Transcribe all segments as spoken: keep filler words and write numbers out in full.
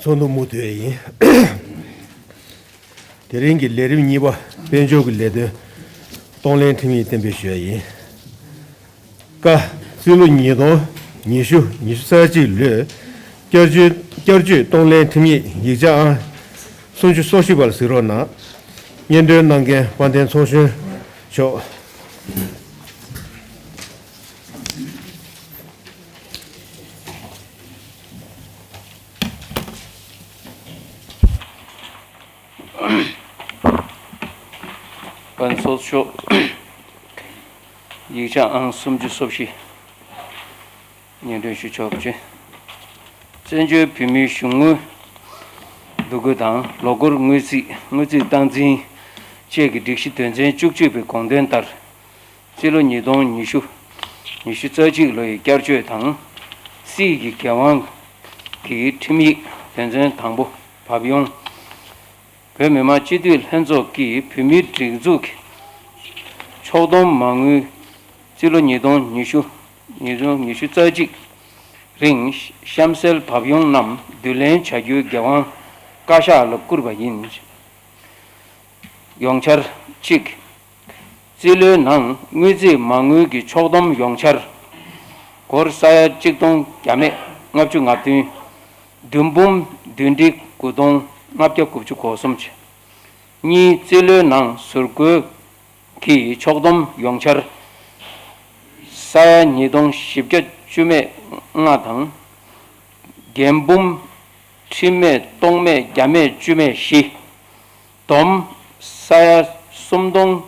ཚོགས་འདུ་མུ་མཐུད་ཡིན། དེ་རིང་གི་ལས་རིམ་གཉིས་པ་དཔལ་འབྱོར་གྱི་ལས་དོན་གཏོང་ལེན་ཁྲིམས་ཡིག་གཏན་འབེབས་ཞུ་ཡ་ཡིན། ཀ་རྩིས་ལོ་ཉིས་སྟོང་ཉི་ཤུ་ཉི་ཤུ་རྩ་གཅིག་ལོའི་བསྐྱར་བཅོས་བསྐྱར་བཅོས་གཏོང་ལེན་ཁྲིམས་ཡིག་ཡིག་ཆ་ཨང་སུམ་ཅུ་སོ་བཞི་པར་གཟིགས་རོགས་གནང་། སྙན་སྒྲོན་གནང་མཁན་དཔལ་ལྡན་ཚོགས་གཞོན་མཆོག་ཨང་སོ་ཤོག་ཡིག་ཆ་ཨང་སུམ་ཅུ་སོ་བཞི། སྙན་སྒྲོན་ཞུ་ཆོག་ཅེས། བཙན་བྱོལ་བོད་མིའི་གཞུང་དངུལ་བསྡུ་དགོས་དང་ལོ་འཁོར་དངུལ་རྩིས་དངུལ་རྩིས་སྟངས་འཛིན་བཅས་ཀྱི་སྒྲིག་གཞི་དོན་ཚན་བཅུ་གཅིག་པའི་དགོངས་དོན་ལྟར། རྩིས་ལོ་ཉིས་སྟོང་ཉི་ཤུ་ཉི་ཤུ་རྩ་གཅིག་ལོ་ཡི་བསྐྱར་བཅོས་དང་། རྩིས་ཀྱི་འགན་དབང་གི་ཁྲིམས་ཡིག་དོན་ཚན་དང་པོ་བབས་ཡོང་། བོད་མི་མང་སྤྱི་འཐུས་ལྷན་ཚོགས་ཀྱིས་བོད་མིའི་སྒྲིག་འཛུགས་ཀྱི་ཕྱོགས་བསྡོམས་མ་དངུལ་རྩིས་ལོ་ཉིས་སྟོང་ཉི་ཤུ་ཉིས་སྟོང་ཉི་ཤུ་རྩ་གཅིག་རིང་གཤམ་གསལ་བབས་ཡོང་རྣམས་བསྡུ་ལེན་བྱ་རྒྱུའི་འགན་དབང་བཀའ་ཤག་ལ་བསྐུར་བ་ཡིན། ཡོངས་འཆར་གཅིག་རྩིས་ལོའི་ནང་དངུལ་རྩིས་མ་དངུལ་གྱི་ཕྱོགས་བསྡོམས་ཡོངས་འཆར། སྒོར་ས་ཡ་གཅིག་སྟོང་བརྒྱ་མེད་ལྔ་བཅུ་ང་བདུན། བདུན་འབུམ་བདུན་ཁྲི་དགུ་སྟོང་ལྔ་བརྒྱ་དགུ་བཅུ་གོ་གསུམ། གཉིས་རྩིས་ལོའི་ནང་ཟུར་བཀོལ་གྱི་ཕྱོགས་བསྡོམས་ཡོངས་འཆར། ས་ཡ་ཉིས་སྟོང་བཞི་བརྒྱ་བཅུ་མེད་ལྔ་དང་། འགན་འབུམ་ཁྲི་མེད་སྟོང་མེད་བརྒྱ་མེད་བཅུ་མེད་བཞི། བསྡོམས་ས་ཡ་སུམ་སྟོང་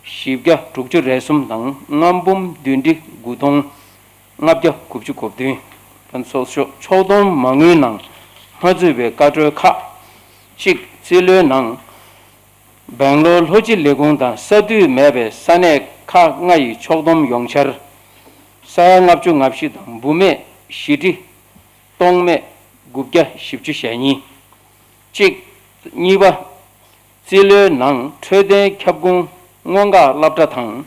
བཞི་བརྒྱ་དྲུག་ཅུ་རེ་གསུམ་དང་ལྔ་འབུམ་བདུན་ཁྲི་དགུ་སྟོང་ལྔ་བརྒྱ་དགུ་བཅུ་གོ་བདུན། ཕྱོགས་བསྡོམས་མ་དངུལ་ནང་མ་ཚུད་པའི་བཀའ་འཁྲོལ་ཁག་གཅིག་རྩིས་ལོའི་ནང་། སྦེང་ལོར་ལྷོ་སྤྱི་ལས་ཁུངས་དང་ས་འཐུས་མེད་པའི་ས་གནས་ཁག་ལྔ་ཡི་ཕྱོགས་བསྡོམས་ཡོངས་འཆར། ས་ཡ་ལྔ་བཅུ་ང་བཞི་དང་འབུམ་མེད་བཞི་ཁྲི་སྟོང་མེད་དགུ་བརྒྱ་བཞི་བཅུ་ཞེ་གཉིས། གཅིག་གཉིས་པ། རྩིས་ལོའི་ནང་འཕྲོད་བསྟེན་ཁྱབ་ཁོངས་སྔོན་འགོག་སློབ་གྲྭ་དང་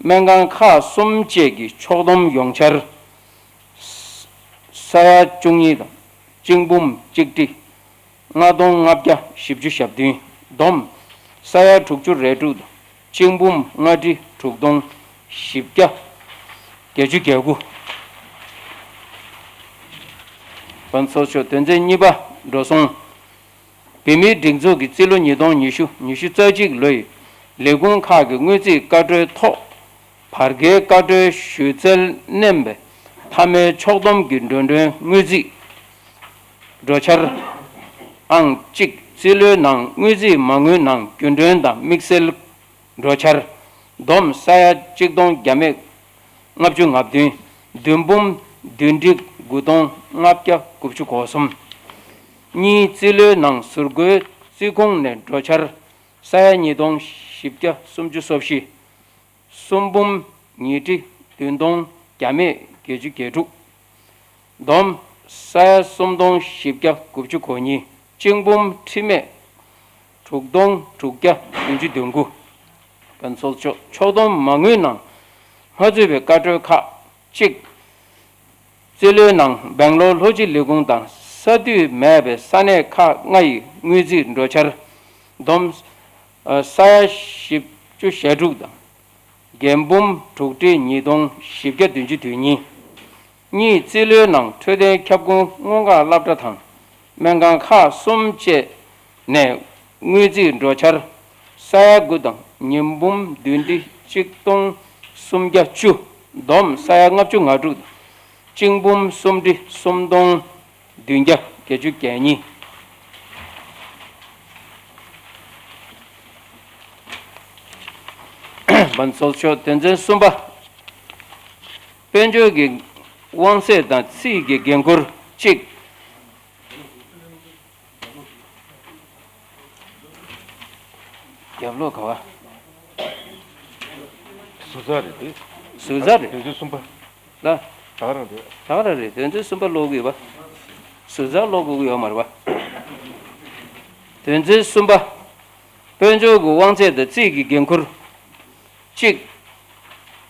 སྨན་ཁང་ཁག་གསུམ་བཅས་ཀྱི་ཕྱོགས་བསྡོམས་ཡོངས་འཆར། ས་ཡ་བཅུ་གཉིས་དང་གཅིག་འབུམ་གཅིག་ཁྲི་ལྔ་སྟོང་ལྔ་བརྒྱ་བཞི་བཅུ་ཞེ་བདུན། བསྡོམས་ས་ཡ་དྲུག་ཅུ་རེ་དྲུག་དང་གཅིག་འབུམ་ལྔ་ཁྲི་དྲུག་སྟོང་བཞི་བརྒྱ་བརྒྱད་ཅུ་གྱ་དགུ། ཚོགས་ཆོས་དོན་ཚན་གཉིས་པ་འགྲོ་སོང་། བོད་མིའི་སྒྲིག་འཛུགས་ཀྱི་རྩིས་ལོ་ཉིས་སྟོང་ཉི་ཤུ་ཉི་ཤུ་རྩ་གཅིག་ལོའི་ལས་ཁུངས་ཁག་གི་དངུལ་རྩིས་བཀའ་འཁྲོལ་ཐོག་བར་བརྒལ་བཀའ་འཁྲོལ་ཞུ་སྩལ་མནན་པའི་མཐའ་མའི་ཕྱོགས་བསྡོམས་ཀྱི་འགྲོ་གྲོན་དངུལ་རྩིས་འགྲོ་འཆར་ཨང་གཅིག་རྩིས་ལོའི་ནང་དངུལ་རྩིས་མ་དངུལ་ནང་རྒྱུན་གྲོན་དང་དམིགས་བསལ་འགྲོ་འཆར་བསྡོམས་ས་ཡ་གཅིག་སྟོང་བརྒྱ་མེད་ལྔ་བཅུ་ང་བདུན། བདུན་འབུམ་བདུན་ཁྲི་དགུ་སྟོང་ལྔ་བརྒྱ་དགུ་བཅུ་གོ་གསུམ། གཉིས་རྩིས་ལོའི་ནང་ཟུར་བཀོལ་རྩིས་ཁུངས་ནས་འགྲོ་འཆར་ས་ཡ་ཉིས་སྟོང་བཞི་བརྒྱ་སུམ་ཅུ་སོ་བཞི། གསུམ་འབུམ་ཉིས་ཁྲི་བདུན་སྟོང་བརྒྱ་མེད་བརྒྱད་ཅུ་གྱ་དྲུག། བསྡོམས་ས་ཡ་སུམ་སྟོང་བཞི་བརྒྱ་དགུ་བཅུ་གོ་གཉིས། གཅིག་འབུམ་ཁྲི་མེད་དྲུག་སྟོང་དྲུག་བརྒྱ་བདུན་ཅུ་དོན་དགུ། ཚོགས་ཆོས་ཕྱོགས་བསྡོམས་མ་དངུལ་ནང་མ་ཚུད་པའི་བཀའ་འཁྲོལ་ཁག་གཅིག་རྩིས་ལོའི་ནང་སྦེང་ལོར་ལྷོ་སྤྱི་ལས་ཁུངས་དང་ས་འཐུས་མེད་པའི་ས་གནས་ཁག་ལྔ་ཡི་དངུལ་རྩིས་འགྲོ་འཆར་བསྡོམས་ས་ཡ་བཞི་བཅུ་ཞེ་དྲུག་དང་། འགན་འབུམ་དྲུག་ཁྲི་ཉིས་སྟོང་བཞི་བརྒྱ་བདུན་ཅུ་དོན་གཉིས། གཉིས་རྩིས་ལོའི་ནང་འཕྲོད་བསྟེན་ཁྱབ་ཁོངས་སྔོན་འགོག་སློབ་གྲྭ་དང་སྨན་ཁང་ཁག་གསུམ་བཅས་ནས་དངུལ་རྩིས་འགྲོ་འཆར་ས་ཡ་དགུ་དང་ཉིས་འབུམ་བདུན་ཁྲི་གཅིག་སྟོང་སུམ་བརྒྱ་བཅུ། བསྡོམས་ས་ཡ་ལྔ་བཅུ་ང་དྲུག་ གཅིག་འབུམ་སུམ་ཁྲི་སུམ་སྟོང་བདུན་བརྒྱ་བརྒྱད་ཅུ་གྱ་གཉིས། བན་ཚོགས་ཆོས་དོན་ཚན་གསུམ་པ། དཔལ་འབྱོར་གྱི་དབང་ཚད་དང་རྩིས་ཀྱི་འགན་ཁུར་གཅིག། རྒྱབ་ལོགས་ག་བ། ཟུར་ཟ་རེད་དེ། ཟུར་ཟ་རེད། དོན་ཚན་གསུམ་པ། ལ། ད་ག་རང་རེད། ད་ག་རང་རེད། དོན་ཚན་གསུམ་པ་ཀློག་གི་ཡོད་པ། ཟུར་ཟ་ཀློག་དགོས་ཀྱི་ཡོད་མ་རེད་པ། དོན་ཚན་གསུམ་པ། དཔལ་འབྱོར་གྱི་དབང་ཚད་དང་རྩིས་ཀྱི་འགན་ཁུར། གཅིག།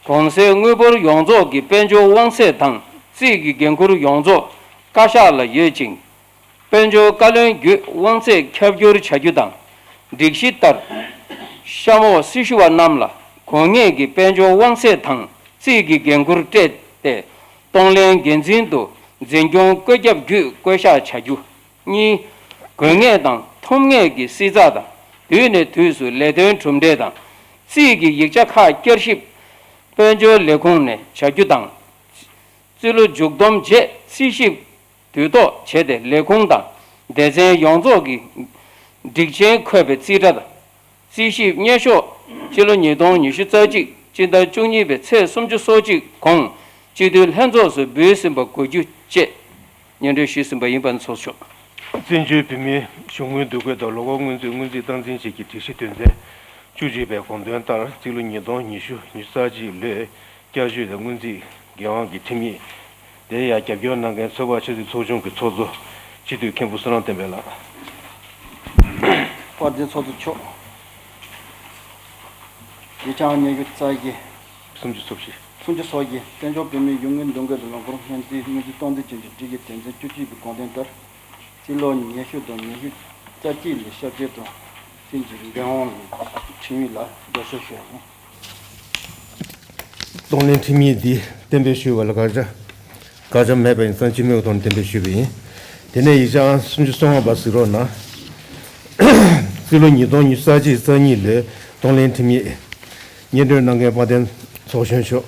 གོང་གསལ་དངུལ་འབོར་ཡོངས་རྫོགས་ཀྱི་དཔལ་འབྱོར་དབང་ཚད་དང་རྩིས་ཀྱི་འགན་ཁུར་ཡོངས་རྫོགས་བཀའ་ཤག་ལ་ཡོད་ཅིང་། དཔལ་འབྱོར་བཀའ་བློན་བརྒྱུད་དབང་ཚད་ཁྱབ་བསྒྱུར་བྱ་རྒྱུ་དང་། སྒྲིག་གཞི་ལྟར། གཤམ་འོག་སྲི་ཞུ་བ་རྣམས་ལ་དགོས་ངེས་ཀྱི་དཔལ་འབྱོར་དབང་ཚད་དང་རྩིས་ཀྱི་འགན་ཁུར་སྤྲད་དེ། གཏོང་ལེན་འགན་འཛིན་དུ་འཛིན་སྐྱོང་བཀོད་ཁྱབ་བརྒྱུད་བསྐོ་གཞག་བྱ་རྒྱུ། གཉིས། དགོས་ངེས་དང་ཐོབ་ངེས་ཀྱི་བསྲི་ཚགས་དང་དུས་ནས་དུས་སུ་ལས་དོན་གྲུབ་འབྲས་དང་རྩིས་ཀྱི་ཡིག་ཆ་ཁག་བསྐྱར་ཞིབ་དཔལ་འབྱོར་ལས་ཁུངས་ནས་བྱ་རྒྱུ་དང་། རྩིས་ལོ་མཇུག་བསྡོམས་རྗེས་རྩིས་ཞིབ་དུས་ཐོག་བྱས་ཏེ་ལས་ཁུངས་དང་སྡེ་ཚན་ཡོངས་རྫོགས་ཀྱི་སྒྲིག་ཆེན་འཁོད་པའི་རྩིས་ཁྲ་དང་། རྩིས་ཞིབ་སྙན་ཤོག་སྤྱི་ལོ་ཉིས་སྟོང་ཉི་ཤུ་རྩ་གཅིག་སྤྱི་ཟླ་བཅུ་གཉིས་པའི་ཚེས་སུམ་ཅུ་སོ་གཅིག་གོང་སྤྱི་འཐུས་ལྷན་ཚོགས་སུ་འབུལ་ཟིན་པ་དགོས་རྒྱུ་བཅས་སྙན་སྒྲོན་ཞུས་ཟིན་པ་ཡིན་པ་ཚོགས་ཆོག་བཙན་བྱོལ་བོད་མིའི་གཞུང་དངུལ་འདུ་འགོད་དང་ལོ་འཁོར་སྔོན་རྩིས་སྔོན་རྩིས་སྟངས་འཛིན་བཅས་ཀྱི་སྒྲིག་གཞི་དོན་ཚན་བཅུ་གཅིག་པའི་དགོངས་དོན་ལྟར་སྤྱི་ལོ་ཉིས་སྟོང་ཉི་ཤུ་ཉི་ཤུ་རྩ་གཅིག་ལོའི་བསྐྱར་ཞིབ་དང་སྔོན་རྩིས་འགན་དབང་གི་ཁྲིམས་ཡིག་དེ་ཡང་རྒྱབ་སྐྱོར་གནང་མཁན་ཚོད་དཔག་ཆབ་སྲིད་ཚོགས་ཆུང་གི་ཚོགས་གཙོ་སྤྱི་འཐུས་མཁན་པོ་བསོད་ནམས་བསྟན་འཕེལ་ལགས། དཔལ་ལྡན་ཚོགས་གཙོ་མཆོག་ཡིག་ཆ་ཉི་ཤུ་རྩ་བཞི། སུམ་ཅུ་སོ་བཞི། སུམ་ཅུ་སོ་བཞི། བཙན་བྱོལ་བོད་མིའི་གཞུང་དངུལ་འདུ་འགོད་དང་ལོ་འཁོར་སྔོན་རྩིས་སྔོན་རྩིས་སྟངས་འཛིན་བཅས་ཀྱི་སྒྲིག་གཞི་དོན་ཚན་བཅུ་གཅིག་པའི་དགོངས་དོན་ལྟར། སྤྱི་ལོ་ཉི་ཤུ་དང་ཉི་ཤུ་རྩ་གཅིག་ལོའི་ཞབས་ཕྱི་དང་རྩིས་ཀྱི་འགན་དབང་ཁྲིམས་ཡིག་ལ་རྒྱབ་སྐྱོར་ཞུ་ཡ་ཡིན། གཏོང་ལེན་ཁྲིམས་ཡིག་འདི་གཏན་འབེབས་ཞུས་པ་ལ་དགག་བྱ། དགག་བྱ་མེད་པ་ཡིན་ཙང་སྤྱི་མོས་ཀྱི་ཐོག་ནས་གཏན་འབེབས་ཞུས་པ་ཡིན། དེ་ནས་ཡིག་ཆ་ཨང་སུམ་ཅུ་སོ་ལྔ་པ་གཟིགས་རོགས་གནང་། རྩིས་ལོ་ཉིས་སྟོང་ཉི་ཤུ་རྩ་གཅིག་རྩ་གཉིས་ལོའི་གཏོང་ལེན་ཁྲིམས་ཡིག་སྙན་སྒྲོན་གནང་མཁན་དཔལ་ལྡན་ཚོགས་གཞོན་མཆོག་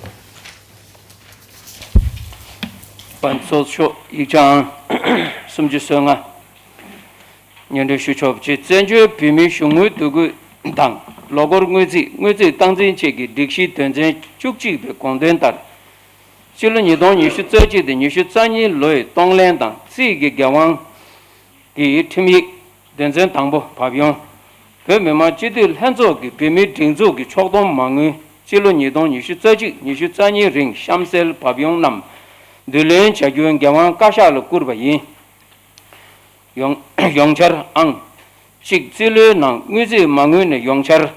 དཔལ་ཚོགས་མཆོག་ཡིག་ཆ་ཨང་སུམ་ཅུ་སོ་ལྔ། སྙན་སྒྲོན་ཞུ་ཆོག་པ་བཅས། བཙན་བྱོལ་བོད་མིའི་གཞུང་དངུལ་འདུ་འགོད་དང་ལོ་འཁོར་དངུལ་རྩིས་སྔོན་རྩིས་སྟངས་འཛིན་བཅས་ཀྱི་སྒྲིག་གཞིའི་དོན་ཚན་བཅུ་གཅིག་པའི་དགོངས་དོན་ལྟར། སྤྱི་ལོ་ཉིས་སྟོང་ཉི་ཤུ་རྩ་གཅིག་དང་ཉི་ཤུ་རྩ་གཉིས་ལོའི་གཏོང་ལེན་དང་རྩིས་ཀྱི་འགན་དབང་གི་ཁྲིམས་ཡིག་དོན་ཚན་དང་པོ་བབས་ཡོང་། བོད་མི་མང་སྤྱི་འཐུས་ལྷན་ཚོགས་ཀྱི་བོད་མིའི་སྒྲིག་འཛུགས་ཀྱི་ཕྱོགས་བསྡོམས་མ་དངུལ་སྤྱི་ལོ་ཉིས་སྟོང་ཉི་ཤུ་རྩ་གཅིག་ཉི་ཤུ་རྩ་གཉིས་རིང་གཤམ་གསལ་བབས་ཡོང་རྣམས་བསྡུ་ལེན་བྱ་རྒྱུའི་འགན་དབང་བཀའ་ཤག་ལ་བསྐུར་བ་ཡིན། ཡོང་ཡོང་འཆར་ཨང་གཅིག་རྩིས་ལོའི་ནང་དངུལ་རྩིས་མ་དངུལ་ནས་ཡོང་འཆར་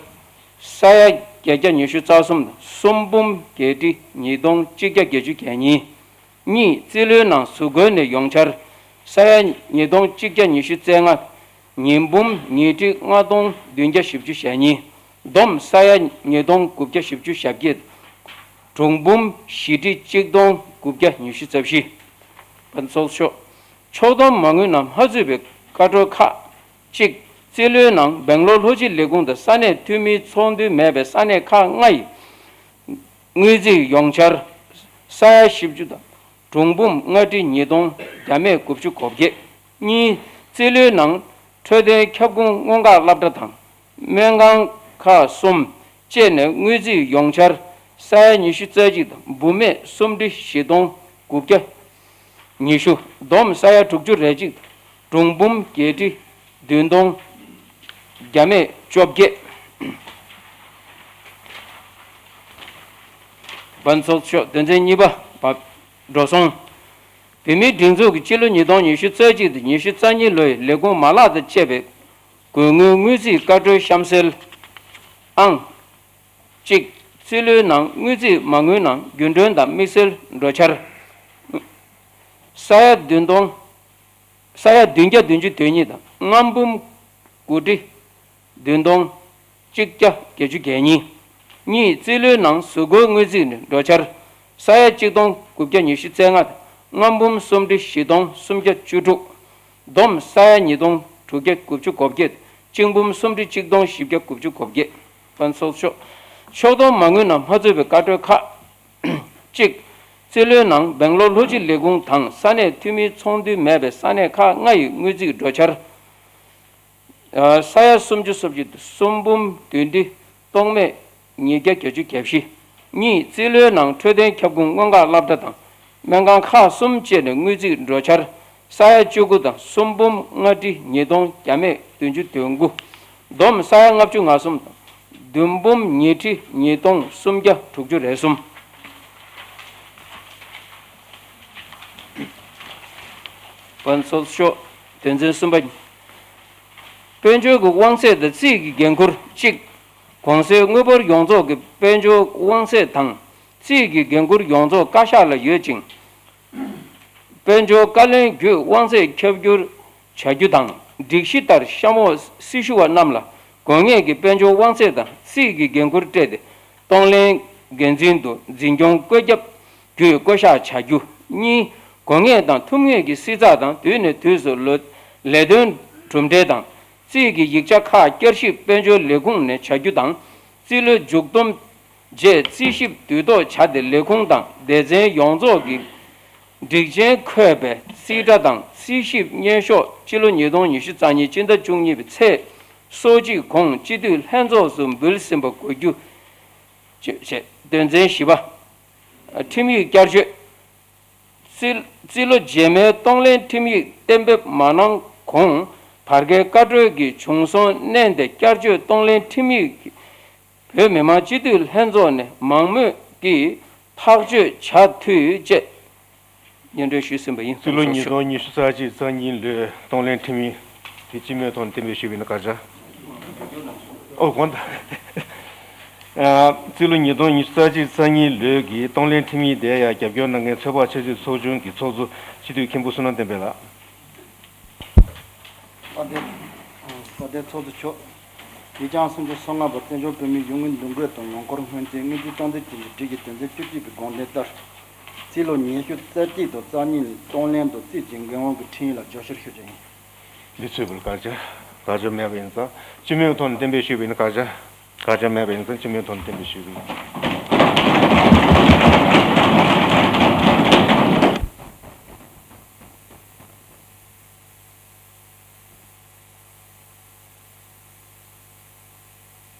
ས་ཡ་བརྒྱད་བརྒྱ་ཉི་ཤུ་རྩ་གསུམ། གསུམ་འབུམ་བརྒྱད་ཁྲི་ཉིས་སྟོང་གཅིག་བརྒྱ་བརྒྱད་ཅུ་གྱ་གཉིས། གཉིས་རྩིས་ལོའི་ནང་གཟུགས་བཀོལ་ནས་ཡོང་འཆར་ས་ཡ་ཉིས་སྟོང་གཅིག་བརྒྱ་ཉི་ཤུ་རྩ་ལྔ། ཉིས་འབུམ་ཉིས་ཁྲི་ལྔ་སྟོང་བདུན་བརྒྱ་བཞི་བཅུ་ཞེ་གཉིས། བསྡོམས་ས་ཡ་ཉིས་སྟོང་དགུ་བརྒྱ་བཞི་བཅུ་ཞེ་བརྒྱད། དྲུག་འབུམ་བཞི་ཁྲི་གཅིག་སྟོང་དགུ་བརྒྱ་ཉི་ཤུ་རྩ་བཞི། དཔལ་ཚོགས་མཆོག་ཕྱོགས་བསྡོམས་མ་དངུལ་རྣམས་མ་ཚུད་པའི་བཀའ་འཁྲོལ་ཁག་གཅིག་རྩིས་ལོའི་ནང་སྦེང་ལོར་ལྷོ་སྤྱི་ལས་ཁུངས་དང་ས་གནས་འཐུས་མིའི་ཚོགས་འདུ་མེད་པའི་ས་གནས་ཁག་ལྔ་ཡི་དངུལ་རྩིས་ཡོང་འཆར་ས་ཡ་བཞི་བཅུ་དང་། གྲངས་འབུམ་ལྔ་ཁྲི་ཉིས་སྟོང་བརྒྱ་མེད་དགུ་བཅུ་གོ་བརྒྱད། གཉིས། རྩིས་ལོའི་ནང་འཕྲོད་བསྟེན་ཁྱབ་ཁོངས་སྔོན་འགོག་སློབ་གྲྭ་དང་སྨན་ཁང་ཁག་གསུམ་བཅས་ནས་དངུལ་རྩིས་ཡོང་འཆར་ས་ཡ་ཉི་ཤུ་རྩ་གཅིག་དང་འབུམ་མེད་སུམ་ཁྲི་བཞི་སྟོང་དགུ་བརྒྱ་ཉི་ཤུ། བསྡོམས་ས་ཡ་དྲུག་ཅུ་རེ་གཅིག་གྲངས་འབུམ་བརྒྱད་ཁྲི་བདུན་སྟོང་བརྒྱ་མེད་བཅོ་བརྒྱད། དཔལ་ཚོགས་མཆོག་དོན་ཚན་གཉིས་པ་བབས་འགྲོ་སོང་། བོད་མིའི་སྒྲིག་འཛུགས་ཀྱི་སྤྱི་ལོ་ཉིས་སྟོང་ཉི་ཤུ་རྩ་གཅིག་དང་ཉི་ཤུ་རྩ་གཉིས་ལོའི་ལས་ཁུངས་མ་ལག་དང་བཅས་པའི་དགོས་དངུལ་དངུལ་རྩིས་བཀའ་འཁྲོལ་གཤམ་གསལ། ཨང་གཅིག་རྩིས་ལོའི་ནང་དངུལ་རྩིས་མ་དངུལ་ནང་རྒྱུན་གྲོན་དང་དམིགས་བསལ་འགྲོ་འཆར། ས་ཡ་བདུན་སྟོང་། ས་ཡ་བདུན་བརྒྱ་བདུན་ཅུ་དོན་གཉིས་དང་ལྔ་འབུམ་དགུ་ཁྲི་བདུན་སྟོང་གཅིག་བརྒྱ་བརྒྱད་ཅུ་གྱ་གཉིས། གཉིས། རྩིས་ལོའི་ནང་གཟུགས་བཀོལ་དངུལ་རྩིས་ནས་འགྲོ་འཆར་ས་ཡ་གཅིག་སྟོང་དགུ་བརྒྱ་ཉི་ཤུ་རྩ་ལྔ་དང་ལྔ་འབུམ་སུམ་ཁྲི་བཞི་སྟོང་སུམ་བརྒྱ་བཅུ་དྲུག་བསྡོམས་ས་ཡ་ཉིས་སྟོང་དྲུག་བརྒྱ་དགུ་བཅུ་གོ་བརྒྱད། གཅིག་འབུམ་སུམ་ཁྲི་གཅིག་སྟོང་བཞི་བརྒྱ་དགུ་བཅུ་གོ་བརྒྱད། དཔལ་ཚོགས་མཆོག་ཕྱོགས་བསྡོམས་མ་དངུལ་རྣམས་མ་ཚུད་པའི་བཀའ་འཁྲོལ་ཁག་གཅིག་རྩིས་ལོའི་ནང་སྦེང་ལོར་ལྷོ་སྤྱི་ལས་ཁུངས་དང་ས་གནས་འཐུས་མིའི་ཚོགས་འདུ་མེད་པའི་ས་གནས་ཁག་ལྔ་ཡི་དངུལ་རྩིས་འགྲོ་འཆར། ས་ཡ་སུམ་ཅུ་སོ་བཞི་གསུམ་འབུམ་བདུན་ཁྲི་སྟོང་མེད་ཉིས་བརྒྱ་བརྒྱད་ཅུ་གྱ་བཞི། གཉིས། རྩིས་ལོའི་ནང་འཕྲོད་བསྟེན་ཁྱབ་ཁོངས་སྔོན་འགོག་སློབ་གྲྭ་དང་སྨན་ཁང་ཁག་གསུམ་བཅས་ནས་དངུལ་རྩིས་འགྲོ་འཆར་ས་ཡ་བཅུ་དགུ་དང་གསུམ་འབུམ་ལྔ་ཁྲི་ཉིས་སྟོང་བརྒྱ་མེད་བདུན་ཅུ་དོན་དགུ། བསྡོམས་ས་ཡ་ལྔ་བཅུ་ང་གསུམ་དང་བདུན་འབུམ་ཉིས་ཁྲི་ཉིས་སྟོང་སུམ་བརྒྱ་དྲུག་ཅུ་རེ་གསུམ། བན་ཚོགས་ཤོག་དོན་ཚན་གསུམ་པ། དཔལ་འབྱོར་གྱི་དབང་ཚད་དང་རྩིས་ཀྱི་འགན་ཁུར་གཅིག་གོང་གསལ་དངུལ་འབོར་ཡོངས་རྫོགས་ཀྱི་དཔལ་འབྱོར་དབང་ཚད་དང་རྩིས་ཀྱི་འགན་ཁུར་ཡོངས་རྫོགས་བཀའ་ཤག་ལ་ཡོད་ཅིང་། དཔལ་འབྱོར་བཀའ་བློན་བརྒྱུད་དབང་ཚད་ཁྱབ་བསྒྱུར་བྱ་རྒྱུ་དང་། སྒྲིག་གཞི་ལྟར་གཤམ་འོག་སྲི་ཞུ་བ་རྣམས་ལ་དགོས་ངེས་ཀྱི་དཔལ་འབྱོར་དབང་ཚད་དང་རྩིས་ཀྱི་འགན་ཁུར་སྤྲད་དེ། གཏོང་ལེན་འགན་འཛིན་དུ་འཛིན་སྐྱོང་བཀོད་ཁྱབ་བརྒྱུད་བསྐོ་གཞག་བྱ་རྒྱུ། གཉིས། དགོས་ངེས་དང་ཐུབ་ངེས་ཀྱི་བསྲི་ཚགས་དང་དུས་ནས་དུས་སུ་ལོ་ལས་དོན་གྲུབ་འབྲས་དང་། རྩིས་ཀྱི་ཡིག་ཆ་ཁག་བསྐྱར་ཞིབ་དཔལ་འབྱོར་ལས་ཁུངས་ནས་བྱ་རྒྱུ་དང་། རྩིས་ལོ་མཇུག་བསྡོམས་རྗེས་རྩིས་ཞིབ་དུས་ཐོག་བྱ་སྟེ། ལས་ཁུངས་དང་སྡེ་ཚན་ཡོངས་རྫོགས་ཀྱི་སྒྲིག་ཆེན་འཁོད་པའི་རྩིས་ཁྲ་དང་རྩིས་ཞིབ་སྙན་ཤོག་སྤྱི་ལོ་ཉིས་སྟོང་ཉི་ཤུ་རྩ་གཉིས་སྤྱི་ཟླ་བཅུ་གཉིས་པའི་ཚེས་སོ་གཅིག་གོང་སྤྱི་འཐུས་ལྷན་ཚོགས་སུ་འབུལ་ཟིན་པ་དགོས་རྒྱུ། བཅས། དོན་ཚན་བཞི་པ། ཁྲིམས་ཡིག་བསྐྱར་བཅོས། རྩིས་རྩིས་ལོ་རྗེས་མའི་གཏོང་ལེན་ཁྲིམས་ཡིག་གཏན་འབེབས་མ་གནང་གོང་བར་བརྒལ་བཀའ་འཁྲོལ་གྱི་བྱུང་སོང་བསྣན་ཏེ། བསྐྱར་བཅོས་གཏོང་ལེན་ཁྲིམས་ཡིག་གི་བོད་མི་མང་སྤྱི་འཐུས་ལྷན་ཚོགས་ནས་མང་མོས་ཀྱིས་ཐག་གཅོད་བྱ་འཐུས་བཅས་སྙན་སྒྲོན་ཞུས་ཟིན་པ་ཡིན། རྩིས་ལོ་ཉིས་སྟོང་ཉི་ཤུ་རྩ་གཅིག་རྩ་གཉིས་ལོའི་གཏོང་ལེན་ཁྲིམས་ཡིག་དེ་སྤྱི་མོས་ཐོག་ནས་གཏན་འབེབས་ཞུས་པ་ཡིན་ན་དགའ་བྱ། ཨོ་དགོངས་དག་ཨ། རྩིས་ལོ་ཉིས་སྟོང་ཉི་ཤུ་རྩ་གཅིག་རྩ་གཉིས་ལོའི་གི་གཏོང་ལེན་ཁྲིམས་ཡིག་དེ་ཡང་རྒྱབ་སྐྱོར་གནང་མཁན་ཚོད་དཔག་ཆབ་སྲིད་ཚོགས་ཆུང་གི་ཚོགས་གཙོ་སྤྱི་འཐུས་མཁན་པོ་བསོད་ནམས་བསྟན་འཕེལ་ལགས། དཔལ་ལྡན། དཔལ་ལྡན་ཚོགས་གཙོ་མཆོག་ཉིས་སྟོང་སུམ་ཅུ་སོ་ལྔ་པ་བཙན་བྱོལ་བོད་མིའི་གཞུང་གི་འདུ་འགོད་དང་ཡོང་སྒོར་སྔོན་རྩིས་དངུལ་རྩིས་གཏོང་ཚད་ཀྱི་སྒྲིག་གཞི་དོན་ཚན་བཅུ་གཅིག་པའི་དགོངས་དོན་ལྟར། རྩིས་ལོ་ཉི་ཤུ་རྩ་གཅིག་དང་རྩ་གཉིས་ལ་གཏོང་ལེན་དང་རྩིས་ཀྱི་འགན་དབང་གི་ཁྲིམས་ཡིག་ལ་བསྐྱར་བཅོས་ཞུ་རྒྱུ་ཡིན། འདི་ཚོས་བུ་ལ་དགག་བྱ། དགག་བྱ་མེད་པ་ཡིན་ཙང་སྤྱི་མོས་ཐོག་ནས་གཏན་འབེབས་ཞུས་པ་ཡིན་ན་དགག་བྱ། དགག་བྱ་མེད་པ་ཡིན་ཙང་སྤྱི་མོས་ཐོག་ནས་གཏན་འབེབས་ཞུས་པ་ཡིན།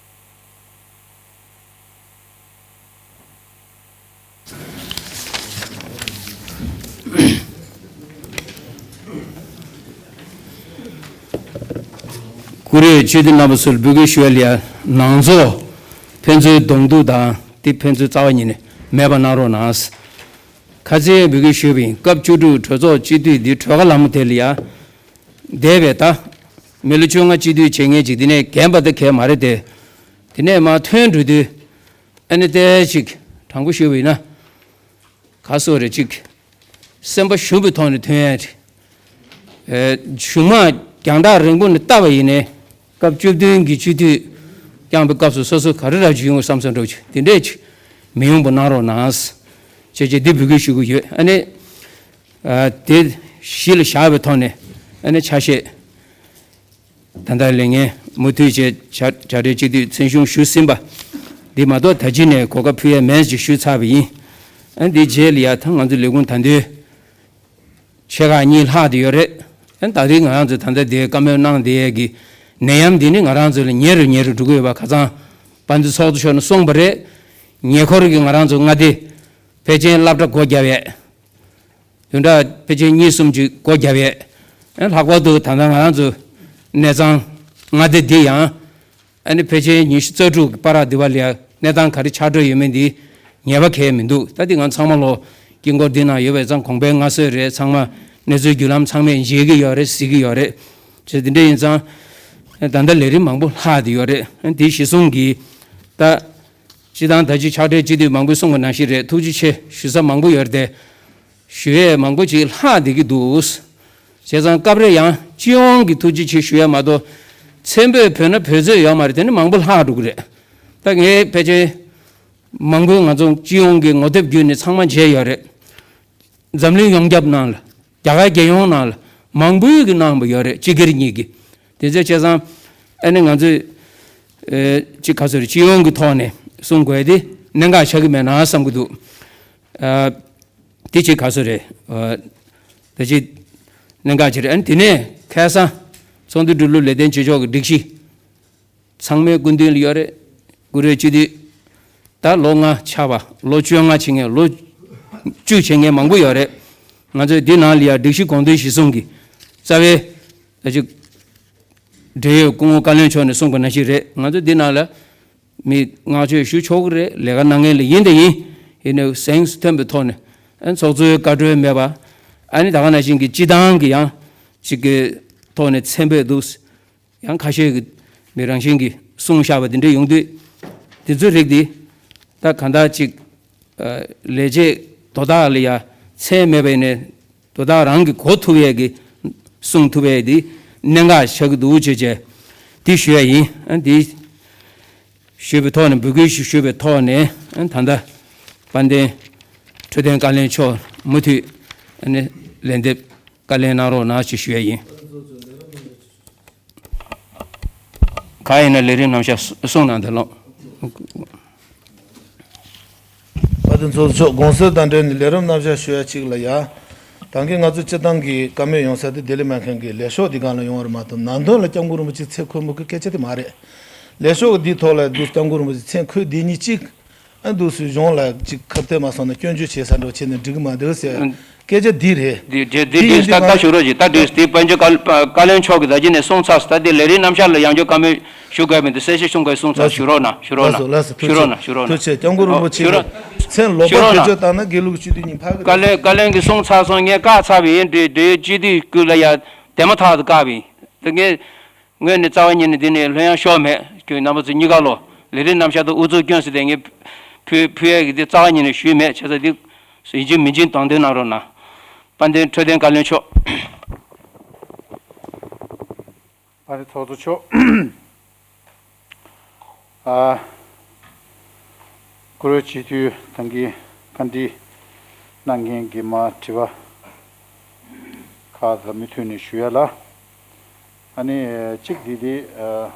བཀུར་འོས་སྤྱི་འཐུས་རྣམ་པ་ཚོར་འབོད་སྐུལ་ཞུ་ཡ་ལ་ཡ། ནང་ཚོགས་ཕན་ཚུན་གདོང་ཐུག་དང་དེ་ཕན་ཚུན་རྩ་བ་ཉིད་ནས་མེད་པ་གནང་རོགས་གནང་། ཁ་ཚིག་འབོད་སྐུལ་ཞུས་པ་ཡིན། སྐབས་བཅུ་དྲུག་གྲོས་ཚོགས་སྤྱི་འཐུས་འདི་གྲོས་ཁ་ལམ་དེ་ལ་ཡ། འདས་པའི་ཟླ། མི་ལོ་བཅོ་ལྔ་སྤྱི་འཐུས་བྱེད་མཁན་ཅིག་དེ་ནས་རྒན་པ་དང་གས་མ་རེད་དེ། དེ་ནས་མར་ཐོན་འགྲོ་དུས། ཨ་ནི་ཏོག་ཙམ་ཅིག་དྲང་པོ་ཞུས་པ་ཡིན་ན། ག་སོགས་རེད་ཅིག་སེམས་པ་ཞུམ་པའི་ཐོག་ནས་ཐོན་ཡ་རེད། ཨེ། གཞུང་དམངས་རྒྱང་ཐག་རིང་པོ་ནས་བལྟས་པ་ཡིན་ནའི། སྐབས་བཅུ་བདུན་གྱི་སྤྱི་འཐུས་བསྐྱངས་པའི་སྐབས་སུ་སོ་སོ་ག་རེ་ར་ཅིག་ཡོང་བསམ་བསམ་འདྲ་བོ་ཅིག་དེ་འདྲས་ཅིག་མི་ཡོང་པ་གནང་རོགས་གནང་། ཅེས་ཅེས་འདི་འབོད་སྐུལ་ཞུ་གི་ཡོད། ཨ་ནི། ཨ། དེ་གཞི་ལ་བཞག་པའི་ཐོག་ནས་ཨ་ནི་ཆ་ཤས། ད་ལྟ་ལས་ངན་མུ་མཐུད་བྱས་བྱ་བྱ་བྲལ་སྤྱི་འཐུས་མཚན་གཞུང་ཞུས་ཟིན་པ། འདི་མ་གཏོགས་ད་ཅི་ནས་གོ་སྐབས་ཕུལ་ཡ་མེད་ཅེས་ཞུས་ཚར་བ་ཡིན། ཨ། འདི་རྗེས་ལ་ཡ་ད་ང་ཚོ་ལས་ཁུངས་ད་དུང་ཆེ་ཁག་གཉིས་ལྷག་བསྡད་ཡོད་རེད། ཨ། ད་རེས་ང་རང་ཚོ་ད་ལྟ་འདིར་བཀའ་མོལ་གནང་བསྡད་ཡས་ཀྱི་ནད་ཡམས་འདི་ནི་ང་རང་ཚོ་ལ་ཉེ་རུ་ཉེ་རུ་འགྲོ་གི་ཡོད་པ་ཁ་སང་དཔལ་ལྡན་ཚོགས་གཙོ་མཆོག་ནས་གསུངས་པ་རེད། ཉེ་འཁོར་གྱི་ང་རང་ཚོ་མངའ་སྡེ་ཕལ་ཆེར་སློབ་གྲྭ་སྒོ་བརྒྱབ་ཡས། བདུན་ཕྲག་ཕལ་ཆེར་གཉིས་གསུམ་ཅིག་སྒོ་བརྒྱབ་ཡས། ཨ། ལྷག་པར་དུ་ད་ལྟ་ང་རང་ཚོ་གནས་ཚང་མངའ་སྡེ་འདི་ཡང་ཨ་ནི་ཕལ་ཆེར་ཉི་ཤུ་རྩ་དྲུག་གི་བར་དུ་བ་ལ་ཡ་གནས་སྟངས་ག་རེ་ཆགས་འགྲོ་ཡོད་མེད་འདི་ངེས་པ་གང་ཡང་མི་འདུག་ད་འདི་ང་ཚང་མ་ལོ་དཀྱིལ་འཁོར་འདི་ནང་ཡོད་པའི་ཙང་གོང་འཕེལ་མངའ་གསོལ་རེད། ཚང་མ་གནས་ཚུལ་བརྒྱུད་ལམ་ཚང་མས་མཇལ་གྱི་ཡོད་རེད། གཟིགས་ཀྱི་ཡོད་རེད། བྱས་འདི་འདྲ་ཡིན་ཙང་ད་ལྟ་ལས་རིམ་མང་པོ་ལྷག་བསྡད་ཡོད་རེད། ཨ། འདི་གཞི་བཟུང་གིས་ད། སྤྱི་བཏང་ད་ཅི་ཕྱག་སྦྲེལ་སྤྱི་འཐུས་མང་པོས་གསུངས་པ་ནང་བཞིན་རེད། ཐུགས་རྗེ་ཆེ་ཞུ་ས་མང་པོ་ཡོད་རེད་དེ། ཞུ་ཡས་མང་པོ་ཅིག་ལྷག་བསྡད་ཀྱི་འདུག་བྱས་ཙང་སྐབས་རེ་ཡང་སྤྱི་ཡོངས་ཀྱི་ཐུགས་རྗེ་ཆེ་ཞུ་ཡས་མ་གཏོགས། མཚན་དཔེ་བོས་ན་བོད་ཚོད་ཡོད་མ་རེད། དེ་ནི་མང་པོ་ལྷག་འགྲོ་གི་རེད། ད་ངས་ཕལ་ཆེར་མང་པོས་ང་ཚོ་སྤྱི་ཡོངས་ཀྱི་ངོ་དེབ་བརྒྱུད་ནས་ཚང་མ་མཇལ་ཡོད་རེད། འཛམ་གླིང་ཡོངས་ཁྱབ་ནང་ལ། རྒྱ་གར་རྒྱལ་ཡོངས་ནང་ལ་མང་པོས་ཀྱི་གནང་བ་ཡོད་རེད། སྤྱི་སྒེར་གཉིས་ཀྱི། དེ་ཚོ་བྱས་ཙང་ཨ་ནི་ང་ཚོས་ཨེ་ཅིག་ག་ཚོད་རེད། སྤྱི་ཡོངས་ཀྱི་ཐོག་ནས་གསུང་དགོས་དེ་གནད་འགག་ཆགས་ཀྱི་མེད་ན་བསམ་གྱི་འདུག་ཨ། དེ་ཅིག་ག་ཚོད་རེད། ཨ། ད་ཅིག་གནད་འགག་ཅིག་རེད། ཨ་ནི་དེ་ནས་ཁ་སང་ཚོགས་འདུ་འགྲོ་ལུགས་ལས་དོན་བྱེད་ཕྱོགས་ཀྱི་སྒྲིག་གཞི་ཚང་མའི་སྐུ་མདུན་ལ་ཡོད་རེད། བཀུར་འོས་སྤྱི་འཐུས་ད་ལོ་ལྔ་ཆགས་པ། ལོ་བཅོ་ལྔ་བྱེད་མཁན། ལོ་བཅུ་བྱེད་མཁན་མང་པོ་ཡོད་རེད། ང་ཚོས་འདི་ནང་ལ་ཡ་སྒྲིག་གཞི་དགོངས་དོན་གཞིར་བཟུང་གི་རྩ་བའི་ད་ཅིག་འབྲེལ་ཡོད་སྐུ་ངོ་བཀའ་བློན་མཆོག་ནས་གསུངས་པ་ནང་བཞིན་རེད། ང་ཚོ་འདི་ནང་ལ་མི་བསྔགས་བརྗོད་ཞུ་ཆོག་གི་རེད། ལས་ཀ་གནང་མཁན་ལ་ཡིན་དང་ཡིན། ཡིན་ནའི་གཟེངས་སུ་ཐོན་པའི་ཐོག་ནས། ཨ་ནི་ཚོགས་གཙོའི་བཀའ་འཁྲོལ་མེད་པ། ཨ་ནི་ད་ག་ནང་བཞིན་གྱི་སྤྱི་བཏང་གི་ཡང་ཅིག་གི་ཐོག་ནས་མཚན་དཔེ་འདུག། ཡང་ཁ་ཤས་ཀྱིས་མི་རང་བཞིན་གྱིས་གསུངས་བཞག་པ་དེ་འདྲ་ཡོང་དུས། དེ་ཚོའི་རིགས་འདི་ད་གང་ལྟར་ཅིག་ཨ་ལས་བྱེད་དོ་བདག་ལ་ཡ་མཚན་མེད་པ་ཡིན་ནའི། དོ་བདག་རང་གིས་གོ་ཐུབ་ཡས་ཀྱི་གསུང་ཐུབ་ཡས་འདི་གནད་འགག་ཆགས་ཀྱི་འདུག་ཅེས་བྱས་འདི་ཞུ་ཡ་ཡིན། ཨ་འདི་ཞུས་པའི་ཐོག་ནས། འབོད་སྐུལ་ཞུ་ཞུས་པའི་ཐོག་ནས། ཨ་ད་ལྟ་དཔལ་ལྡན་འཕྲོད་བསྟེན་བཀའ་བློན་མཆོག་མུ་མཐུད་ཨ་ནི་ལན་འདེབས་བཀའ་ལན་གནང་རོགས་གནང་ཞེས་ཞུ་ཡ་ཡིན། གང་ཡིན་ན་ལས་རིམ་རྣམ་གཞག་གསུང་གནང་དང་ལོ། བཀའ་བློན་ཚོགས་གཙོ་མཆོག། དགོངས་སེལ་དང་འབྲེལ་ནས་ལས་རིམ་རྣམ་གཞག་ཞུ་ཡ་གཅིག་ལ་ཡ། ད་གིན་ང་ཚོ་སྤྱི་བཏང་གི་བཀའ་མོལ་ཡོང་ས་དེ་ལྡི་ལི་སྨན་ཁང་གི་ལས་ཤོག་འདི་སྒང་ལ་ཡོང་བ་རེད་མ་གཏོགས། ནང་དོན་ལ་སྐྱབས་མགོན་རིན་པོ་ཆེ་མཚན་འཁོད་མི་དགོས་སྐད་ཆ་དེ་མ་རེད། ལས་ཤོག་འདིའི་ཐོག་ལ་འདུག་སྐྱབས་མགོན་རིན་པོ་ཆེ་མཚན་འཁོད་བསྡད་མཁན་གཅིག། ཨ་འདུག་སེ་གཞུང་ལ་ཅིག་ཁ་གཏད་མ་སོང་ན་སྐྱོན་བརྗོད་བྱེད་ས་འདྲ་བྱས་ནས་འགྲིག་གི་མ་འདུག་ཟེར། ཨ། སྐད་ཆ་འདི་རེད། འདི་འདི་འདི་འདི་འདི་ད་ད་ཞུ་རོགས་གྱིས། ད་འདི་འདི་དཔལ་འབྱོར་བཀའ་བཀའ་བློན་མཆོག་གིས་ད་གིན་ནས་གསུངས་ཚར་སོང་། ད་འདི་ལས་རིམ་རྣམ་གཞག་ལ་ཡང་བསྐྱར་བཀའ་མོལ་ཞུ་དགོས་མི་འདུག། གསལ་བཤད་གསུང་དགོས། གསུངས་ཚར། ཞུ་རོགས་གནང་། ཞུ་རོགས་གནང་། ལགས་སོ། ཞུ་རོགས་གནང་། ཞུ་རོགས་གནང་། ཐུགས་རྗེ་ཆེ། སྐྱབས་མགོན་རིན་པོ་ཆེ་ཞུ་རོགས། མཚན་ལོག་པ་ཞུ་རོགས་བེད་སྤྱོད་གནང་། བཏང་ན་དགེ་ལུགས་སྤྱི་འཐུས་གཉིས་ཕར་གི། བཀའ་བློན་བཀའ་བློན་གྱིས་གསུངས་ཚར་སོང་། ངས་བཀག་ཚར་བ་ཡིན། འདི་འདི་སྤྱི་འཐུས་ཀུན་ལ་ཡ་དེ་མ་ཐག་ཏུ་བཀག་པ་ཡིན། དེ་ངས། ངོས་ནས་རྩ་བ་ཉིད་ནས་འདི་ནས་ལྷོད་ཡངས་ཤོར་མེད། ཁྱོད་རྣམ་པ་ཚོ་གཉིས་ཀ་ལོ་ལས་རིམ་རྣམ་གཞག་དང་ཨུ་ཚུགས་སྐྱོན་ཟེར་ཏེ་ངས་ཕུལ་ཕུལ་ཡས་ཀྱི་དེ་རྩ་བ་ཉིད་ནས་ཞུས་མེད། བྱས་ཙང་འདི་ཡིན་གཅིག་མིན་གཅིག་དང་དོད་གནང་རོགས་གནང་། དཔལ་ལྡན་འཕྲོད་བསྟེན་བཀའ་བློན་མཆོག། དཔལ་ལྡན་ཚོགས་གཙོ་མཆོག། ཨ། བཀུར་འོས་སྤྱི་འཐུས་ད་གིན་བཀའ་འདྲི་གནང་མཁན་གྱི་མར་དྲི་བ་ཁག་ལ་མུ་མཐུད་ནས་ཞུ་ཡ་ལ། ཨ་ནི་གཅིག་འདི་དེ་ཨ་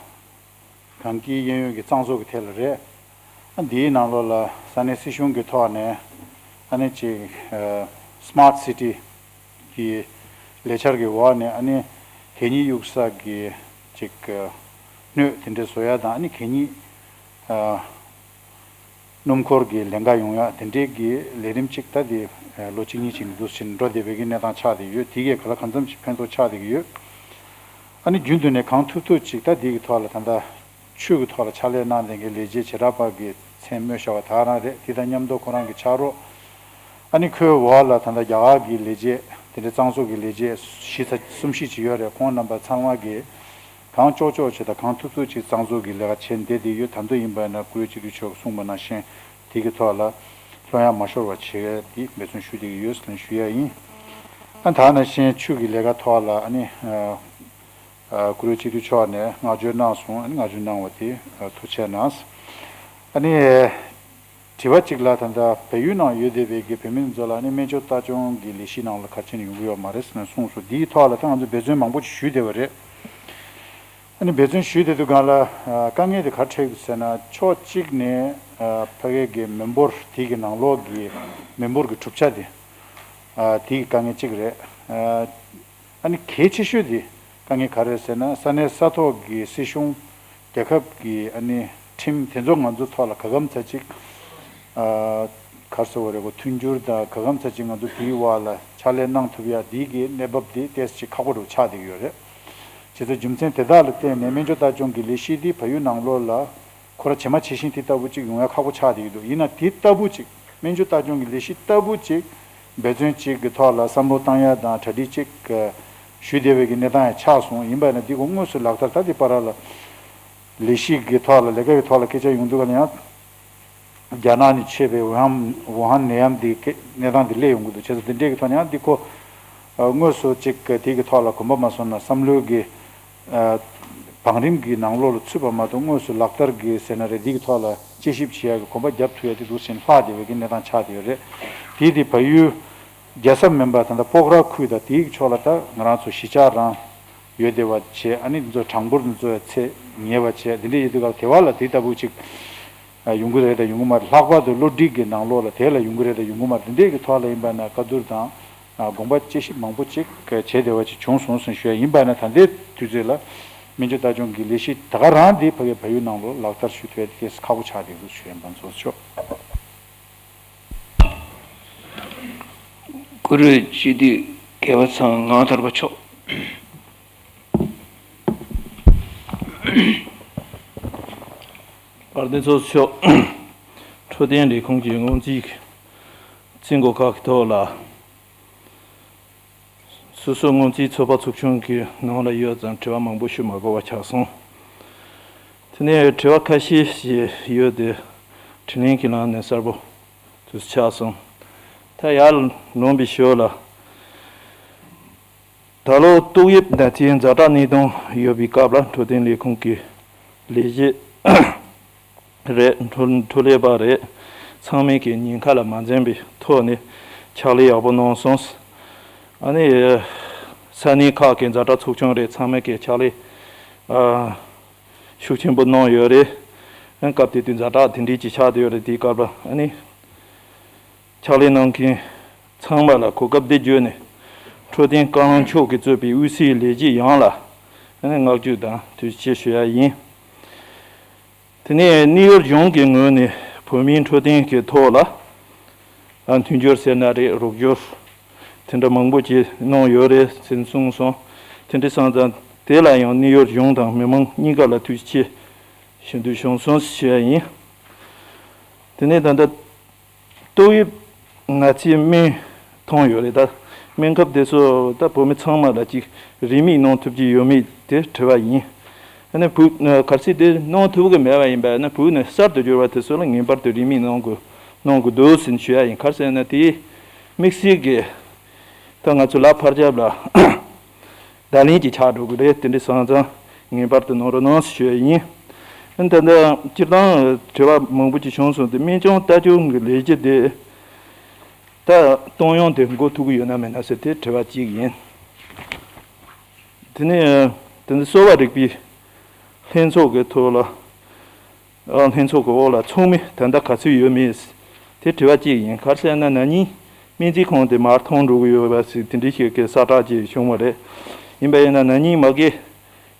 གངས་སྐྱིད་གཡས་གཡོན་གྱི་གཙང་བཟོ་གི་ཐད་ལ་རེད། ཨ་འདིའི་ནང་ལོགས་ལ་ས་གནས་སྲིད་གཞུང་གི་ཐོག་ནས་ཨ་ནི་གཅིག་ཨ་སི་མཱར་ཊི་སི་ཊི་གི་ལས་འཆར་གྱི་འོག་ནས་ཨ་ནི་གད་སྙིགས་གཡུག་ས་གི་གཅིག་ཨ་སྣོད་དེ་འདྲ་བཟོ་ཡ་དང་། ཨ་ནི་གད་སྙིགས་ཨ་སྣུམ་འཁོར་གྱི་ལེན་ག་ཡོང་ཡ་དེ་འདྲའི་གི་ལས་རིམ་གཅིག་ད་དེ་ལོ་གཅིག་གཉིས་ཅིག་ནས་འདུག་སེ་འགྲོ་བསྡད་པའི་གི་གནས་སྟངས་ཆགས་བསྡད་ཡོད། དེ་གས་ག་ལ་གང་འཚམ་ཞིག་ཕན་ཐོགས་ཆགས་བསྡད་ཀྱི་ཡོད། ཨ་ནི་རྒྱུན་དུ་ནས་གང་ཐུབ་ཐུབ་ཅིག་ད་དེ་གི་ཐོག་ལ་ད་ལྟ་ཆུ་གི་ཐོག་ལ་ཕྱག་ལས་གནང་བསྡད་མཁན་ལས་བྱེད་བྱེ་བྲག་པ་གི་མཚན་སྨོས་བཞག་པ་ད་ག་རང་རེད། དེ་དང་མཉམ་དུ་ཁོ་རང་གི་ཕྱག་རོགས། ཨ་ནི་ཁོའི་འོག་ལ་ད་ལྟ་རྒྱ་གར་གྱི་ལས་བྱེད་དེ་འདྲའི་གཙང་བཟོ་གི་ལས་བྱེད་བཞི་ཙམ་གསུམ་བཞི་ཅིག་ཡོད་རེད། ཁོང་རྣམ་པ་ཚང་མ་གིས་གང་ལྕོགས་ལྕོགས་བྱས་དང་གང་ཐུབ་ཐུབ་ཅིག་གཙང་བཟོ་གི་ལས་ཀ་བྱས་བསྡད་དེ་ཡོད། ད་དུང་ཡིན་པ་ན་བཀུར་འོས་སྤྱི་འཐུས་མཆོག་གསུངས་པ་ནང་བཞིན་དེ་གི་ཐོག་ལ་ལྷོད་ཡངས་མ་ཤོར་བ་བྱེད་ཡ་དེ་འབད་བརྩོན་ཞུ་བསྡད་ཀྱི་ཡོད་ཟེར་ནས་ཞུ་ཡ་ཡིན། ཨ་ད་ནང་བཞིན་ཆུ་གི་ལས་ཀ་ཐོག་ལ་ཨ་ནི་ཨ་ཨ་བཀུར་འོས་སྤྱི་འཐུས་མཆོག་ནས་བསྔགས་བརྗོད་གནང་སོང་། ཨ་ནི་བསྔགས་བརྗོད་གནང་བ་དེ་ཨ་ཐུགས་རྗེ་གནང་། ཨ་ནི་དྲི་བ་གཅིག་ལ་ད་ལྟ་བལ་ཡུལ་ནང་ཡོད་བསྡད་པའི་གི་བོད་མི་ཚོ་ལ་ཨ་ནི་སྨན་བཅོས་ལྟ་སྐྱོང་གི་ལས་གཞི་ནང་ལ་ག་རེ་བྱས་ནས་ཡོང་གི་ཡོད་མ་རེད་ཟེར་ནས་གསུངས་སོང་། འདིའི་ཐོག་ལ་ད་ང་ཚོ་འབད་བརྩོན་མང་པོ་ཞིག་ཞུས་བསྡད་པ་རེད། ཨ་ནི་འབད་བརྩོན་ཞུས་བསྡད་དུས་སྒང་ལ་ཨ་དཀའ་ངལ་དེ་ག་རེ་འཕྲད་ཀྱི་འདུག་ཟེར་ན། ཕྱོགས་གཅིག་ནས་ཨ་ཕ་གི་གི་མི་འབོར་དེ་གི་ནང་ལོགས་ཀྱི་མི་འབོར་གྱི་གྲུབ་ཆ་དེ་ཨ་དེ་གི་དཀའ་ངལ་གཅིག་རེད། ཨ། ཨ་ནི་གལ་ཆེ་ཤོས་དེ་དཀའ་ངལ་ག་རེ་རེད་ཟེར་ན། ས་གནས་ས་ཐོག་གི་སྲིད་གཞུང་རྒྱལ་ཁབ་ཀྱི་ཨ་ནི་ཁྲིམས་དེ་ཚོ་ང་ཚོ་ཐོག་ལ་ག་གམ་ཚ་ཅིག་ཨ་ག་རེ་ཟེར་བ་རེད་གོ། མཐུན་འགྱུར་དང་ག་གམ་ཚ་ཅིག་ང་ཚོ་དེའི་འོག་ལ་ཕྱག་ལས་གནང་ཐུབ་ཡ་དེའི་གི་གནས་བབ་དེ་ཏོག་ཙམ་ཅིག་ཁག་པོ་རུ་ཆགས་བསྡད་ཀྱི་ཡོད་རེད། བྱས་ཙང་རྒྱུ་མཚན་དེ་དག་ལ་བརྟེན་ནས་སྨན་བཅོས་ལྟ་སྐྱོང་གི་ལས་གཞི་དེ་བལ་ཡུལ་ནང་ལོགས་ལ་ཁོ་རང་ཇེ་མང་ཇེ་ཞན་དེ་ལྟ་བུ་ཅིག་ཡོང་ཡ་ཁག་པོ་ཆགས་བསྡད་ཀྱི་འདུག། ཡིན་ན་དེ་ལྟ་བུ་ཅིག་སྨན་བཅོས་ལྟ་སྐྱོང་གི་ལས་གཞི་ལྟ་བུ་ཅིག་འབད་བརྩོན་ཅིག་གི་ཐོག་ལ་བསམ་བློ་བཏང་ཡ་དང་གྲ་སྒྲིག་ཅིག་ཞུ་བསྡད་པའི་གི་གནས་སྟངས་ཡང་ཆགས་སོང་། ཡིན་པ་ཡིན་ན་འདི་གོ་དངོས་སུ་ལག་བསྟར་ད་འདི་བར་ལ་ལས་གཞི་གི་ཐོག་ལ་ལས་ཀ་གི་ཐོག་ལ་སྐད་ཆ་ཡོང་དུས་ག་ལ་ཡང་རྒྱ་ནག་ནས་མཆེད་པའི་ཝུ་ཧན་ཝུ་ཧན་ནད་ཡམས་འདི་གི་གནས་སྟངས་འདི་སླེབས་ཡོང་གི་འདུག། བྱས་ཙང་འདི་འདྲས་ཀྱི་ཐོག་ནས་ཡང་འདི་གོ་དངོས་སུ་ཅིག་གི་དེ་གི་ཐོག་ལ་གོམ་པ་མ་སོང་ན་བསམ་བློའི་གི་ཨ་བང་རིམ་གྱི་ནང་ལོགས་ལ་ཚུད་པ་མ་གཏོགས་དངོས་སུ་ལག་བསྟར་གྱི་ཟེར་ན་རེད། འདི་གི་ཐོག་ལ་དཔྱད་ཞིབ་བྱེད་ཡག་གི་གོམ་པ་རྒྱབ་ཐུབ་ཡག་དེ་འདུག་ཟེར་ནས་ལྷག་བསྡད་པའི་གི་གནས་སྟངས་ཆགས་བསྡད་ཡོད་རེད། དེ་དེ་བལ་ཡུལ་རྒྱལ་ས་མིན་པ་ད་ལྟ་སྤོག་ར་ཁུལ་དང་དེའི་ཕྱོགས་ལ་ད་ང་རང་ཚོ་གཞིས་ཆགས་རང་ཡོད་བསྡད་པ་བྱས། ཨ་ནི་འདི་ཚོ་གྲངས་འབོར་འདི་ཚོ་ཡང་ཚད་ཉེ་བ་བྱས། འདི་འདྲ་ཡོད་དུས་ག་དེ་བ་ལ་དེ་ལྟ་བུ་ཅིག་ ཡོང་གི་རེད་དང་ཡོང་གི་མ་རེད། ལྷག་པར་དུ་བློ་སྒྲིག་གི་ནང་ལོགས་ལ་དེ་ལ་ཡོང་གི་རེད་དང་ཡོང་གི་མ་རེད། འདི་འདྲས་ཀྱི་ཐོག་ལ་ཡིན་པ་ན་བཀའ་བསྡུར་དང་དགོངས་པ་དཔྱད་ཞིབ་མང་པོ་ཅིག་བྱས་བསྡད་པ་ཅིག་བྱུང་སོང་ཟེར་ཞུ་ཡ་ཡིན་པ་ན། ད་ལྟའི་དུས་ཚོད་ལ་སྨན་བཅོས་ལྟ་སྐྱོང་གི་ལས་གཞི་ད་ག་རང་འདི་ཕ་གིའི་བལ་ཡུལ་ནང་ལོགས་ལག་བསྟར་ཞུ་ཐུབ་ཡ་དེ་ཁག་པོ་ཆགས་བསྡད་འདུག་ཞུ་ཡ་ཡིན། ཕན་ཚུན་ཆོག་བཀུར་འོས་སྤྱི་འཐུས་དགེ་བ་ཚང་ངག་ཐོར་པ་མཆོག་དཔལ་ལྡན་ཚོགས་གཙོ་མཆོག་འཕྲོད་བསྟེན་ལས་ཁུངས་ཀྱི་སྔོན་རྩིས་རྩིས་འགོ་ཁག་གི་ཐོག་ལ། སོ་སོའི་སྔོན་རྩིས་ཚོད་དཔག་ཚོགས་ཆུང་གི་ནང་ལ་ཡོད་ཙང་དྲི་བ་མང་པོ་ཞུ་མ་དགོས་པ་ཆགས་སོང་། དེ་ནས་དྲི་བ་ཁ་ཤས་ཤིག་ཡོད་དེ་དྲིས་ལན་གྱི་ལམ་ནས་གསལ་པོ་དུ་ཆགས་སོང་། ད་ཡར་ལོན་པའི་ཞོར་ལ། ད་ལོ་ཏོག་དབྱིབས་ནད་དུག་ཛ་དྲག་གནས་སྟངས་ཡོད་པའི་སྐབས་ལ་འཕྲོད་བསྟེན་ལས་ཁུངས་ཀྱི་ལས་བྱེད་རེད། འཕྲོད་འཕྲོད་ལས་པ་རེད། ཚང་མས་ཀྱི་ཉེན་ཁ་ལ་མ་འཛེམས་པའི་ཐོག་ནས་ཕྱག་ལས་ཡག་པོ་གནང་སོང་། ཨ་ནི་ས་གནས་ཁག་གི་ཛ་དྲག་ཚོགས་ཆུང་རེད། ཚང་མས་ཀྱི་ཕྱག་ལས་ཨ་ཤུགས་ཆེན་པོ་གནང་ཡོད་རེད། ཨ་སྐབས་དེ་དུས་ཛ་དྲག་དེ་འདྲས་ཀྱི་ཆགས་བསྡད་ཡོད་རེད། དེའི་སྐབས་ལ་ཨ་ནི། ཕྱག་ལས་གནང་མཁན་ཚང་མ་ལ་གོ་སྐབས་འདི་བརྒྱུད་ནས་འཕྲོད་བསྟེན་བཀའ་བློན་མཆོག་གིས་གཙོས་པའི་དབུས་སའི་ལས་བྱེད་ཡོངས་ལ་བསྔགས་བརྗོད་དང་ཐུགས་རྗེ་ཆེ་ཞུ་ཡ་ཡིན། དེ་ནས་གནས་ཡུལ་གཞུང་གི་ངོས་ནས་བོད་མིའི་འཕྲོད་བསྟེན་གྱི་ཐོག་ལ་མཐུན་འགྱུར་ཟེར་ན་རེད། རོགས་སྐྱོར་དེ་འདྲ་མང་པོ་ཅིག་གནང་ཡོད་རེད་ཟེར་གསུངས་སོང་། དེ་འདྲ་སོང་ཙང་དེ་ལ་ཡང་གནས་ཡུལ་གཞུང་དང་མི་མང་གཉིས་ཀ་ལ་ཐུགས་རྗེ་ཆེ་ཞུ་འདོད་བྱུང་སོང་ཞུ་ཡ་ཡིན། དེ་ནས་ད་ལྟ། ཏོག་དབྱིབས་ན་ཚའི་སྨན་འཐུང་ཡོད་རེད། ད་སྨན་ཁབ་དེ་ཚོ་ད་བོད་མི་ཚང་མ་ལ་ཅིག་རིན་མེད་གནང་ཐུབ་ཀྱི་ཡོད་མེད་དེ་དྲི་བ་ཡིན། ཨ་ནི་བོད་གལ་སྲིད་དེ་གནང་ཐུབ་ཀྱི་མེད་པ་ཡིན་པ་ན་བོད་ནས་གསར་དུ་འབྱོར་བ་དེ་ཚོ་ལ་ངེས་པར་དུ་རིན་མེད་གནང་དགོས་གནང་དགོས་འདུག་ཟེར་ཞུ་ཡ་ཡིན། གལ་སྲིད་ན་དེའི་དམིགས་བསལ་གྱི་ད་ང་ཚོ་ལ་ཕར་རྒྱབ་ལ། བརྡ་ལན་གྱི་ཆགས་འགྲོ་གི་རེད། དེ་འདྲ་སོང་ཙང་ངེས་པར་དུ་གནང་རོགས་གནང་ཞུ་ཡ་ཡིན། ཨ་ནི་ད་ལྟ་སྤྱིར་བཏང་དྲི་བ་མང་པོ་ཅིག་བྱུང་སོང་སྟེ་སྨན་བཅོས་ལྟ་སྐྱོང་གི་ལས་གཞི་དེ་ད་གཏོང་ཡོང་དེ་འགོ་ཐུག་གི་ཡོད་ན་མེད་ན་ཟེར་དེ་དྲི་བ་གཅིག་ཡིན། དེ་ནས་དེ་ནས་གསོ་བ་རིག་པའི་ལྷན་ཚོགས་ཀྱི་ཐོག་ལ། ལྷན་ཚོགས་ཀྱི་འོག་ལ་ཚོགས་མི་ད་ལྟ་ག་ཚོད་ཡོད་མེད་དེ་དྲི་བ་གཅིག་ཡིན། ག་རེ་ཟེར་ན་ན་ནིང་སྨན་རྩིས་ཁང་དེ་མར་མཐོང་འགྲོ་གི་ཡོད་པ་ཞིག་དེ་འདྲའི་ཞིག་གི་གསལ་བསྒྲགས་ཅིག་བྱུང་བ་རེད། ཡིན་པ་ཡིན་ན་ན་ནིང་མ་གི་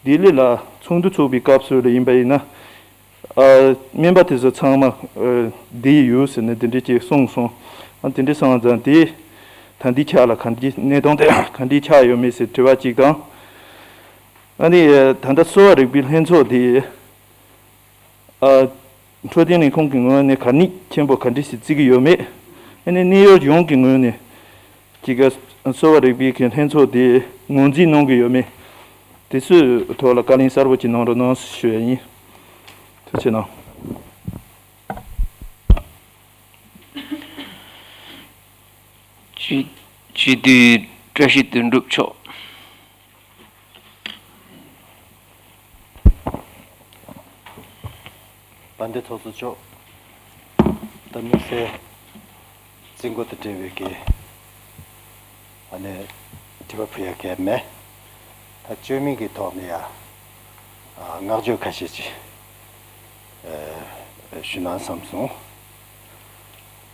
ལྡི་ལི་ལ་ཚོགས་འདུ་ཚོགས་པའི་སྐབས་སུ་ལ་ཡིན་པ་ཡིན་ན། ཨ་སྨན་པ་དེ་ཚོ་ཚང་མ་ཨ་བསྡད་ཡོད་ཟེར་ནས་དེ་འདྲའི་ཅིག་གསུངས་སོང་། ཨ་དེ་འདྲའི་སོང་ཙང་དེ་ད་འདི་ཆ་ལ་ག་འདྲའི་གནས་སྟངས་དེ་ག་འདྲའི་ཆགས་ཡོད་མེད་ཟེར་དྲི་བ་གཅིག་དང་། ཨ་ནི་ད་ལྟ་གསོ་བ་རིག་པའི་ལྷན་ཚོགས་དེ། ཨ། འཕྲོད་བསྟེན་ལས་ཁུངས་ཀྱི་ངོས་ནས་གལ་གནད་ཆེན་པོ་ག་འདྲ་ཞིག་བརྩི་གི་ཡོད་མེད། ཨ་ནི་གནས་ཡུལ་གཞུང་གི་ངོས་ནས་ཅིག་ག་གསོ་བ་རིག་པའི་གི་ལྷན་ཚོགས་དེ་ངོས་འཛིན་གནང་གི་ཡོད་མེད། དེ་ཚོའི་ཐོག་ལ་བཀའ་ལན་གསལ་པོ་ཅིག་གནང་རོགས་གནང་ཞུ་ཡ་ཡིན། ཐུགས་རྗེ་གནང་། སྤྱི་སྤྱི་འཐུས་བཀྲ་ཤིས་དོན་གྲུབ་མཆོག་དཔལ་ལྡན་ཚོགས་གཙོ་མཆོག་ད་དམིགས་བསལ་རྩིས་འགོ་དང་འབྲེལ་བའི་གི་ཨ་ནི་དྲི་བ་ཕུལ་ཡ་གལ་མེད། ད་བཅོས་མིན་གྱི་ཐོག་ནས་ཡ་བསྔགས་བརྗོད་ཁ་ཤས་ཅིག་ཞུ་ན་བསམ་སོང་།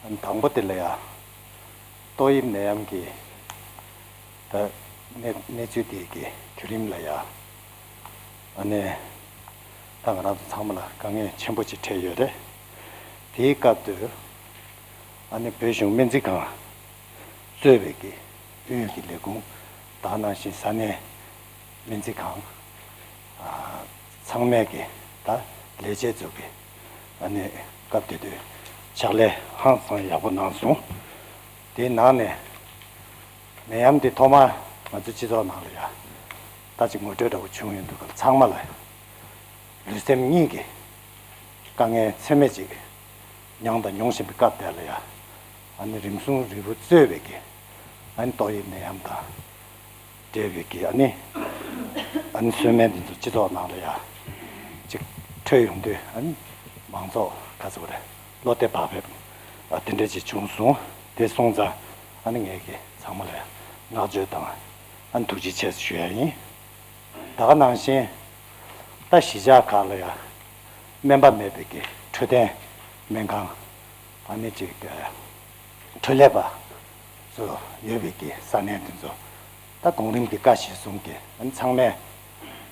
ཨ་ནི་དང་པོ་དེ་ལ་ཡ་ཏོག་དབྱིབས་ནད་ཡམས་ཀྱི་ད་གནས་གནས་ཚུལ་དེ་གི་བརྒྱུད་རིམ་ལ་ཡ། ཨ་ནི་ད་ང་རང་ཚོ་ཚང་མ་ལ་དཀའ་ངལ་ཆེན་པོ་ཅིག་འཕྲད་ཡོད་རེད། དེའི་སྐབས་དུ་ཨ་ནི་བོད་གཞུང་སྨན་རྩིས་ཁང་གཙོས་པའི་གི་དབུས་ཀྱི་ལས་ཁུངས་དེ་ནང་བཞིན་ས་གནས་སྨན་རྩིས་ཁང་ཚང་མས་ཀྱི་ད་ལས་བྱེད་ཚོ་གི་ཨ་ནི་སྐབས་དེ་དུས་ཕྱག་ལས་ཧང་སང་ཡག་པོ་གནང་སོང་། དེའི་ནང་ནས་ནད་ཡམས་དེ་ཐོག་མར་ང་ཚོའི་སྤྱི་ཚོགས་ནང་ལ་ཡ་ད་ཅིག་ངོ་སྤྲོད་འདྲ་བོ་བྱུང་ཡོང་དུས་སྐབས་ཚང་མ་ལ་ལུས་སེམས་གཉིས་ཀྱི་དཀའ་ངལ་ཚད་མེད་ཅིག་མྱངས་དང་མྱོང་བཞིན་པའི་སྐབས་དེ་ལ་ཡ། ཨ་ནི་རིམས་སྲུང་རིལ་བུ་གཙོས་པའི་གི་ཨ་ནི་ཏོག་དབྱིབས་ནད་ཡམས་དང་འབྲེལ་བའི་གི་ཨ་ནི་ཨ་ནི་གསོལ་སྨན་འདི་ཚོ་སྤྱི་ཚོགས་ནང་ལ་ཡ་ཅིག་འཕྲོད་ཡོང་དུས་ཨ་ནི་མང་ཚོགས་ག་ཚོད་རེད་བློ་བདེ་བག་ཕེབས་ཨ་དེ་འདྲ་ཅིག་བྱུང་སོང་། དེ་སོང་ཙང་ཨ་ནི་ངས་གི་ཚང་མ་ལ་བསྔགས་བརྗོད་དང་ཨ་ནི་ཐུགས་རྗེ་ཆེ་ཞུ་ཡ་ཡིན། ད་ག་ནང་བཞིན་ད་གཞིས་ཆགས་ཁག་ལ་ཡ་སྨན་པ་མེད་པའི་གི་འཕྲོད་བསྟེན་ སྨན་ཁང་ཨ་ནི་ཅིག་འཕྲོད་ལས་པ་ཚོ་ཡོད་པའི་གི་ས་གནས་དེ་ཚོ་ད་གོང་རིམ་གྱི་བཀའ་གཞིར་བཟུང་གི་ཨ་ནི་ཚང་མས་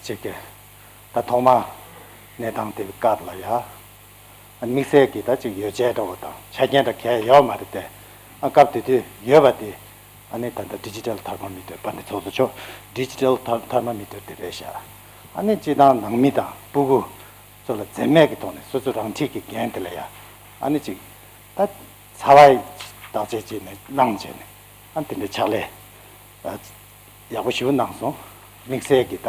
ཅིག་གི་ད་ཐོག་མ་གནས་སྟངས་དེ་སྐབས་ལ་ཡ་ཨ་ནི་དམིགས་བསལ་གྱི་ད་ཅིག་ཡོ་བྱད་འདྲ་བོ་དང་ཆ་རྐྱེན་འདྲ་གས་ཡོད་མ་རེད་དེ། ཨ་སྐབས་དེ་དུས་ཡོད་པ་དེ་ཨ་ནི་ད་ལྟ་ཌི་ཇི་ཊལ་ཐར་མོ་མི་ཊར་པ་འདི་ཚོགས་གཙོ་མཆོག་ཌི་ཇི་ཊལ་ཐར་མོ་མི་ཊར་དེ་རེད་ཤག་ཨ་ནི་སྤྱི་བཏང་ནང་མི་དང་སྤུ་གུ་ཚོ་ལ་འཛེམ་མེད་ཀྱི་ཐོག་ནས་སོ་སོ་རང་འཁྲིས་ཀྱི་འགན་དེ་ལ་ཡ་ཨ་ནི་ཅིག་ད་ཚ་བའི་བརྟག་དཔྱད་བྱས་ནས་གནང་བྱས་ནས་ཨ་ནི་དེ་འདྲའི་ཕྱག་ལས་ཡག་པོ་ཞེ་པོ་གནང་སོང་། དམིགས་བསལ་གྱི་ད་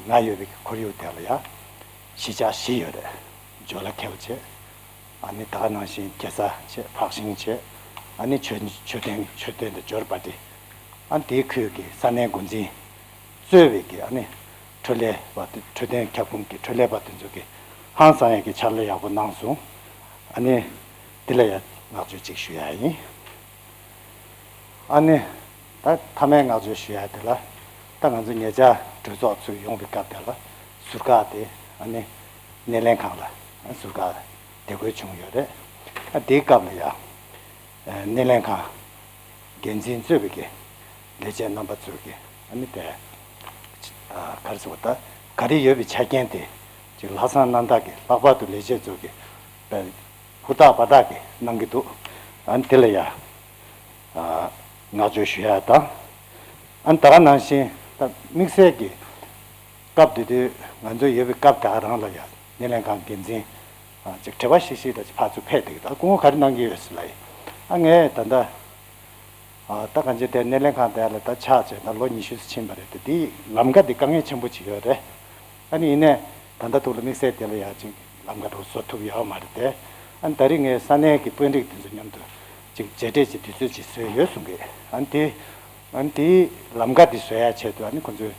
ང་ཡོད་པའི་ཁོར་ཡུག་དེ་ལ་ཡ་གཞིས་ཆགས་བཞི་ཡོད་རེད། ཇོ་ལ་ཁེལ་བྱས། ཨ་ནི་ད་ག་ནང་བཞིན་རྒྱལ་ས་བྱས། འཕགས་ཤིང་བྱས། ཨ་ནི་མཆོད་མཆོད་རྟེན་མཆོད་རྟེན་དང་འབྱོར་པ་དེ། ཨ་ནི་དེའི་ཁུལ་གྱི་ས་གནས་འགོ་འཛིན་གཙོས་པའི་གི་ཨ་ནི་འཕྲོད་ལས་པ་དེ་འཕྲོད་བསྟེན་ཁྱབ་ཁོངས་ཀྱི་འཕྲོད་ལས་པ་དེ་ཚོ་གི་ཧང་སང་ཡག་གི་ཕྱག་ལས་ཡག་པོ་གནང་སོང་། ཨ་ནི་དེ་ལ་ཡང་བསྔགས་བརྗོད་ཅིག་ཞུ་ཡ་ཡིན། ཨ་ནི་ད་མཐའ་མའི་བསྔགས་བརྗོད་ཞུ་ཡ་དེ་ལ་ད་ང་ཚོ་ཉེ་ཆར་གྲོས་ཚོགས་ཚུགས་ཡོང་བའི་སྐབས་དེ་ལ་ཟུར་བཀག་དེ་ཨ་ནི་སྣེ་ལེན་ཁང་ལ་ཟུར་བཀག་དེ་དགོས་བྱུང་ཡོད་རེད། ཨ་དེའི་སྐབས་ལ་ཡང་སྣེ་ལེན་ཁང་འགན་འཛིན་གཙོས་པའི་གི་ལས་བྱེད་རྣམ་པ་ཚོས་གི་ཨ་ནི་དེ་ག་རེ་ཟེར་བ་ད་ག་རེ་ཡོད་པའི་ཆ་རྐྱེན་དེ་ཅིག་ལྷག་བསམ་རྣམ་དག་གི་ལྷག་པར་དུ་ལས་བྱེད་ཚོས་གི་ཧུར་ཐག་འབད་ཐག་གི་གནང་གི་འདུག་ཨ་ནི་དེ་ལ་ཡ་བསྔགས་བརྗོད་ཞུ་ཡ་དང་། ཨ་ནི་ད་ག་ནང་བཞིན་ད་དམིགས་བསལ་གྱི་སྐབས་དེ་དུས་ང་ཚོ་ཡོད་པའི་སྐབས་ད་ག་རང་ལ་ཡ་སྣེ་ལེན་ཁང་འགན་འཛིན་ཅིག་བྲེལ་བ་ཤིག་ཤིག་ད་ཅིག་ཕར་ཚུར་ཕེབས་བསྡད་ཀྱི་འདུག་སྐུ་ངོ་ག་རེ་གནང་གི་ཡོད་ཟེར་ལབ་ཡིན། ཨ་ངས་ད་ལྟ་ཨ་ད་གང་ཅི་དེ་སྣེ་ལེན་ཁང་དེ་ལ་ད་ཆགས་བྱས་ད་ལོ་ཉི་ཤུ་ཙམ་ཕྱིན་པ་རེད་དེ། དེའི་ལམ་ཀ་འདི་དཀའ་ངལ་ཆེན་པོ་ཅིག་ཡོད་རེད། ཨ་ནི་ཡིན་ནའི་ད་ལྟ་ཐུག་ལ་དམིགས་བསལ་དེ་ལ་ཡ་ཅིག་ལམ་ཀ་འདྲ་བོ་བཟོ་ཐུབ་ཡོད་མ་རེད་དེ། ཨ་ནི་ད་རིང་ངས་ས་གནས་ཀྱི་དཔོན་རིགས་དེ་ཚོ་མཉམ་དུ་ཅིག་མཇལ་འཕྲད་ཅིག་དུས་ཚོད་ཅིག་བཟོས་ཡོད་གསུང་གི་ཨ་ནི་དེ་ཨ་ནི་དེའི་ལམ་ཀ་འདི་བཟོ་ཡ་ཆེད་དུ་ཨ་ནི་ཁོ་ཚོས་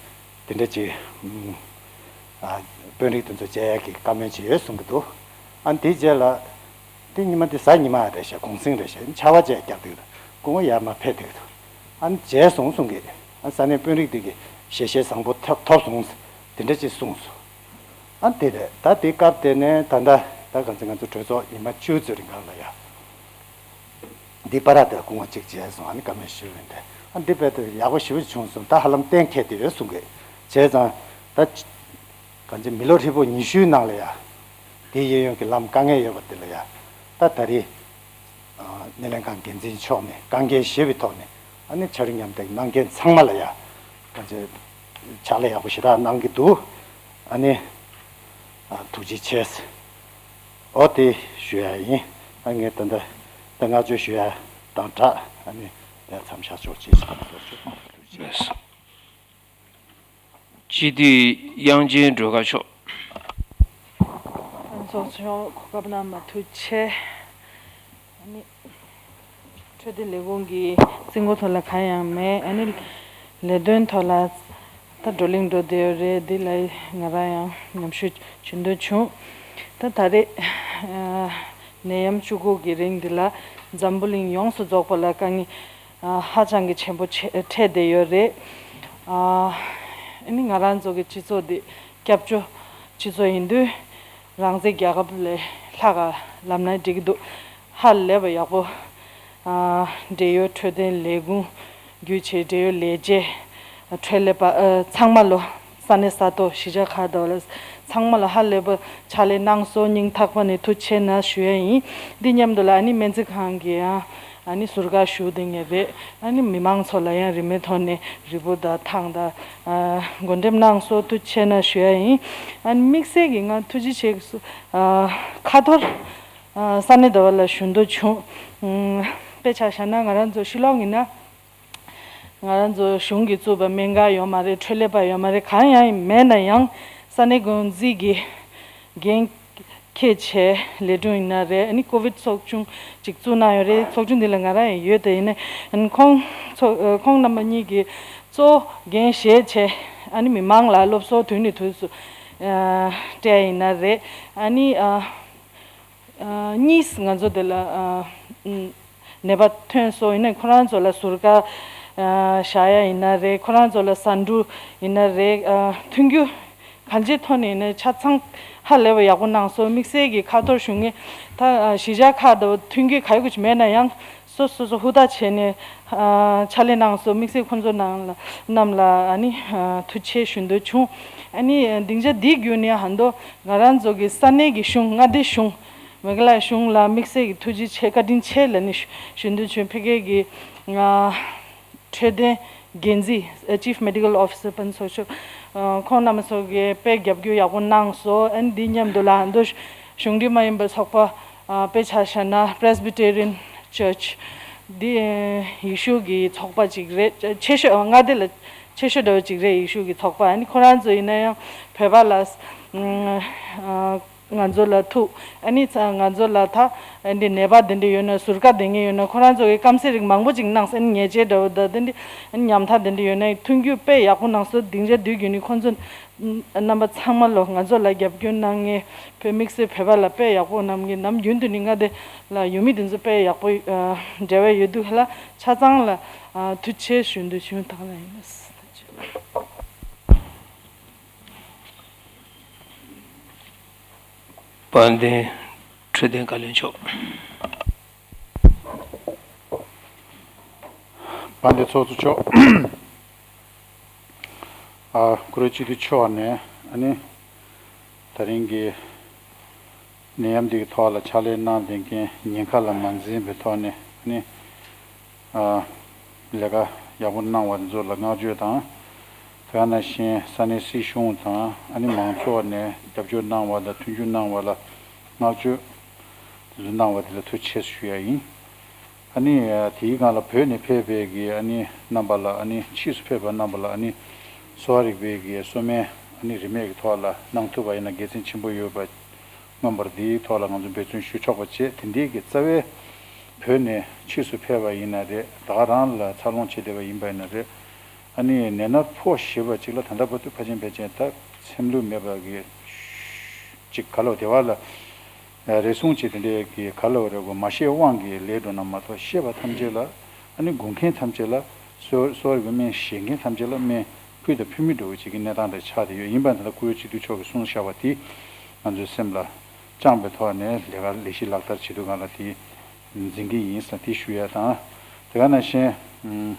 དེ་འདྲ་ཅིག་ཨ་དཔོན་རིགས་དེ་ཚོ་མཇལ་ཡ་གི་བཀའ་མོལ་ཅིག་ཡོད་གསུང་གི་འདུག་ཨ་ནི་དེའི་རྗེས་ལ། དེ་ཉི་མ་དེ་གཟའ་ཉི་མ་རེད་ཤག་གུང་སེང་རེད་ཤག་ཆར་པ་བཅས་རྒྱག་དུས་སྐུ་ངོ་ཡར་མར་ཕེབས་དུས་ཨ་ནི་མཇལ་སོང་གསུང་གི་ཨ་ས་གནས་དཔོན་རིགས་དེ་གི་ཞལ་བཞེས་བཟང་པོ་ཐོབ་ཐོབ་སོང་དེ་འདྲ་ཅིག་གསུངས་སོང་། ཨ་དེ་རེད། ད་དེ་སྐབས་དེ་ནས་ད་ལྟ་ད་གང་ཚེ་ང་ཚོ་གྲོས་ཚོགས་ཉི་མ་བཅུ་ཙམ་རིང་གང་ལ་ཡ་འདི་པ་ར་དེ་སྐུ་ངོ་གཅིག་མཇལ་སོང་། ཨ་ནི་བཀའ་མོལ་ཞུས་པ་ཡིན་ཏེ་ཨ་འདི་དཔེ་དེ་ཡག་པོ་ཞེ་པོ་བྱུང་སོང་། ད་ཧ་ལམ་གཏན་འཁེལ་དེ་ཡོད་གསུང་གི་བྱས་ཙང་ད། གང་ཅི་མི་ལོ་ཧྲིལ་པོ་ཉི་ཤུའི་ནང་ལ་ཡ། དེའི་གཡས་གཡོན་གྱི་ལམ་དཀའ་ངལ་ཡོད་པ་དེ་ལ་ཡ། ད་ད་རེས། སྣེ་ལེན་ཁང་འགན་འཛིན་མཆོག་ནས་དཀའ་འགལ་ཞེས་པའི་ཐོག་ནས་ཨ་ནི་ཕྱག་རོགས་མཉམ་འདེགས་གནང་མཁན་ཚང་མ་ལ་ཡ། གང་ཅི་ཕྱག་ལས་ཡག་པོ་ཞེ་དྲག་གནང་གི་འདུག་ཨ་ནི། ཐུགས་རྗེ་ཆེ། འོ་དེ་ཞུ་ཡ་ཡིན། ཨ་ངས་ད་ལྟ་ད་བསྔགས་བརྗོད་ཞུ་ཡ་དང་སྦྲགས་ཨ་ནི་དེ་མཚམས་བཞག་ཆོག་ཅེས་ཞུ་ཐུགས་རྗེ་ཆེ། སྤྱི་འཐུས་དབྱངས་ཅན་སྒྲོལ་དཀར་མཆོག་ཚོགས་གཙོ་གོ་སྐབས་གནང་བར་ཐུགས་རྗེ་ཆེ། ཨ་ནི། འཕྲོད་བསྟེན་ལས་ཁུངས་ཀྱི་རྩིས་འགོ་ཐོག་ལ་གང་ཡང་མེད། ཨ་ནི། ལས་དོན་ཐོག་ལ་ད་བགྲོ་གླེང་འགྲོ་བསྡད་ཡོད་རེད། འདི་ལ་ང་རང་ཡང་མཉམ་ཞུགས་བྱེད་འདོད་བྱུང་། ད་ད་རེས་ནད་ཡམས་བཅུ་དགུ་གི་རིང་འདི་ལ་འཛམ་བུ་གླིང་ཡོངས་སུ་རྫོགས་པ་ལ་དཀའ་ངལ་ཧ་ཅང་གི་ཆེན་པོ་འཕྲད་བསྡད་ཡོད་རེད། ཨ་ནི་ང་རང་ཚོ་གི་སྤྱི་ཚོགས་འདི་སྐྱབས་བཅོལ་སྤྱི་ཚོགས་ཡིན་དུས་རང་བཙན་རྒྱལ་ཁབ་ལས་ལྷག་ག་ལབ་ན་འགྲིག་གི་འདུག་ཧ་ལས་པ་ཡག་པོ། ཨ་འབྲེལ་ཡོད་འཕྲོད་བསྟེན་ལས་ཁུངས་བརྒྱུད་བྱས་འབྲེལ་ཡོད་ལས་བྱེད་འཕྲོད་ལས་པ་ཨ་ཚང་མ་ལོ། ས་གནས་ས་ཐོག་གཞིས་ཆགས་ཁག་དང་ལ་ཚང་མ་ལ་ཧ་ལས་པ་ཕྱག་ལས་གནང་སོང་། སྙིང་ཐག་པ་ནས་ཐུགས་རྗེ་ཆེ་གནང་ཞུ་ཡ་ཡིན། འདི་མཉམ་དུ་ལ་ཨ་ནི་སྨན་རྩིས་ཁང་གི་ཡང་ཨ་ནི་ཟུར་བཀག་ཞུ་བསྡད་མཁན་རེད། ཨ་ནི་མི་མང་ཚོ་ལ་ཡང་རིན་མེད་ཐོག་ནས་རིལ་བུ་དང་ཐང་དང་ཨ་བགོ་འགྲེམས་གནང་སོང་། ཐུགས་རྗེ་ཆེ་གནང་ཞུ་ཡ་ཡིན། ཨ་ནི་དམིགས་བསལ་གྱི་ང་ཐུགས་རྗེ་ཆེ་གི་སུ་ཨ་ཁ་ཐོར་ཨ་ས་གནས་འདི་བ་ལ་ཞུ་འདོད་བྱུང་། ཨ་དཔེ་ཆ་བཞག་ན་ང་རང་ཚོ་ཕྱི་ལོགས་ཡིན་ན། ང་རང་ཚོ་གཞུང་གིས་བཙུགས་པ་སྨན་ཁང་ཡོད་མ་རེད། འཕྲོད་ལས་པ་ཡོད་མ་རེད། གང་ཡང་མེད་ན་ཡང་ས་གནས་འགོ་འཛིན་གྱི་འགན་འཁྱེར་བྱས་ལས་སྒྲུབ་ཡིན་ན་རེད། ཨ་ནི་ཀོ་བིད་ཚོགས་ཆུང་ཅིག་བཙུགས་གནང་ཡོད་རེད། ཚོགས་ཆུང་འདི་ལ་ང་རང་ཡང་ཡོད་དེ་ཡིན་ནའི་ཁོང་ཚོ་ཁོང་རྣམ་པ་གཉིས་ཀྱིས་གཙོ་བོ་འགན་བཞེས་བྱས་ཨ་ནི་མི་མང་ལ་སློབ་གསོ་དུས་ནས་དུས་སུ་སྤྲད་ཡིན་ན་རེད། ཨ་ནི། གཉིས་ང་ཚོ་དེ་ལ་ནད་པ་ཐོན་སོང་ཡིན་ན་ཁོ་རང་ཚོ་ལ་ཟུར་བཀག་བཞག་ཡ་ཡིན་ན་རེད། ཁོ་རང་ཚོ་ལ་ཟ་འབྲུ་ཡིན་ན་རེད། མཐུན་རྒྱུ་གང་ཅིའི་ཐོག་ནས་ཡིན་ན་ཆ་ཚང་ ཧ་ལས་པ་ཡག་པོ་གནང་སོང་། དམིགས་བསལ་གྱི་ཁ་ཐོར་བྱུང་མཁན་ད་གཞིས་ཆགས་ཁག་དང་མཐུན་རྐྱེན་ག་ཡོད་ཀྱི་མེད་ན་ཡང་། སོ་སོ་སོ་ཧུར་ཐག་བྱས་ནས་ཨ་ཕྱག་ལས་གནང་སོང་། དམིགས་བསལ་ཁོང་ཚོ་ནང་ལ་རྣམས་ལ་ཨ་ནི་ཨ་ཐུགས་རྗེ་ཆེ་ཞུ་འདོད་བྱུང་། ཨ་ནི་སྡིངས་ཆ་འདི་བརྒྱུད་ནས་ཧ་འདོ་ང་རང་ཚོ་གི་ས་གནས་ཀྱི་གཞུང་མངའ་སྡེ་གཞུང་མེག་ལ་ཡ་གཞུང་ལ་དམིགས་བསལ་གྱི་ཐུགས་རྗེ་ཆེ་བཀའ་དྲིན་ཆེ་ལབ་ནས་ཞུ་ཞུ་འདོད་བྱུང་། ཕ་གི་གི་ཨ་འཕྲོད་བསྟེན་འགན་འཛིན་ཨ་Chief Medical Officer ཕན་ཚོགས་ཆུ་ཁོང་རྣམ་པ་ཚོ་གིས་དཔེ་རྒྱབ་སྐྱོར་ཡག་པོ་གནང་སོང་། ཨ་ནི་འདི་མཉམ་དུ་ལ་ཧ་འདོ་གཞུང་འབྲེལ་མ་ཡིན་པའི་ཚོགས་པ། ཨ་དཔེ་ཆ་བཞག་ན་Presbyterian Church འདི་ཡེ་ཤུ་གི་ཚོགས་པ་ཅིག་རེད། ཆེ་ཤོས་མངའ་སྡེ་ལ་ཆེ་ཤོས་འདྲ་བོ་ཅིག་རེད། ཡེ་ཤུ་གི་ཚོགས་པ། ཨ་ནི་ཁོ་རང་ཚོ་ཡིན་ན་ཡང་བོད་པ་ལ་ཨ་ང་ཚོ་ལ་ཐུག་ཨ་ནི་ཚ་ང་ཚོ་ལ་ད་ཨ་འདི་ནད་པ་དེ་འདྲ་ཡོད་ན་ཟུར་བཀག་དེ་འདྲ་ཡོད་ན་ཁོ་རང་ཚོ་གི་སྐམ་སའི་རིགས་མང་པོ་ཅིག་གནང་སོང་། ཨ་ནི་ཉལ་ཆས་འདྲ་བོ་དང་དེ་འདྲ་ཨ་ནི་ཉམ་ཐག་དེ་འདྲ་ཡོད་ན་མཐུན་འགྱུར་དཔེ་ཡག་པོ་གནང་སོང་། སྡིངས་ཆ་དེ་བརྒྱུད་ནས་ཁོ་ཚོ་རྣམ་པ་ཚང་མ་ལོ་ང་ཚོ་ལ་རྒྱབ་སྐྱོར་གནང་མཁན་བོད་དམིགས་བསལ་བོད་པ་ལ་དཔེ་ཡག་པོ་གནང་མཁན། ནམ་རྒྱུན་དུ་ནི་མངའ་སྡེ་ལ་ཡོད་མི་དེ་ཚོ་དཔེ་ཡག་པོ་ཨ་འབྲེལ་བ་ཡོད་འདུག་ལ། ཆ་ཚང་ལ་ཨ་ཐུགས་རྗེ་ཆེ་ཞུ་འདོད་བྱུང་། ད་ག་ལ་ཡིན། དཔལ་ལྡན་འཕྲོད་བསྟེན་བཀའ་བློན་མཆོག་དཔལ་ལྡན་ཚོགས་གཙོ་མཆོག་ཨ་བཀུར་འོས་སྤྱི་འཐུས་མཆོག་ནས་ཨ་ནི་ད་རིང་གི་ནད་ཡམས་འདི་གི་ཐོག་ལ་ཕྱག་ལས་གནང་བསྡད་མཁན་ཉེན་ཁ་ལ་མ་འཛེམས་པའི་ཐོག་ནས་ཨ་ནི་ཨ་ལས་ཀ་ཡག་པོ་གནང་བ་ཚོ་ལ་བསྔགས་བརྗོད་དང་། དེ་ག་ནང་བཞིན་ས་གནས་སྲིད་གཞུང་དང་ཨ་ནི་མང་ཚོགས་ནས་རྒྱབ་སྐྱོར་གནང་བ་དང་མཐུན་འགྱུར་གནང་བ་ལ་བསྔགས་བརྗོད་དེ་ཚོ་གནང་བ་དེ་ལ་ཐུགས་རྗེ་ཆེ་ཞུ་ཡ་ཡིན། ཨ་ནི་དེའི་སྒང་ལ་བོད་ནས་ཕེབས་པའི་གི་ཨ་ནི་རྣམ་པ་ལ་ཨ་ནི་ཕྱིས་སུ་ཕེབས་པ་རྣམ་པ་ལ་ཨ་ནི་གསོ་བ་རིག་པའི་གི་གསོ་སྨན་ཨ་ནི་རིན་མེད་ཀྱི་ཐོག་ལ་གནང་ཐུབ་པ་ཡིན་ན་དགེ་མཚན་ཆེན་པོ་ཡོད་པ། མངོན་པར་འདིའི་ཐོག་ལ་ང་ཚོ་འབད་བརྩོན་ཞུ་ཆོག་པ་བྱས། དེ་འདྲའི་གི་རྩ་བའི་བོད་ནས་ཕྱིས་སུ་ཕེབས་པ་ཡིན་ན་རེད། ད་ག་རང་ལ་འཚར་ལོངས་བྱེད་བསྡད་པ་ཡིན་པ་ཡིན་ན་རེད། ཨ་ནི་ནད་ན་ཕོག་ཤེས་པ་ཅིག་ལ་ད་ལྟ་བར་དུ་ཕལ་ཆེར་ཕལ་ཆེར་ད་སེམས་ལུས་མེད་པ་གི་ཅིག་ག་ལ་བ་དེ་བ་ལ་རེ་ཟུང་བྱས་དེ་འདྲའི་གི་ག་ལ་བ་རེ་གོ་མ་ཤེས་དབང་གིས་ལས་འགྲོ་ན་མ་གཏོགས། ཤེས་པ་ཐམས་ཅད་ལ་ཨ་ནི་དགོས་མཁན་ཐམས་ཅད་ལ་གསོ་གསོ་བ་རིག་པའི་སྨན་བཞེས་མཁན་ཐམས་ཅད་ལ་སྨན་ཕུལ་དང་ཕུལ་མི་འགྲོ་བའི་ཅིག་གི་གནས་སྟངས་དེ་ཆགས་བསྡད་ཡོད། ཡིན་པ་ད་ལྟ་བཀུར་འོས་སྤྱི་འཐུས་མཆོག་གིས་གསུངས་བཞག་པ་དེ་ང་ཚོའི་སེམས་ལ་བཅངས་པའི་ཐོག་ནས་ལས་ཀ་ལས་གཞི་ལག་བསྟར་བྱེད་དུས་སྒང་ལ་དེ་འཛིན་གྱི་ཡིན་ཟེར་དེ་ཞུ་ཡ་དང་། དེ་ག་ནང་བཞིན་ཨུམ།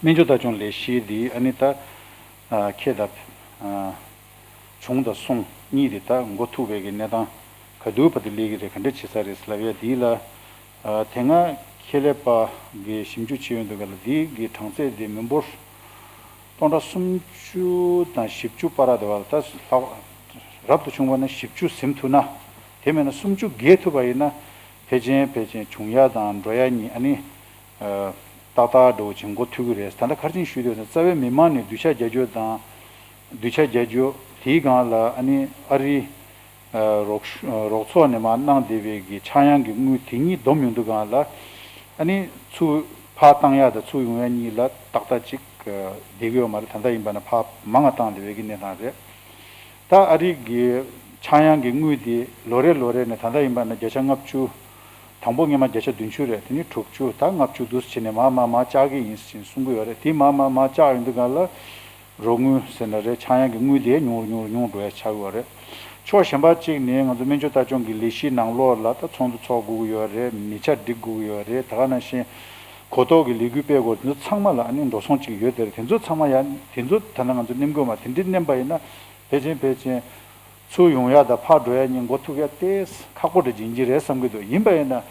སྨན་བཅོས་ལྟ་སྐྱོང་ལས་གཞི་འདི་ཨ་ནི་ད་ཨ་ཁེ་ད་ཨ་བྱུང་དང་སོང་གཉིས་དེ་ད་འགོ་ཐུག་པའི་གི་གནས་སྟངས་ག་དུས་བར་དུ་ལས་ཀྱི་རེད། ག་འདྲ་བྱེད་ས་རེད་ལབ་ཡ་འདི་ལ་ཨ་དེ་སྔ་ཁེ་ལས་པ་གི་ཞིབ་འཇུག་བྱེད་ཡོང་དུས་སྒང་ལ་འདི་གི་གྲངས་ཚད་དེ་མི་འབོར་སྟོང་ཕྲག་སུམ་ཅུ་དང་བཞི་བཅུ་བར་དུ་བ་ད་ལྷག་རབ་ཏུ་བྱུང་བ་ན་བཞི་བཅུ་ཟིན་ཐུབ་ན། དེ་མེད་ན་སུམ་ཅུ་བརྒལ་ཐུབ་པ་ཡིན་ན་ཕལ་ཆེར་ཕལ་ཆེར་བྱུང་ཡ་དང་འགྲོ་ཡ་གཉིས་ཨ་ནི་ཏག་ཏག་འགྲོ་བ་ཅིག་འགོ་ཐུག་གི་རེད། ད་ལྟ་ག་རེ་བྱས་ནས་ཞུས་འདུག་ཟེར་ན། རྩ་བའི་མི་མང་ནས་སྡུད་ཆ་རྒྱག་རྒྱུ་དང་། སྡུད་ཆ་རྒྱག་རྒྱུ་དེའི་སྒང་ལ་ཨ་ནི་ཨ་རི་རོགས་རོགས་ཚོགས་ནས་མར་གནང་བསྡད་པའི་གི་ཆག་ཡང་གི་དངུལ་དེ་གཉིས་བསྡོམས་ཡོང་དུས་སྒང་ལ་ཨ་ནི་ཚུར་ཕར་བཏང་ཡ་དང་ཚུར་ཡོང་ཡ་གཉིས་ལ་ཏག་ཏག་ཅིག་བསྡད་ཀྱི་ཡོད་མ་རེད། ད་ལྟ་ཡིན་པ་ན་ཕར་མང་ང་བཏང་བསྡད་པའི་གི་གནས་སྟངས་རེད། ད་ཨ་རི་གི་ཆག་ཡང་གི་དངུལ་དེ་ལོ་རེ་ལོ་རེ་ནས་ད་ལྟ་ཡིན་པ་ན་བརྒྱ་ཆ་ལྔ་བཅུ། དང་པོ་སྔོན་མ་བརྒྱ་ཆ་བདུན་ཅུ་རེད། དེ་ནས་དྲུག་ཅུ། ད་ལྔ་བཅུ་འདུག་སེ་བྱས་ནས་མར་མར་མར་བཅག་གི་ཡིན་ཟེར་གསུང་གི་ཡོད་རེད། དེ་མར་མར་མར་བཅག་ཡོང་དུས་སྒང་ལ་རོགས་དངུལ་ཟེར་ན་རེད། ཆག་ཡང་གི་དངུལ་དེ་ཉུང་རུ་ཉུང་རུ་ཉུང་རུ་འགྲོ་ཡ་ཆགས་ཀྱི་ཡོད་རེད། ཕྱོགས་གཞན་པ་གཅིག་ནས་ང་ཚོ་སྨན་བཅོས་ལྟ་སྐྱོང་གི་ལས་གཞིའི་ནང་ལོགས་ལ་ད་ཚོགས་འདུ་ཚོགས་དགོས་ཀྱི་ཡོད་རེད། མི་ཆ་སྒྲིག་དགོས་ཀྱི་ཡོད་རེད། ད་ག་ནང་བཞིན་གོ་རྟོགས་ཀྱི་ལས་འགུལ་སྤེལ་དགོས། དེ་ཚོ་ཚང་མ་ལ་ཨ་ནི་འགྲོ་སོང་གཅིག་ཡོད་དེ་རེད། དེ་ཚོ་ཚང་མ་ཡ་དེ་ཚོ་ད་ལྟ་ང་ཚོ་ནེམ་དགོས་མ་དེ་འདྲའི་ནེམ་པ་ཡིན་ན་ཕལ་ཆེར་ཕལ་ཆེར་ཚུར་ཡོང་ཡ་དང་ཕར་འགྲོ་ཡ་གཉིས་འགོ་ཐུག་ཡ་ཏོག་ཙམ་ཁག་པོ་འདྲ་ཅིག་ཡིན་གྱི་རེད་བསམ་གྱི་འདུག་ཡིན་པ་ཡིན་ན་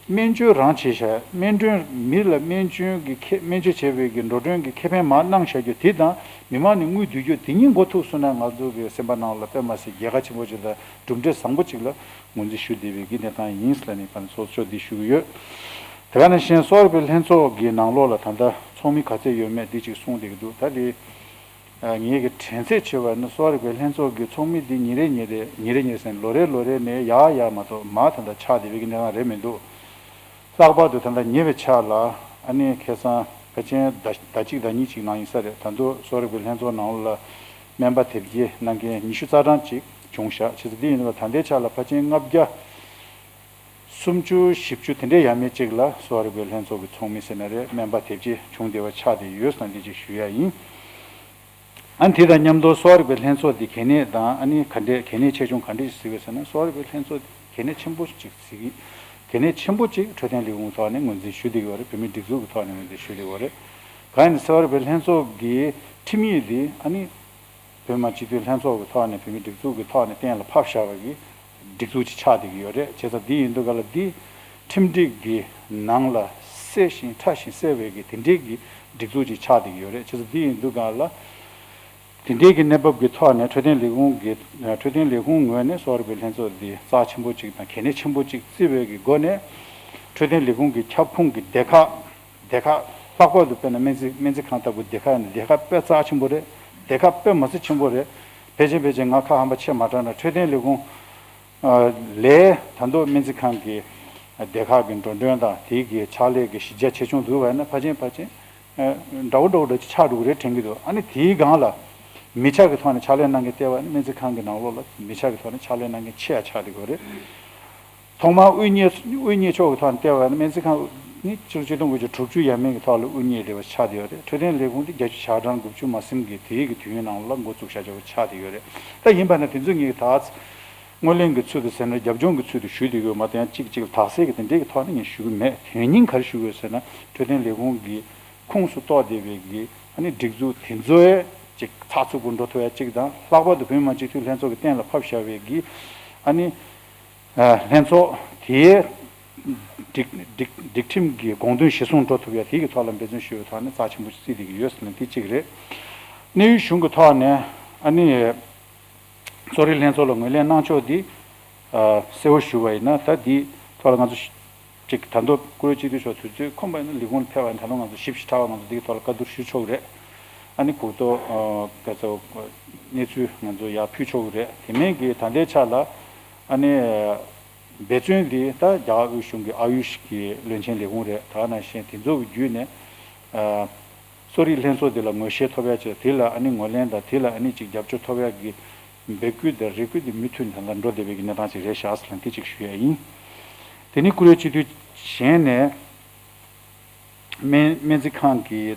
སྨན་བཅོས་རང་བྱེད་བྱ་སྨན་གྲོན་མི་ལ་སྨན་བཅོས་ཀྱི་ཁེ་སྨན་བཅོས་བྱེད་པའི་གི་འགྲོ་གྲོན་གྱི་ཁེ་ཕན་མར་གནང་བཞག་རྒྱུ་དེ་དང་མི་མང་ནས་དངུལ་བསྡུ་རྒྱུ་དེ་གཉིས་འགོ་ཐུག་སོང་ན་ང་ཚོ་གི་སེམས་པ་ནང་ལ་དཔེ་མ་སྲིད་རྒྱལ་ཁ་ཆེན་པོ་ཅིག་དང་གྲུབ་འབྲས་བཟང་པོ་ཅིག་ལ་ངོས་འཛིན་ཞུ་བསྡད་པའི་གི་གནས་སྟངས་ཡིན་ལབ་ནས་ཕན་ཚོགས་ཕྱོགས་འདི་ཞུ་གི་ཡོད། དེ་ག་ནང་བཞིན་གསོ་བ་རིག་པའི་ལྷན་ཚོགས་ཀྱི་ནང་ལོགས་ལ་ད་ལྟ་ཚོགས་མི་ག་ཚད་ཡོད་མེད་འདི་ཅིག་གསུངས་བསྡད་ཀྱི་འདུག་ད་དེ། ངེད་ཀྱི་དྲན་ཚད་བྱས་པ་ནི་གསོ་བ་རིག་པའི་ལྷན་ཚོགས་ཀྱི་ཚོགས་མི་འདི་ཉིན་རེ་ཉིན་རེ་ཉིན་རེ་ཉིན་རེ་ཟེར་ལོ་རེ་ལོ་རེ་ནས་ཡར་ཡར་མ་གཏོགས་མར་ད་ལྟ་ཆག་བསྡད་པའི་གི་གནས་སྟངས་རེད་མི་འདུག་ལྷག་པར་དུ་ད་ལྟ་ཉེ་བའི་ཆར་ལ་ཨ་ནི་ཁ་སང་ཕལ་ཆེར་ཟླ་ཟླ་གཅིག་ཟླ་གཉིས་ཅིག་ནང་ཡིན་ས་རེད། ད་དུང་གསོ་བ་རིག་པའི་ལྷན་ཚོགས་ནང་ལ་སྨན་པ་དེབ་སྐྱེལ་གནང་མཁན་ཉི་ཤུ་རྩ་གྲངས་ཅིག་བྱུང་བཞག་བྱས་ཙང་འདི་ཡིན་ན་ད་ལྟའི་ཆར་ལ་ཕལ་ཆེར་ལྔ་བརྒྱ་སུམ་ཅུ་བཞི་བཅུ་དེ་འདྲའི་ཡས་མས་ཅིག་ལ་གསོ་བ་རིག་པའི་ལྷན་ཚོགས་ཀྱི་ཚོགས་མི་ཟེར་ན་རེད། སྨན་པ་དེབ་སྐྱེལ་བྱུང་བསྡད་པ་ཆགས་བསྡད་ཡོད་ཟེར་ན་འདི་ཅིག་ཞུ་ཡ་ཡིན། ཨ་ནི་དེ་དང་མཉམ་དུ་གསོ་བ་རིག་པའི་ལྷན་ཚོགས་འདི་གལ་གནད་དང་ཨ་ནི་ག་འདྲས་གལ་གནད་ཆེ་ཆུང་ག་འདྲས་ཞིག་གཟིགས་པ་ཟེར་ན། གསོ་བ་རིག་པའི་ལྷན་ཚོགས་འདི་གལ་གནད་ཆེན་པོ་ཅིག་གཟིགས་ཀྱི། གལ་གནད་ཆེན་པོ་ཅིག་འཕྲོད་བསྟེན་ལས་ཁུངས་ཐོག་ནས་ངོས་འཛིན་ཞུ་བསྡད་ཡོད་རེད། བོད་མིའི་སྒྲིག་འཛུགས་ཀྱི་ཐོག་ནས་ངོས་འཛིན་ཞུ་བསྡད་ཡོད་རེད། གང་ཡིན་ན་གསོ་བ་རིག་པའི་ལྷན་ཚོགས་ཀྱི་ཁྲིམས་ཡིག་འདི་ཨ་ནི་བོད་མི་མང་སྤྱི་འཐུས་ལྷན་ཚོགས་ཀྱི་ཐོག་ནས་བོད་མིའི་སྒྲིག་འཛུགས་ཀྱི་ཐོག་ནས་གཏན་ལ་ཕབ་བཞག་པ་གི་སྒྲིག་འཛུགས་ཅིག་ཆགས་བསྡད་ཀྱི་ཡོད་རེད། བྱས་ཙང་འདི་ཡིན་དུས་ག་ལ་འདི་ཁྲིམས་སྒྲིག་གི་ནང་ལ་གསལ་ཞིང་ཕྲ་ཞིང་གསལ་བའི་གི་དེ་འདྲའི་གི་སྒྲིག་འཛུགས་ཅིག་ཆགས་བསྡད་ཀྱི་ཡོད་རེད། བྱས་ཙང་འདི་ཡིན་དུས་ག་ལ་དེ་འདྲའི་གི་གནས་བབ་ཀྱི་ཐོག་ནས་འཕྲོད་བསྟེན་ལས་ཁུངས་ཀྱི་འཕྲོད་བསྟེན་ལས་ཁུངས་ངོས་ནས་གསོ་བ་རིག་པའི་ལྷན་ཚོགས་འདི་རྩ་ཆེན་པོ་ཅིག་དང་གལ་གནད་ཆེན་པོ་ཅིག་བརྩི་བའི་གི་སྒོ་ནས་འཕྲོད་བསྟེན་ལས་ཁུངས་ཀྱི་ཁྱབ་ཁོངས་ཀྱི་སྡེ་ཁག་སྡེ་ཁག་ལྷག་པར་དུ་དཔེར་ན་སྨན་རྩིས་སྨན་རྩིས་ཁང་ལྟ་བུ་སྡེ་ཁག་ཡིན་ན་སྡེ་ཁག་དཔེ་རྩ་ཆེན་པོ་རེད། སྡེ་ཁག་དཔེ་མི་སྲིད་ཆེན་པོ་རེད། ཕལ་ཆེར་ཕལ་ཆེར་ང་ཁ་ཧམ་པ་ཆེ་མ་དྲགས་ན་འཕྲོད་བསྟེན་ལས་ཁུངས་ལས་ད་དུང་སྨན་རྩིས་ཁང་གི་སྡེ་ཁག་གི་འགྲོ་གྲོན་དང་དེའི་གི་ཕྱག་ལས་ཀྱི་གཞི་རྒྱ་ཆེ་ཆུང་འདུག་བས་ན་ཕལ་ཆེར་ཕལ་ཆེར་འདྲ་བོ་འདྲ་བོ་འདྲ་ཅིག་ཆགས་འགྲོ་གི་རེད་དྲན་གྱི་འདུག་ཨ་ནི་དེའི་སྒང་ལ་མི་ཆ་གི་ཐོག་ནས་ཕྱག་ལས་གནང་མཁན་བལྟས་པ་ནི་སྨན་རྩིས་ཁང་གི་ནང་ལོགས་ལ་མི་ཆ་གི་ཐོག་ནས་ཕྱག་ལས་གནང་མཁན་ཆེ་ཡ་ཆགས་བསྡད་ཡོད་རེད། ཐོག་མར་དབུ་བརྙེས་དབུ་བརྙེས་ཕྱོགས་ཀྱི་ཐོག་ནས་བལྟས་པ་ཡིན་ན་སྨན་རྩིས་ཁང་ནི་ཕྱི་ལོ་ཆིག་སྟོང་དགུ་བརྒྱ་དྲུག་ཅུ་ཡས་མས་ཀྱི་ཐོག་ལ་དབུ་བརྙེས་བསྡད་པ་ཆགས་བསྡད་ཡོད་རེད། འཕྲོད་བསྟེན་ལས་ཁུངས་དེ་བརྒྱད་ཅུ་ཞེ་གྲངས་དགུ་བཅུ་མ་ཟིན་གྱི་དེའི་གི་དུས་ཡུན་ནང་ལ་འགོ་བཙུགས་བཞག་བྱ་བ་ཆགས་བསྡད་ཡོད་རེད། ད་ཡིན་པ་ན་དེ་ཚོ་ངས་ད་སྔོན་གླེང་གི་ཚུལ་དུ་ཟེར་ན་རྒྱབ་ལྗོངས་ཀྱི་ཚུལ་དུ་ཞུས་བསྡད་ཡོད་མ་གཏོགས་ཡང་གཅིག་གཅིག་ལ་དག་སེལ་གྱི་དེ་འདྲའི་གི་ཐོག་ནས་ངས་ཞུ་གི་མེད། དོན་སྙིང་ག་རེ་ཞུ་དགོས་ཟེར་ན་འཕྲོད་བསྟེན་ལས་ཁུངས་ཀྱི་ཁོངས་སུ་གཏོགས་བསྡད་པའི་གི་ཨ་ནི་སྒྲིག་འཛུགས་དེ་ཚོའི་ཅིག་ཚགས་ཚུད་པོ་འགྲོ་ཐུབ་ཡ་གཅིག་དང་། ལྷག་པར་དུ་བོད་མི་མང་སྤྱི་འཐུས་ལྷན་ཚོགས་ཀྱི་གཏན་ལ་ཕབ་བཞག་པའི་གི་ཨ་ནི་ལྷན་ཚོགས་དེའི་སྒྲིག་སྒྲིག་སྒྲིག་ཁྲིམས་ཀྱི་དགོངས་དོན་གཞིར་བཟུང་འགྲོ་ཐུབ་ཡ་དེ་གི་ཐོག་ལ་འབད་བརྩོན་ཞུ་བའི་ཐོག་ནས་རྩ་ཆེན་པོ་བརྩིས་བསྡད་ཀྱི་ཡོད་ཟེར་ན་དེ་གཅིག་རེད། གནས་ཡུལ་གཞུང་གི་ཐོག་ནས་ཨ་ནི་གསོ་རིག་ལྷན་ཚོགས་ལ་ངོས་ལེན་གནང་ཕྱོགས་འདི་གསལ་བོ་ཞུ་བ་ཡིན་ན། ད་འདི་ཐོག་ལ་ང་ཚོ་ཅིག་ད་དུང་བཀུར་འོས་སྤྱི་འཐུས་མཆོག་དུས་ཚོད་ཁོམ་པ་ཡིན་ན་ལས་ཁུངས་ལ་ཕེབས་པ་ཡིན་ན་ད་དུང་ང་ཚོ་ཞིབ་ཞིབ་ཕྲ་བ་ང་ཚོ་འདི་གི་ཐོག་ལ་བཀའ་བསྡུར་ཞུ་ཆོག་གི་རེད། ཨ་ནི་གོ་རྟོགས་ཨ་ག་ཚོད་གནས་ཚུལ་ང་ཚོ་ཡར་ཕུལ་ཆོག་གི་རེད། དེ་མིན་གྱི་ད་ལྟའི་ཆ་ལ་ཨ་ནི་འབད་བརྩོན་འདི་ད་རྒྱ་གར་དབུས་གཞུང་གི་ཨ་ཡུཤ་གི་བློན་ཆེན་ལས་ཁུངས་རེད། ད་ག་ནང་བཞིན་དེ་ཚོ་གི་བརྒྱུད་ནས་ཨ། གསོ་རིག་ལྷན་ཚོགས་འདི་ལ་ངོ་ཤེས་ཐོབ་ཡ་བྱས། དེ་ལ་ཨ་ནི་ངོས་ལེན་དང་དེ་ལ་ཨ་ནི་ཅིག་རྒྱབ་སྐྱོར་ཐོབ་ཡ་གི་འབོད་སྐུལ་དང་རེ་སྐུལ་འདི་མུ་མཐུད་ནས་ད་ལྟ་འགྲོ་བསྡད་པའི་གི་གནས་སྟངས་ཅིག་རེད་ཤག་ཟེར་ལ་དེ་ཅིག་ཞུ་ཡ་ཡིན། དེ་ནི་བཀུར་འོས་སྤྱི་འཐུས་གཞན་ནས་སྨན་སྨན་རྩིས་ཁང་གི་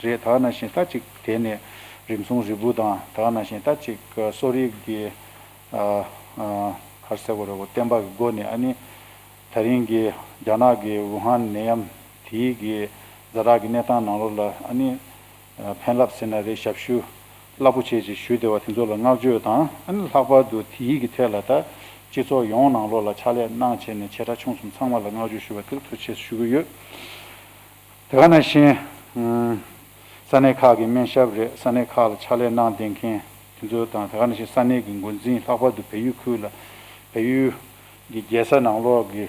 རེད། ད་ནང་བཞིན་ད་ཅིག་དེ་ནས་རིམས་སྲུང་རིལ་བུ་དང་ད་ནང་བཞིན་ད་ཅིག་གསོ་རིག་གི་ཨ་ཨ་ག་རེ་ཟེར་དགོས་རེད་གོ་བསྟན་པ་གི་སྒོ་ནས་ཨ་ནི། ད་རིང་གི་རྒྱ་ནག་གི་ཝུ་ཧན་ནད་ཡམས་དེའི་གི་ཛ་དྲག་གི་གནས་སྟངས་ནང་ལོགས་ལ་ཨ་ནི་ཕན་རླབས་ཟེར་ན་རེད། ཞབས་ཞུ་རླབས་པོ་ཆེ་ཅིག་ཞུས་བསྡད་པ་དེ་ཚོ་ལ་བསྔགས་བརྗོད་དང་། ཨ་ནི་ལྷག་པར་དུ་དེའི་གི་ཐད་ལ་ད་སྤྱི་ཚོགས་ཡོངས་ནང་ལོགས་ལ་ཕྱག་ལས་གནང་བྱས་ནས་ཆེ་ཕྲ་ཆུང་གསུམ་ཚང་མ་ལ་བསྔགས་བརྗོད་ཞུ་བ་དེ་ལ་ཐུགས་རྗེ་ཆེ་ཞུ་གི་ཡོད། དེ་ག་ནང་བཞིན་ས་གནས་ཁག་གི་སྨན་ཞབས་རེད། ས་གནས་ཁག་ལ་ཕྱག་ལས་གནང་བསྡད་མཁན་དེ་ཚོ་དང་། དེ་ག་ནང་བཞིན་ས་གནས་ཀྱི་འགོ་འཛིན་ལྷག་པར་དུ་བལ་ཡུལ་ཁུལ་ལ་བལ་ཡུལ་གྱི་རྒྱལ་ས་ནང་ལོགས་ཀྱི་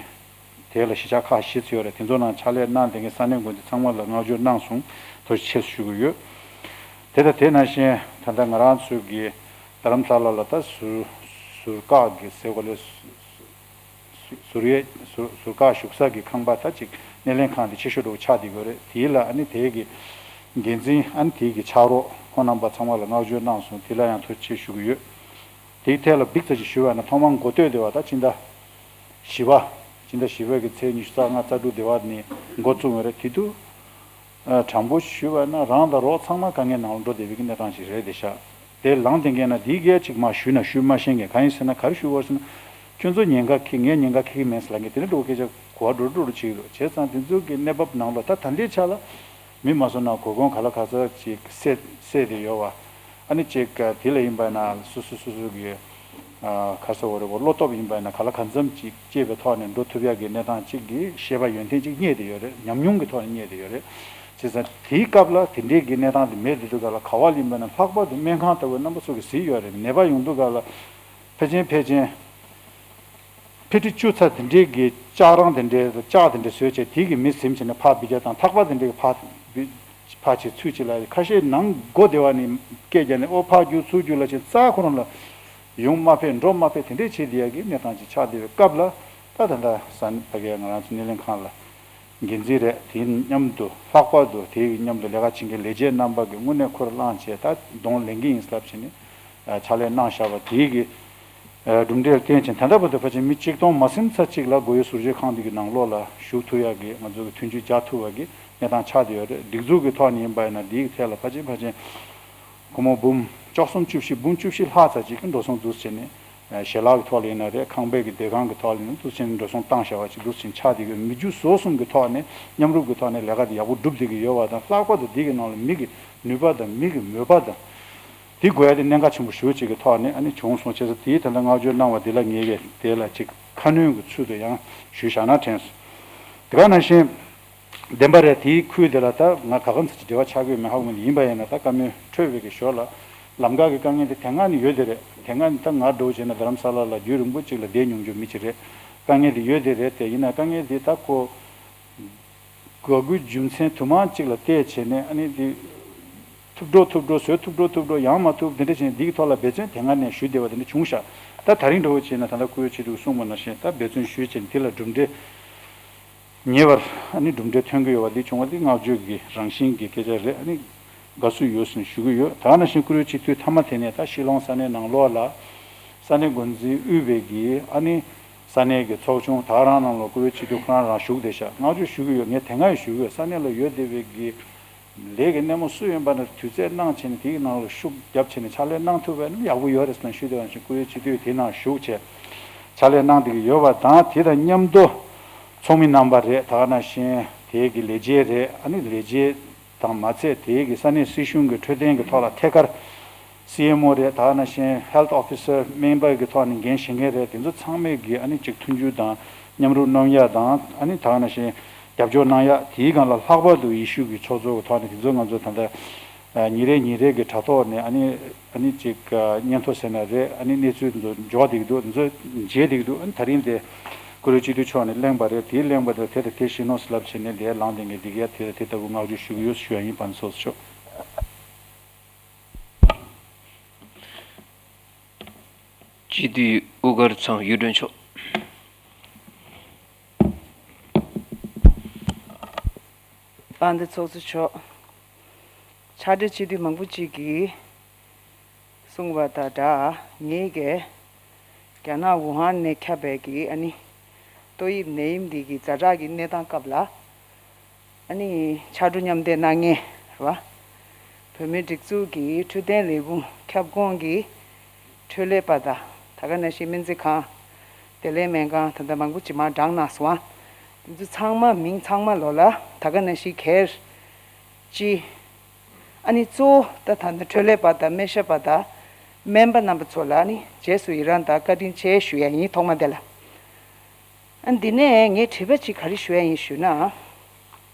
དེ་ལ་གཞིས་ཆགས་ཁག་བཞི་ཙམ་ཡོད་རེད། དེ་ཚོ་ནང་ཕྱག་ལས་གནང་བསྡད་མཁན་ས་གནས་འགོ་འཛིན་ཚང་མ་ལ་བསྔགས་བརྗོད་གནང་སོང་། ཐུགས་རྗེ་ཆེ་ཞུ་གི་ཡོད། དེ་དང་དེ་ནང་བཞིན་ད་ལྟ་ང་རང་ཚོའི་གི་རྡ་རམ་ས་ལ་ལ་ད་ཟུར་ཟུར་བཀག་གི་ཟེར་བ་ལས། ཟུར་ཟུར་ཡས་ཟུར་ཟུར་བཀག་བཞུགས་ས་གི་ཁང་པ་ད་ཅིག་སྣེ་ལེན་ཁང་དེ་ཆེ་ཤོས་འདྲ་བོ་ཆགས་བསྡད་ཡོད་རེད། དེ་ལ་ཨ་ནི་དེ་གི་འགན་འཛིན་ཨ་ནི་དེ་གི་ཕྱག་རོགས་ཁོང་རྣམ་པ་ཚང་མ་ལ་བསྔགས་བརྗོད་གནང་སོང་། དེ་ལ་ཡང་ཐུགས་རྗེ་ཆེ་ཞུ་གི་ཡོད། དེའི་ཐད་ལ་འབིགས་ཚ་ཅིག་ཞུ་བ་ན་ཐོག་མར་འགོ་སྟོད་སྡེ་བ་ད་སྤྱི་ཟླ་བཞི་པ། སྤྱི་ཟླ་བཞི་པ་གི་ཚེས་ཉི་ཤུ་རྩ་ལྔ་རྩ་དྲུག་སྡེ་བ་ནས་འགོ་བཙུགས་ཡོད་རེད། དེ་དུས། ཨ་དྲང་པོ་ཞུས་པ་ན་རང་དང་རོགས་ཚང་མ་དཀའ་ངལ་ནང་ལ་འགྲོ་བསྡད་པའི་གི་གནས་སྟངས་ཤིག་རེད་བསྡད་ཤག་དེ་ལངས་བསྡད་མཁན་ན་དེའི་སྐད་ཅིག་མ་ཞུས་ན་ཞུས་མ་ཤེས་མཁན་གང་ཡིན་ཟེར་ན། ག་རེ་ཞུ་དགོས་ཟེར་ན། ཁྱོད་ཚོ་ཉེན་ཁ་འཁྱེར། ངས་ཉེན་ཁ་འཁྱེར་གི་མེད་ཟེར་ལབ་མཁན་དེ་འདྲ་འདྲ་བོ་སྐད་ཆ་གོ་བ་འགྲོ་འགྲོ་འགྲོ་བྱེད་ཀྱི་འདུག་བྱས་ཙང་དེ་ཚོ་གི་གནས་བབ་ནང་ལ་ད་ད་ལྟའི་ཆ་ལ་མི་མ་སོང་ན་གོ་སྐོན་ག་ལ་ག་ཚ་ཅིག་སད་སད་དེ་ཡོད་པ། ཨ་ནི་ཅིག་དེ་ལ་ཡིན་པ་ན་སོ་སོ་སོ་སོ་གི་ཨ་ག་རེ་ཟེར་དགོས་རེད་གོ་བློ་སྟོབས་ཡིན་པ་ན་ག་ལ་གང་འཚམ་ཅིག་སྐྱེས་པའི་ཐོག་ནས་འགྲོ་ཐུབ་ཡག་གི་གནས་སྟངས་ཅིག་གི་ཤེས་པ་ཡོན་ཏན་ཅིག་རྙེད་བསྡད་ཡོད་རེད། ཉམས་མྱོང་གི་ཐོག་ནས་རྙེད་བསྡད་ཡོད་རེད། བྱས་ཙང་དེའི་སྐབས་ལ་དེ་འདྲའི་གི་གནས་སྟངས་དེ་མེད་དུས་སྒང་ལ་ག་བ་ལ་ཡིན་པ་ན་ལྷག་པར་དུ་སྨན་ཁང་ལྟ་བུའི་རྣམ་པ་ཚོ་གིས་གཟིགས་ཡོད་རེད། ནད་པ་ཡོང་དུས་སྒང་ལ་ཕལ་ཆེར་ཕལ་ཆེར་ཕི་ཊི་བཅུ་ཚ་དེ་འདྲའི་གི་ལྕགས་རང་དེ་འདྲའི་ལྕགས་དེ་འདྲ་བཟོས་བྱས་དེ་གི་མི་ཟིན་བྱས་ནས་ཕར་འབུད་རྒྱག་དང་། ཐག་པ་དེ་འདྲའི་གི་ཕར་འབུད་ཕར་བྱས་ཚུད་བྱས་ལ། ཁ་ཤས་ནང་སྒོ་སྡེ་བ་ནས་སྐད་རྒྱག་ནས་ཨོ་ཕར་རྒྱུག་ཚུར་རྒྱུག་ལ་བྱས་རྩ་ཁོ་རང་ལ་ཡོང་མ་ཕེབས་འགྲོ་མ་ཕེབས་དེ་འདྲས་བྱེད་བསྡད་ཡག་གི་གནས་སྟངས་ཅིག་ཆགས་བསྡད་པའི་སྐབས་ལ། ད་ད་ལྟ་ས་ཕ་གིའི་ང་རང་ཚོ་སྣེ་ལེན་ཁང་ལ་འགན་འཛིན་རེད། དེ་མཉམ་དུ་ལྷག་པར་དུ་དེ་མཉམ་དུ་ལས་ཀ་བྱེད་མཁན་ལས་བྱེད་རྣམ་པ་གིས་དངོས་གནས་ཁུར་བླངས་བྱས་ད་གདོང་ལེན་གྱི་ཡིན་ལབ་བྱས་ནས་ཕྱག་ལས་གནང་བཞག་པ་དེའི་གི་གྲུབ་འབྲས་ལ་བརྟེན་བྱས་ད་ལྟ་བར་དུ་ཕལ་ཆེར་མི་གཅིག་སྟོང་མ་ཟིན་ཚ་གཅིག་ལ་མགོ་ཡོད་ཟུར་བཞེས་ཁང་འདི་གི་ནང་ལོགས་ལ་ཞུགས་ཐུབ་ཡག་གི་ང་ཚོ་གི་མཐུན་འགྱུར་རྒྱག་ཐུབ་པ་གི་གནས་སྟངས་ཆགས་བསྡད་ཡོད་རེད། སྒྲིག་འཛུགས་ཀྱི་ཐོག་ནས་ཡིན་པ་ཡིན་ན་འདིའི་གི་ཐད་ལ་ཕལ་ཆེར་ཕལ་ཆེར་ སྒོར་མོ་འབུམ་བཅུ་གསུམ་བཅུ་བཞི་འབུམ་བཅུ་བཞི་ལྷག་ཙམ་ཅིག་གི་འགྲོ་སོང་འདུག་སེ་བྱས་ནས། ཞལ་ལག་གི་ཐོག་ལ་ཡིན་ན་རེད། ཁང་པའི་གི་སྡོད་ཁང་གི་ཐོག་ལ་ཡིན་ན་འདུག་སེ་བྱས་ནས་འགྲོ་སོང་བཏང་བཞག་པ་ཅིག་འདུག་སེ་བྱས་ནས་ཆགས་བསྡད་ཡོད། མི་རྒྱུ་ཟོག་གསུམ་གི་ཐོག་ནས་མཉམ་རུབ་ཀྱི་ཐོག་ནས་ལས་ཀ་དེ་ཡག་པོ་སྒྲུབ་བསྡད་ཀྱི་ཡོད་པ་དང་། ལྷག་པར་དུ་འདི་གི་ནང་ལ་མི་གི་ནུས་པ་དང་མི་གི་མོས་པ་དང་དེ་དགོས་ཡ་དེ་གནད་འགག་ཆེན་པོ་ཞེ་པོ་ཅིག་གི་ཐོག་ནས་ཨ་ནི་བྱུང་སོང་བྱས་ཙང་། དེའི་ད་ལྟ་བསྔགས་བརྗོད་གནང་བ་དེ་ལ་ངེད་ཀྱིས་དེ་ལ་ཅིག་ཁ་སྣོན་གྱི་ཚུལ་དུ་ཡང་ཞུས་བཞག་ན་དྲན་སོང་། དེ་ག་ནང་བཞིན། བདེན་པ་རེད། དེའི་ཁུལ་དེ་ལ་ད་ང་ག་གམ་ཚ་ཅིག་འབྲེལ་བ་ཆགས་ཀྱི་ཡོད་མེད་ཧ་གོ་མི་འདུག་ཡིན་པ་ཡིན་ན་ད་བཀའ་མོལ་འཕྲོས་པའི་གི་ཞོར་ལ་ལམ་ཁ་གི་དཀའ་ངལ་དེ་དེ་སྔ་ནས་ཡོད་དེ་རེད། དེ་སྔ་ནས་ད་ང་འདྲ་བོ་བྱས་ན་རྡ་རམ་ས་ལ་ལ་རྒྱུན་རིང་པོ་ཅིག་ལ་བསྡད་མྱོང་རྒྱུ་མི་ཅིག་རེད། དཀའ་ངལ་དེ་ཡོད་དེ་རེད། དེ་ཡིན་ན་དཀའ་ངལ་དེ་ད་ཁོ་དགོས་དགུའི་རྒྱུ་མཚན་དུ་མ་ཅིག་ལ་བལྟས་བྱས་ནས་ཨ་ནི་དེ་ཐུབ་འགྲོ་ཐུབ་འགྲོ་བཟོས་ཐུབ་འགྲོ་ཐུབ་འགྲོ་ཡང་མ་ཐུབ་དེ་འདྲ་བྱས་ནས་འདི་གི་ཐོག་ལ་འབད་བརྩོན་དེ་སྔ་ནས་ཞུས་བསྡད་པ་དེ་འདྲ་བྱུང་ཤག་ད་ད་རིང་འདྲ་བོ་བྱས་ན་ད་ལྟ་སྐུ་ཡོད་ཆེད་དུ་གསུངས་པ་ནང་བཞིན་ད་འབད་བརྩོན་ཞུས་བྱས་ནས་དེ་ལ་གྲུབ་འབྲས། ཉེ་བར་ཨ་ནི་གྲུབ་འབྲས་ཐོན་གྱི་ཡོད་པ་འདི་བྱུང་བ་འདི་བསྔགས་བརྗོད་ཀྱི་རང་བཞིན་གྱི་སྐད་ཆ་རེད། ཨ་ནི་དགའ་བསུ་ཡོད་ཟེར་ཞུ་གི་ཡོད། ད་ག་ནང་བཞིན་བཀུར་འོས་སྤྱི་འཐུས་མཐའ་མ་དེ་ནས་ད་ཤི་ལོང་ས་གནས་ནང་ལོགས་ལ་ས་གནས་འགོ་འཛིན་དབུས་པའི་གི་ཨ་ནི་ས་གནས་ཀྱི་ཚོགས་ཆུང་ད་ག་རང་ནང་ལོགས་བཀུར་འོས་སྤྱི་འཐུས་ཁོ་རང་རང་ཞུགས་བསྡད་ཤག་བསྔགས་བརྗོད་ཞུ་གི་ཡོད། ངས་དེ་སྔ་ཡང་ཞུ་གི་ཡོད། ས་གནས་ལ་ཡོད་བསྡད་པའི་གི་ལས་ཀྱི་སྣེ་མོ་སུ་ཡིན་པ་ན་དུས་ཚོད་གནང་བྱས་ནས་དེའི་ནང་ལ་ཤུགས་བརྒྱབ་བྱས་ནས་ཕྱག་ལས་གནང་ཐུབ་པ་ཡིན་ན་ཡག་པོ་ཡོད་རེད་ཟེར་ནས་ཞུས་བསྡད་པ་ནང་བཞིན་བཀུར་འོས་སྤྱི་འཐུས་དེའི་ནང་ཞུགས་བྱས་ཕྱག་ལས་གནང་བསྡད་ཀྱི་ཡོད་པ་དང་། དེ་དང་མཉམ་དུ་ཚོགས་མི་རྣམ་པ་རེད། ད་ག་ནང་བཞིན་དེའི་གི་ལས་བྱེད་རེད། ཨ་ནི་ལས་བྱེད་དང་མ་ཚད་དེའི་གི་ས་གནས་སྲིད་གཞུང་གི་འཕྲོད་བསྟེན་གི་ཐོག་ལ་ཐད་ཀར་སི་ཨེམ་ཨོ་རེད། ད་ག་ནང་བཞིན་ཧེལ་ཐི་ཨོ་ཕི་སར་སྨན་པ་གི་ཐོག་ནས་འགན་བཞེས་མཁན་རེད། དེ་ཚོ་ཚང་མས་གི་ཨ་ནི་ཅིག་མཐུན་འགྱུར་དང་མཉམ་རུབ་གནང་ཡ་དང་། ཨ་ནི་ད་ག་ནང་བཞིན་རྒྱབ་སྐྱོར་གནང་ཡ། དེའི་སྒང་ལ་ལྷག་པར་དུ་ཡེ་ཤུ་གི་ཕྱོགས་གཙོ་གི་ཐོག་ནས་དེ་ཚོ་ང་ཚོ་ད་ལྟ་ཉིན་རེ་ཉིན་རེ་གི་དྲ་ཐོག་ནས་ཨ་ནི་ཨ་ནི་ཅིག་སྙན་ཐོ་ཟེར་ན་རེད། ཨ་ནི་གནས་ཚུལ་ཚོ་འབྱོར་བསྡད་ཀྱི་འདུག་དེ་ཚོ་མཇལ་བསྡད་ཀྱི་འདུག་ཨ་ནི་ད་རིང་དེ་བཀུར་འོས་སྤྱི་འཐུས་མཆོག་ནས་གླེང་བ་རེད། དེ་གླེང་བ་དེ་དེ་དང་དེ་བཞིན་ནོ་ཟེར་ལབ་བྱས་ནས་ལས་ལངས་བསྡད་མཁན་འདི་གས་དེ་དང་དེ་ལྟ་བུ་བསྔགས་བརྗོད་ཞུ་གི་ཡོད་ཞུ་ཡ་ཡིན། ཕན་ཚོགས་ཤོག་སྤྱི་འཐུས་དབུ་དཀར་ཚང་གཡུ་སྒྲོན་མཆོག་དཔལ་ལྡན་ཚོགས་གཙོ་མཆོག་ཕྱག་སྦྲེལ་སྤྱི་འཐུས་མང་པོ་ཅིག་གིས་གསུངས་པ་དང་སྦྲགས། ངེད་ཀྱིས་རྒྱ་ནག་ཝུ་ཧན་ནས་ཁྱབ་པའི་གི་ཨ་ནི་ཏོག་དབྱིབས་ནད་ཡམས་འདི་གི་ཛ་དྲག་གི་གནས་སྟངས་སྐབས་ལ། ཨ་ནི་ཕྱར་གྲུ་མཉམ་འདེགས་གནང་མཁན་རེད་བ། བོད་མིའི་སྒྲིག་འཛུགས་ཀྱི་འཕྲོད་བསྟེན་ལས་ཁུངས་ཁྱབ་ཁོངས་ཀྱི་འཕྲོད་ལས་པ་དང་། ད་ག་ནང་བཞིན་སྨན་རྩིས་ཁང་། བདེ་ལེགས་སྨན་ཁང་། ད་ལྟ་མང་པོ་ཅིག་མར་བགྲངས་གནང་སོང་ཨ། དེ་ཚོ་ཚང་མ་མིང་ཚང་མ་ལོ་ལ་ད་ག་ནང་བཞིན་སྒེར་གྱི་ཨ་ནི་གཙོ་བོ་ད་ད་ལྟ་འཕྲོད་ལས་པ་དང་སྨན་ཞབས་པ་དང་སྨན་པ་རྣམ་པ་ཚོ་ལ་ཨ་ནི་རྗེས་སུ་ཡི་རང་དང་བཀའ་དྲིན་ཆེ་ཞུ་ཡ་ཡིན། ཐོག་མ་དེ་ལ། ཨ་འདི་ནས་ངས་དྲི་བ་གཅིག་ག་རེ་ཞུ་ཡ་ཡིན་ཞུས་ན།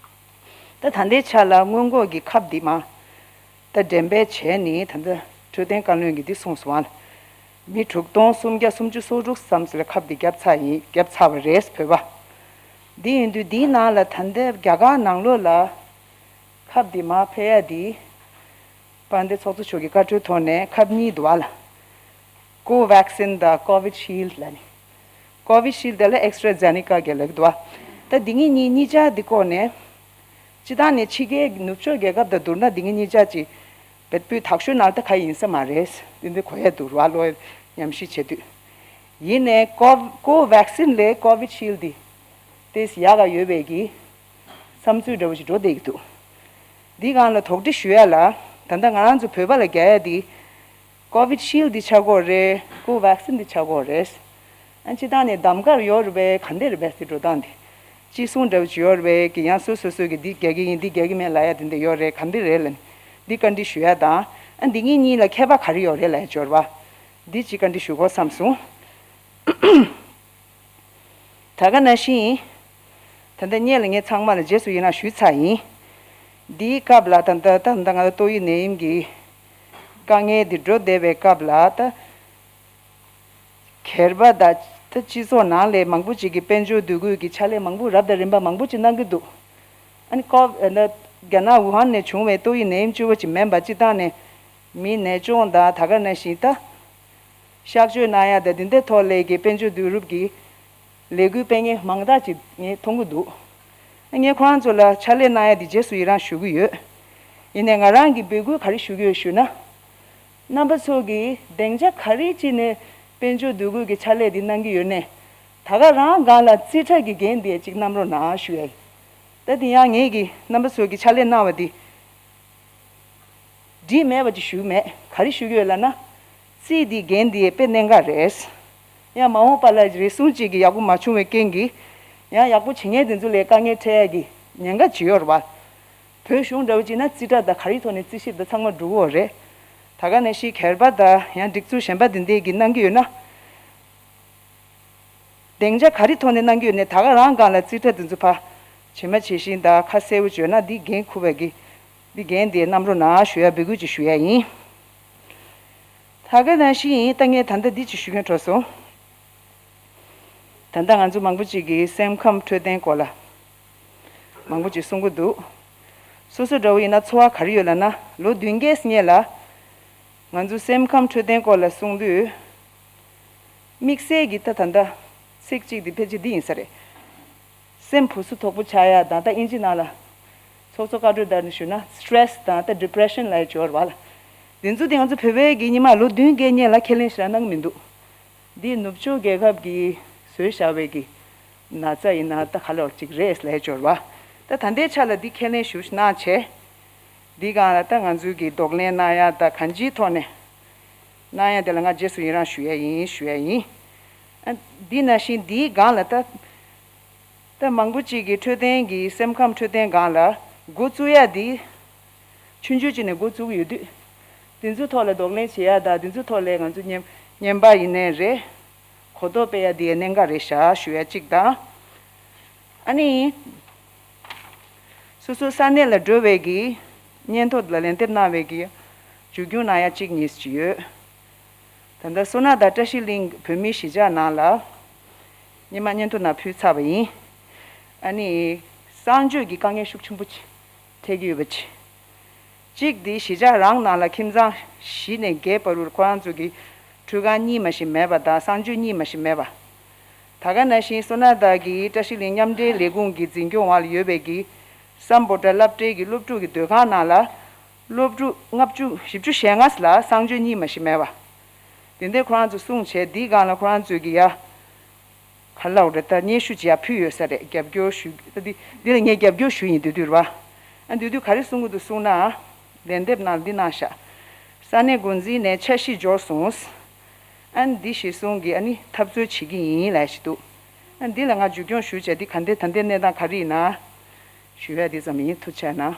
ད་ད་ལྟའི་ཆ་ལ་སྔོན་འགོག་གི་ཁབ་འདི་མ། ད་འགྲེམས་སྤེལ་བྱས་ནས་ད་ལྟ་འཕྲོད་བསྟེན་བཀའ་བློན་གྱིས་འདི་གསུངས་སོང་ཨ། མི་དྲུག་སྟོང་སུམ་བརྒྱ་སུམ་ཅུ་སོ་དྲུག་ཙམ་ལ་ཁབ་འདི་བརྒྱབ་ཚར་ཡིན། བརྒྱབ་ཚར་བ་རེད་བོད་པ། འདི་ཡིན་དུས་འདིའི་ནང་ལ་ད་ལྟ་རྒྱ་གར་ནང་ལོགས་ལ་ཁབ་འདི་མར་ཕེབས་ཡ་འདི། དཔལ་ལྡན་ཚོགས་གཙོ་མཆོག་གི་བཀའ་འཁྲོལ་ཐོག་ནས་ཁབ་གཉིས་འདུག་བ་ལ། ཀོ་ཝེག་སིན་དང་ཀོ་ཝི་ཤིལ་ལབ་ནི། ཀོ་ཝི་ཤིལ་དེ་ལ་ཨེག་སི་ཊྲ་ཛེ་ནི་ཀ་གི་ལབ་ཀྱི་འདུག་བ། ད་འདི་གཉིས་གཉིས་གཉིས་ཆ་འདི་སྐོར་ནས། སྤྱིར་བཏང་ནས་ཕྱི་རྒྱལ་ནུབ་ཕྱོགས་རྒྱལ་ཁབ་དང་བསྡུར་ན་འདི་གཉིས་གཉིས་ཆ་ཅིག་བེད་སྤྱོད་དག་ཤོས་ནང་ད་ག་ཡིན་ས་མ་རེད། འདི་འདི་གོ་ཡ་འདུག་ར་ལོ་ཉམས་ཞིབ་བྱེད་དུས། ཡིན་ནའི་ཀོ་ཀོ་ཝེག་སིན་ལས་ཀོ་ཝི་ཤིལ་འདི་ཏེས་ཡག་ག་ཡོད་པའི་གི་བསམ་ཚུལ་འདྲ་བོ་ཞིག་འགྲོ་བསྡད་ཀྱི་འདུག་འདི་སྒང་ལ་དོགས་འདྲི་ཞུ་ཡ་ལ། ད་ལྟ་ང་རང་ཚོ་བོད་པ་ལ་རྒྱག་ཡ་འདི་ཀོ་ཝི་ཤིལ་འདི་ཆགས་ཀྱི་ཡོད་རེད། ཀོ་ཝེག་སིན་འདི་ཆགས་ཀྱི་ཡོད་རེད། ཨ་སྤྱིར་བཏང་ནས་གདམ་ག་ཡོད་རེད་པས། ག་འདྲ་རེད་པས་ཟེར་འགྲོ་སྟངས་འདི། ཅི་གསུང་འདྲ་བོ་ཅིག་ཡོད་རེད་པས། གི་ཡང་སོ་སོ་སོ་གི་འདི་རྒྱག་གི་ཡིན་འདི་རྒྱག་གི་མེད་ལབ་ཡ་དེ་འདྲ་ཡོད་རེད། ག་འདྲ་རེད་ལབ་ནས་འདི་བཀའ་འདྲི་ཞུ་ཡ་དང་། ཨ་འདི་གཉིས་གཉིས་ལ་ཁྱད་པར་ག་རེ་ཡོད་རེད་ལབ་ཡ་ཅིག་ཡོད་རེད་པ། འདི་ཅིག་བཀའ་འདྲི་ཞུ་དགོས་བསམ་སོང་། ད་ག་ནང་བཞིན། ད་ལྟ་སྔོན་ལ་ངས་ཚང་མ་ལ་རྗེས་སུ་ཡི་རང་ཞུས་ཚར་ཡིན། འདིའི་སྐབས་ལ་ད་ལྟ་ད་ལྟ་ང་ཚོ་ཏོག་དབྱིབས་ནད་ཡམས་ཀྱི་དཀའ་ངལ་འདི་འགྲོ་བསྡད་པའི་སྐབས་ལ་ད། སྒེར་པ་དང་ད་སྤྱི་ཚོགས་ནང་ལ་མང་པོ་ཅིག་གིས་དཔལ་འབྱོར་འདུ་འགོད་ཀྱི་ཕྱག་ལས་མང་པོ་རབ་དང་རིམ་པ་མང་པོ་ཅིག་གནང་གི་འདུག་ཨ་ནི་ཀོ་ཨ་ནི་རྒྱ་ནག་ཝུ་ཧན་ནས་བྱུང་བའི་ཏོག་དབྱིབས་ནད་ཡམས་བཅུ་པ་ཅིག་མིན་པ་སྤྱིར་བཏང་ནས་མི་ནད་གཅོང་དང་ད་ག་ནང་བཞིན་ད། གཤག་བཅོས་གནང་ཡ་དང་འདི་འདྲའི་ཐོག་ལས་ཀྱི་དཔལ་འབྱོར་བསྡུ་རུབ་ཀྱི་ལས་འགུལ་སྤེལ་མཁན་མང་དག་ཅིག་ངས་མཐོང་གི་འདུག་ངས་ཁོ་རང་ཚོ་ལ་ཕྱག་ལས་གནང་ཡ་དེ་རྗེས་སུ་ཡི་རང་ཞུ་གི་ཡོད། ཡིན་ནའི་ང་རང་གིས་འབོད་སྐུལ་ག་རེ་ཞུ་གི་ཡོད་ཞུ་ན། རྣམ་པ་ཚོ་གིས་སྡིངས་ཆ་ག་རེ་ཅིག་ནས་དཔལ་འབྱོར་བསྡུ་སྒོ་གི་ཕྱག་ལས་འདི་གནང་གི་ཡོད་ནའི། ད་ག་རང་སྒང་ལ་རྩིས་ཁྲ་གི་འགན་དེ་ཅིག་བསྣམས་རོགས་གནང་ཞུ་ཡ་ཡིན། ད་དེ་ཡང་ངས་ཀྱིས་རྣམ་པ་ཚོ་གིས་ཕྱག་ལས་གནང་བ་འདི། འགྲིག་མེད་པ་ཅིག་ཞུ་གི་མེད། ག་རེ་ཞུ་གི་ཡོད་ལབ་ན། རྩིས་འདི་འགན་འདི་དཔེ་གནད་འགག་རེད། ཡང་མ་འོངས་པ་ལ་རེ་ཟུང་གཅིག་གི་ཡག་པོ་མ་བྱུང་བའི་རྐྱེན་གྱིས། ཡང་ཡག་པོ་བྱེད་མཁན་དེ་ཚོ་ལ་དཀའ་ངལ་འཕྲད་ཡག་གི་ཉེན་ཁ་ཅིག་ཡོད་རེད་བ། བོད་གཞུང་འདྲ་བོ་ཅིག་ན་རྩིས་ཁྲ་དང་ག་རེའི་ཐོག་ནས་རྩིས་ཞིབ་དང་ཚང་མ་འགྲོ་གི་ཡོད་རེད། ད་ག་ནང་བཞིན་སྒེར་པ་དང་ཡང་སྒྲིག་འཛུགས་གཞན་པ་དེ་འདྲས་ཀྱིས་གནང་གི་ཡོད་ན། སྡིངས་ཆ་ག་རེ་ཐོག་ནས་གནང་གི་ཡོད་ནས་ད་ག་རང་སྒང་ལ་རྩིས་ཁྲ་དེ་ཚོ་ཕར་ཇི་མ་ཇི་བཞིན་དང་ཁ་གསལ་པོ་བརྗོད་ན་འདི་འགན་འཁུར་བའི་གི་འདི་འགན་དེ་བསྣམས་རོགས་གནང་ཞུ་ཡ་འབོད་སྐུལ་ཅིག་ཞུ་ཡ་ཡིན། ད་ག་ནང་བཞིན་ཡིན། ད་ངས་ད་ལྟ་འདི་ཅིག་ཞུ་མཁན་འཕྲོད་སོང་། ད་ལྟ་ང་ཚོ་མང་པོ་ཅིག་གིས་སེམས་ཁམས་འཕྲོད་བསྟེན་སྐོར་ལ་མང་པོ་ཅིག་གསུང་གི་འདུག། སོ་སོ་འདྲ་བོ་ཡིན་ན་ཚོར་བ་ག་རེ་ཡོད་ལབ་ན། ལོ་བདུན་བརྒྱད་སྔོན་ལ་ང་ཚོ་སེམས་ཁམས་འཕྲོད་བསྟེན་སྐོར་ལ་གསུང་དུས། དམིགས་བསལ་གྱི་ད་ད་ལྟ་ཚིག་གཅིག་འདི་ཕལ་ཆེར་འདི་ཡིན་ས་རེད། སེམས་བུ་སུ་དོག་པོ་ཆགས་ཡ་དང་། ད་དབྱིན་ཇི་ནང་ལ་ཚོགས་གཙོ་བཀའ་འཁྲོལ་ལྟར་ནས་ཞུས་ན་སི་ཊེ་རེ་སི་དང་ད་ཌི་པི་རེ་ཤན་ལབ་ཡ་ཅིག་ཡོད་རེད་བ་ལ། འདི་ཚོ་དེ་ང་ཚོ་བོད་པའི་གི་སྔོན་མ་ལོ་བདུན་བརྒྱད་སྔོན་ལ་ཁས་ལེན་ཞེ་དྲག་གནང་གི་མི་འདུག། འདི་ནུབ་ཕྱོགས་རྒྱལ་ཁབ་ཀྱིས་བཟོས་བཞག་པའི་གི་ན་ཚ་ཡིན་ན་ད་ག་ལ་བ་ཅིག་རེད་ལབ་ཡ་ཅིག་ཡོད་རེད་བ། ད་ད་ལྟའི་ཆ་ལ་འདི་ཁས་ལེན་ཞུ་གནང་བྱས། འདི་སྒང་ལ་ད་ང་ཚོའི་གི་གདོང་ལེན་གནང་ཡ་ད་གང་ཅིའི་ཐོག་ནས་གནང་ཡ་དེ་ལ་ང་རྗེས་སུ་ཡི་རང་ཞུ་ཡ་ཡིན་ཞུ་ཡ་ཡིན། ཨ། འདི་ནང་བཞིན་འདིའི་སྒང་ལ་ད་ད་མང་པོ་ཅིག་གིས་འཕྲོད་བསྟེན་གྱི་སེམས་ཁམས་འཕྲོད་བསྟེན་སྒང་ལ་འགོ་བཙུགས་ཡ་འདི་ཆུང་ཆུང་ཅིག་ནས་འགོ་བཙུགས་ཀྱི་ཡོད་དུས། འདི་ཚོའི་ཐོག་ལ་གདོང་ལེན་བྱེད་ཡ་དང་འདི་ཚོའི་ཐོག་ལ་ང་ཚོ་བརྙན་བརྙན་པར་ཡིན་ནའི་རེད། གོ་རྟོགས་སྤེལ་ཡ་འདི་ཡ་གནད་འགག་རེད་ཤག་ཞུ་ཡ་གཅིག་དང་། ཨ་ནི། སོ་སོའི་ས་གནས་ལ་འགྲོ་བའི་གི་སྙན་ཐོ་ལ་ལན་འདེབས་གནང་བའི་གི་མཇུག་སྐྱོང་གནང་ཡ་གཅིག་གཉིས་ཅིག་ཡོད། ད་ལྟ་སོ་ན་དང་བཀྲ་ཤིས་གླིང་བོད་མིའི་གཞིས་ཆགས་ནང་ལ་སྔོན་མ་སྙན་ཐོ་ནང་ཕུལ་ཚར་བ་ཡིན། ཨ་ནི། གསང་སྤྱོད་ཀྱི་དཀའ་ངལ་ཤུགས་ཆེན་པོ་ཅིག་འཕྲད་ཀྱི་ཡོད་པ་ཅིག། གཅིག་དེ་གཞིས་ཆགས་རང་ནང་ལ་ཁྱིམ་ཚང་བཞི་ནས་བརྒྱད་བར་དུ་ཁོ་རང་ཚོ་གི་ཁྲུས་ཁང་གཉིས་མ་ཞིག་མེད་པ་དང་གསང་སྤྱོད་གཉིས་མ་ཞིག་མེད་པ། ད་ག་ནང་བཞིན་སོ་ན་དང་གི་བཀྲ་ཤིས་གླིང་མཉམ་འབྲེལ་ལས་ཁུངས་ཀྱི་འཛིན་སྐྱོང་འོག་ལ་ཡོད་པའི་གི་སམ་བྷོ་ཊ་སློབ་གྲྭའི་གི་སློབ་ཕྲུག་གི་སྡོད་ཁང་ནང་ལ་སློབ་ཕྲུག་ལྔ་བཅུ་བཞི་བཅུ་ཞེ་ལྔ་ལ་གསང་སྤྱོད་གཉིས་མ་ཞིག་མེད་པ། དེ་འདྲའི་ཁོ་རང་ཚོ་གསུངས་བྱས་འདིའི་སྒང་ལ་ཁོ་རང་ཚོས་གི་ཡ། ག་ལབ་རེད། ད་སྙན་ཞུ་ཅིག་ཡར་ཕུལ་ཡོད་ས་རེད། རྒྱབ་སྐྱོར་ཞུ། ད་འདི་འདི་ལ་ངས་རྒྱབ་སྐྱོར་ཞུ་ཡིན་དུས་དུས་རེད་བ། ཨ། དུས་དུས་ག་རེ་གསུང་གི་འདུག་གསུང་ན། ལན་འདེབས་ནང་འདི་གནང་ཤག། ས་གནས་འགོ་འཛིན་ནས་འཆར་གཞི་འབྱོར་སོང་། ཨ། འདི་གཞིར་བཟུང་གིས་ཨ་ནི་འཐབ་རྩོད་བྱེད་ཀྱི་ཡིན་ལབ་ཞིག་འདུག། ཨ། འདི་ལ་ང་མཇུག་སྐྱོང་ཞུ་བྱས་འདི་ག་འདྲ་ད་ལྟའི་གནས་སྟངས་ག་རེ་ཡིན་ན་ཞུ་ཡ་འདི་ཙམ་ཡིན། ཐུགས་རྗེ་གནང་།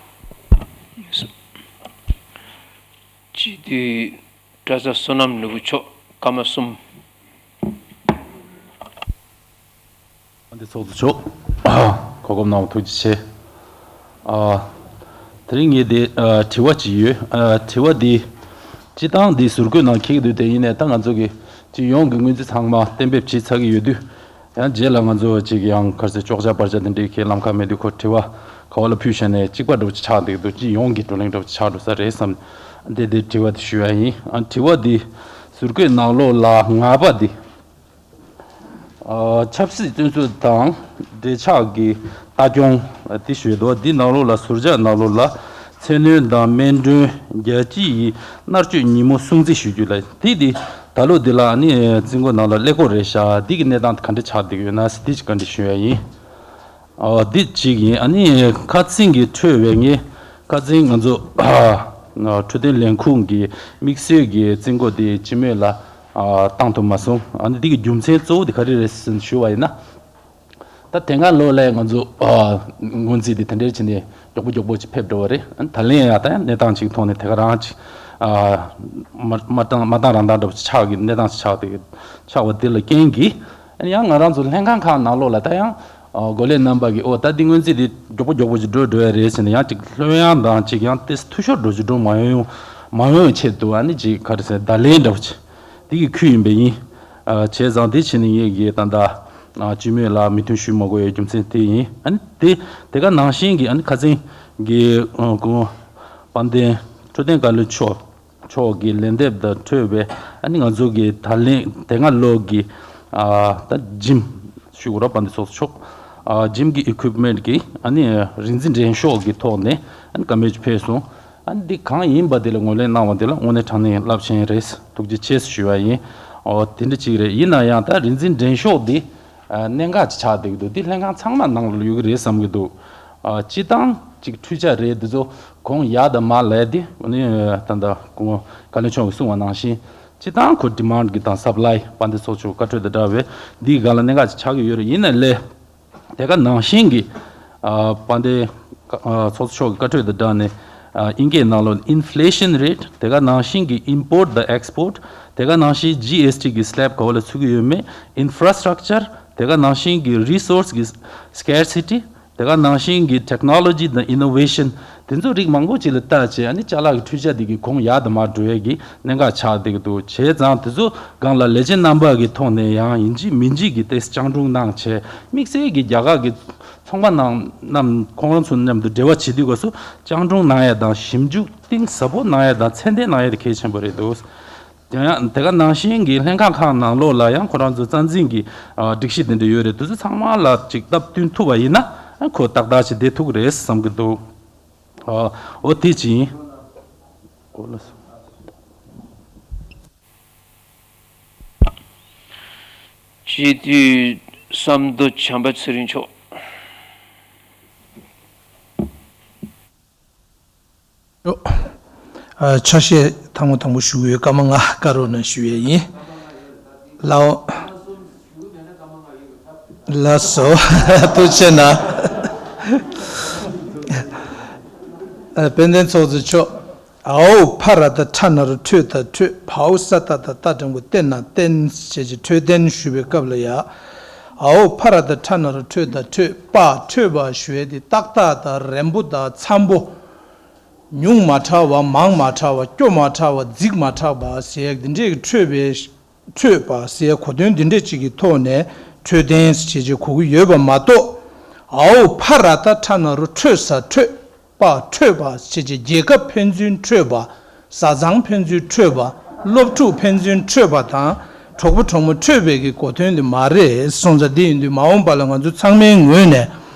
གཅིག་དེ། གྲྭ་ཚང་བསོད་ནམས་ལུ་གུ་མཆོག། སྐར་མ་གསུམ། འདི་ཚོགས་གཙོ་མཆོག། གོ་སྐབས་གནང་བ་ཐུགས་རྗེ་ཆེ། ཨ། དེ་རིང་ངས་འདི་ཨ་དྲི་བ་ཅིག་ཡོད། ཨ། དྲི་བ་འདི་སྤྱི་བཏང་འདི་ཟུར་བཀོད་ནང་འཁྱེར་གྱི་འདུག། དེ་ཡིན་ནའི་ད་ང་ཚོ་གི་སྤྱི་ཡོངས་ཀྱི་སྔོན་རྩིས་ཚང་མ་གཏན་འབེབས་བྱས་ཚར་གྱི་ཡོད་དུས། ཡང་རྗེས་ལ་ང་ཚོ་ཅིག་ཡང་ག་རེ་ཟེར། གཅོག་ཆ་པར་ཆ་དེ་འདྲའི་ཁས་ལམ་ཁ་མེད་དུས་ཁོ་དྲི་བ་ག་བ་ལ་ཕུལ་བྱས་ནས་གཅིག་པ་འདྲ་བོ་ཅིག་ཆགས་བསྡད་འདུག། སྤྱི་ཡོངས་ཀྱི་བགྲོ་གླེང་འདྲ་བོ་ཅིག་ཆགས་འགྲོ་ས་རེད་བསམ། འདི་འདི་དྲི་བ་དེ་ཞུ་ཡ་ཡིན། ཨ། དྲི་བ་འདི་ཟུར་བཀོད་ནང་ལོགས་ལ་ལྔ་པ་འདི། ཨ། ཆབ་སྲིད་བཙོན་འཇུག་དང་འབྲེལ་ཆགས་ཀྱི་ལྟ་སྐྱོང་དེ་ཞུས་འདུག། འདི་ནང་ལོགས་ལ་ཟུར་བཅད་ནང་ལོགས་ལ་ཚད་སྣོན་དང་སྨན་གྲོན་རྒྱལ་སྤྱི་ཡི་མནར་གཅོད་ཉིན་མོ་སྲུང་བརྩི་ཞུ་རྒྱུ་ལ། དེ་དེ་ད་ལོ་འདི་ལ་ནི་རྩིས་འགོ་ནང་ལ་ཀླད་ཀོར་རེད་ཤག། འདི་གི་གནས་སྟངས་ག་འདྲ་ཆགས་བསྡད་ཡོད་ན་ཟེར་འདི་ཅིག་བཀའ་འདྲི་ཞུ་ཡ་ཡིན། ཨ། འདི་གཅིག་ཡིན། ཨ་ནི་ཁ་སང་གི་འཕྲོས་པའི་ངས་ཁ་སང་ང་ཚོ་ཨ་འཕྲོད་བསྟེན་ལས་ཁུངས་ཀྱི་དམིགས་བསལ་གྱི་རྩིས་འགོ་དེ་སྤྱི་མོས་ལ་ཨ་བཏང་ཐུབ་མ་སོང་། ཨ་ནི་འདི་གི་རྒྱུ་མཚན་གཙོ་བོ་དེ་ག་རེ་རེད་ཟེར་ཞུ་བ་ཡིན་ན། ད་དེ་སྔ་ལོ་ལ་ང་ཚོ་ཨ་སྔོན་རྩིས་དེ་དེ་འདྲའི་བྱས་ནས་མགྱོགས་པོ་མགྱོགས་པོ་ཅིག་ཕེབས་འགྲོ་བ་རེད། ཨ་ནི་ད་ལན་ཡང་ད་ཡང་གནས་སྟངས་ཅིག་ཐོག་ནས་དེ་ག་རང་ཅིག་ཨ་མ་མ་བཏང་མ་བཏང་རང་བཏང་འདྲ་པོ་ཅིག་ཆགས་ཀྱི་གནས་སྟངས་ཅིག་ཆགས་དེ་ཆགས་པ་དེ་ལ་རྐྱེན་གྱིས། ཨ་ནི་ཡང་ང་རང་ཚོ་ལྷན་ཁང་ཁག་ནང་ལོགས་ལ་ད་ཡང་ཨ་འགོ་ལས་རྣམ་པ་གིས་ཨོ་ད་འདི་སྔོན་རྩིས་འདི་མགྱོགས་པོ་མགྱོགས་པོ་ཅིག་འགྲོ་འགྲོ་ཡ་རེད་ཟེར་ནས་ཡང་ཅིག་ལྷོད་ཡངས་དང་ཅིག་ཡང་ཏོག་ཙམ་འཐུས་ཤོར་འགྲོ་ཅིག་འགྲོ་མ་ཡོང་མ་ཡོང་བའི་ཆེད་དུ་ཨ་ནི་ཅིག་ག་རེ་ཟེར་བརྡ་ལན་འདྲ་པོ་ཅིག་འདི་གི་ཁུལ་ཡིན་པས་ཡིན། ཨ་བྱས་ཙང་འདི་བྱས་ནས་ངས་གི་ད་ལྟ་ཨ་སྤྱི་མོས་ལ་མོས་མཐུན་ཞུ་མ་དགོས་པའི་རྒྱུ་མཚན་དེ་ཡིན། ཨ་ནི་དེ་དེ་ག་ནང་བཞིན་གྱི་ཨ་ནི་ཁ་སང་གི་ཨ་སྐུ་ངོ་དཔལ་ལྡན་འཕྲོད་བསྟེན་བཀའ་བློན་མཆོག་མཆོག་གི་ལན་འདེབས་དང་འཕྲོས་པའི་ཨ་ནི་ང་ཚོ་གི་ད་ལན་དེ་སྔ་ལོ་གི་ཨ་ད་འཇིམ་ཞུ་དགོས་ར་དཔལ་ལྡན་ཚོགས་གཙོ་མཆོག་ཨ་འཇིམ་གྱི་ཨི་ཀུབ་མེན་གྱི་ཨ་ནི་རིག་འཛིན་འགྲན་ཤོག་གི་ཐོག་ནས་ཨ་ནི་བཀའ་མོལ་ཅིག་ཕེབས་སོང་། ཨ་ནི་འདི་གང་ཡིན་པ་དེ་ལ་ངོས་ལེན་གནང་བ་དེ་ལ་དངོས་གནས་དྲང་གནས་རླབས་ཆེན་རེད། ཐུགས་རྗེ་ཆེ་ཞུ་བ་ཡིན། ཨོ་དེ་འདྲ་ཅིག་རེད། ཡིན་ན་ཡང་ད་རིག་འཛིན་འགྲན་ཤོག་འདི་ཨ་གནད་འགག་ཅིག་ཆགས་བསྡད་ཀྱི་འདུག། འདི་ལྷན་ཁང་ཚང་མ་ནང་ལ་ཡོད་ཀྱི་རེད་བསམ་གྱི་འདུག། ཨ་སྤྱི་བཏང་ ཅིག་འཕྲུལ་ཆས་རེད། འདི་ཚོ་གོང་ཡར་དང་མར་ལས་དེ་ནི་ད་ལྟ་སྐུ་ངོ་བཀའ་བློན་མཆོག་གིས་གསུངས་པ་ནང་བཞིན་སྤྱི་བཏང་ཁོ་ཌི་མཱན་གི་དང་སབ་ལའི་དཔལ་ལྡན་ཚོགས་གཙོ་བཀའ་འཁྲོལ་དང་འདྲ་བའི་འདིའི་སྒང་ལ་གནད་འགག་ཅིག་ཆགས་ཀྱི་ཡོད་རེད། ཡིན་ནའི་ལས་དེ་ག་ནང་བཞིན་གྱི་ཨ་དཔལ་ལྡན་ཚོགས་གཙོ་མཆོག་གི་བཀའ་འཁྲོལ་དང་འདྲ་ནས་ཨ་དབྱིན་སྐད་ནང་ལོགས་inflation rate དེ་ག་ནང་བཞིན་གྱི་import དང་export དེ་ག་ནང་བཞིན་GST གི་slab ག་བ་ལ་ཚུད་ཀྱི་ཡོད་མེད། Infrastructure དེ་ག་ནང་བཞིན་གྱི་resource གི་scarcity དེ་ག་ནང་བཞིན་གྱི་technology དང་innovation དེ་ཚོ་རིགས་མང་པོ་ཅིག་ལ་བལྟས་བྱས། ཨ་ནི་ཅ་ལག་གི་འཕྲུལ་ཆས་དེ་གི་གོང་ཡར་དང་མར་འགྲོ་ཡས་ཀྱི་གནད་འགག་ཆགས་བསྡད་ཀྱི་འདུག་བྱས་ཙང་དེ་ཚོ་སྒང་ལ་ལས་བྱེད་རྣམ་པ་གི་ཐོག་ནས་ཡང་ཡིན་གཅིག་མིན་གཅིག་གི་ཏེ་སྤྱང་གྲུང་གནང་བྱས། དམིགས་བསལ་གྱི་རྒྱ་གར་གྱི་ཚོང་པ་ནང་རྣམས་ཁོང་རང་ཚོ་མཉམ་དུ་འབྲེལ་བ་བྱེད་དུས་སྐབས་སུ་སྤྱང་གྲུང་གནང་ཡས་དང་ཞིབ་འཇུག་གཏིང་ཟབ་པོ་གནང་ཡས་དང་ཚད་ལྡན་གནང་ཡས་དེ་གལ་ཆེན་པོ་རེད་འདུག་དེ་ཡང་དེ་ག་ནང་བཞིན་གྱི་ལྷན་ཁང་ཁག་ནང་ལོགས་ལ་ཡང་ཁོ་རང་ཚོ་རྩ་འཛིན་གྱི་ཨ་སྒྲིག་གཞི་དེ་འདྲ་ཡོད་རེད། དེ་ཚོ་ཚང་མ་ལ་ཅིག་སྟབས་བསྟུན་ཐུབ་པ་ཡིན་ན་ཨ་ཁོ་ཏག་ཏག་ཅིག་བསྡད་ཐུབ་ཀྱི་རེད་བསམ་གྱི་འདུག་ཨ་འོ་དེ་ཅི་ཡིན། འོ་ལགས་སོ། སྤྱི་འཐུས་བསམ་མདོ་བྱམས་པ་ཚེ་རིང་མཆོག་ཨ་ཆ་ཤས་ཐེངས་མ་དང་པོ་ཞུ་གི་ཡོད། སྐར་མ་ལྔ་བཀའ་རོགས་གནང་ཞུ་ཡས་ཡིན། ལའོ། ལགས་སོ། ཐུགས་རྗེ་གནང་། ཨ་དཔལ་ལྡན་ཚོགས་གཙོ་མཆོག་ཨའོ་ཕ་ར་ཏ་ཁྲ་ན་རོ་ཁྲོད་ད་ཁྲོད། ཕའོ་ས་ཏ་ད་ཏ་འགྲེང་བུ་བསྟན་ན་བསྟན་ཞེས་ཀྱི་འཕྲོད་བསྟེན་ཞུ་བའི་སྐབས་ལ་ཡ། ཨའོ་ཕ་ར་ཏ་ཁྲ་ན་རོ་ཁྲོད་ད་ཁྲོད། པ་ཁྲོད་པ་ཞུ་ཡས་དེ་ཏག་ཏག་དང་རན་པོ་དང་འཚམ་པོ། ཉུང་མ་དྲགས་པ། མང་མ་དྲགས་པ། སྐྱོ་མ་དྲགས་པ། རྫིག་མ་དྲགས་པ་ཟེར་ཡག་འདི་འདྲས་ཀྱི་འཕྲོད་པའི་འཕྲོད་པ་ཟེར་ཡག་གོ་དོན་འདི་འདྲས་ཅིག་གི་ཐོག་ནས་འཕྲོད་བསྟེན་ཟེར་བྱས་གོ་གི་ཡོད་པ་མ་གཏོགས། ཨའོ་ཕ་ར་ཏ་ཁྲ་ན་རོ་ཁྲོད་ས་ཁྲོད། པ་འཕྲོད་པ་ཟེར་བྱས་རྒྱལ་ཁབ་ཕན་ཚུན་འཕྲོད་པ། བཟའ་ཚང་ཕན་ཚུན་འཕྲོད་པ། སློབ་ཕྲུག་ཕན་ཚུན་འཕྲོད་པ་དང་གྲོགས་པོ་གྲོགས་མོ་འཕྲོད་པའི་གི་གོ་དོན་འདི་མ་རེད། སོང་ཙང་འདི་ཡིན་དུས་མ་འོངས་པ་ལ་ང་ཚོ་ཚང་མའི་ངོས་ནས་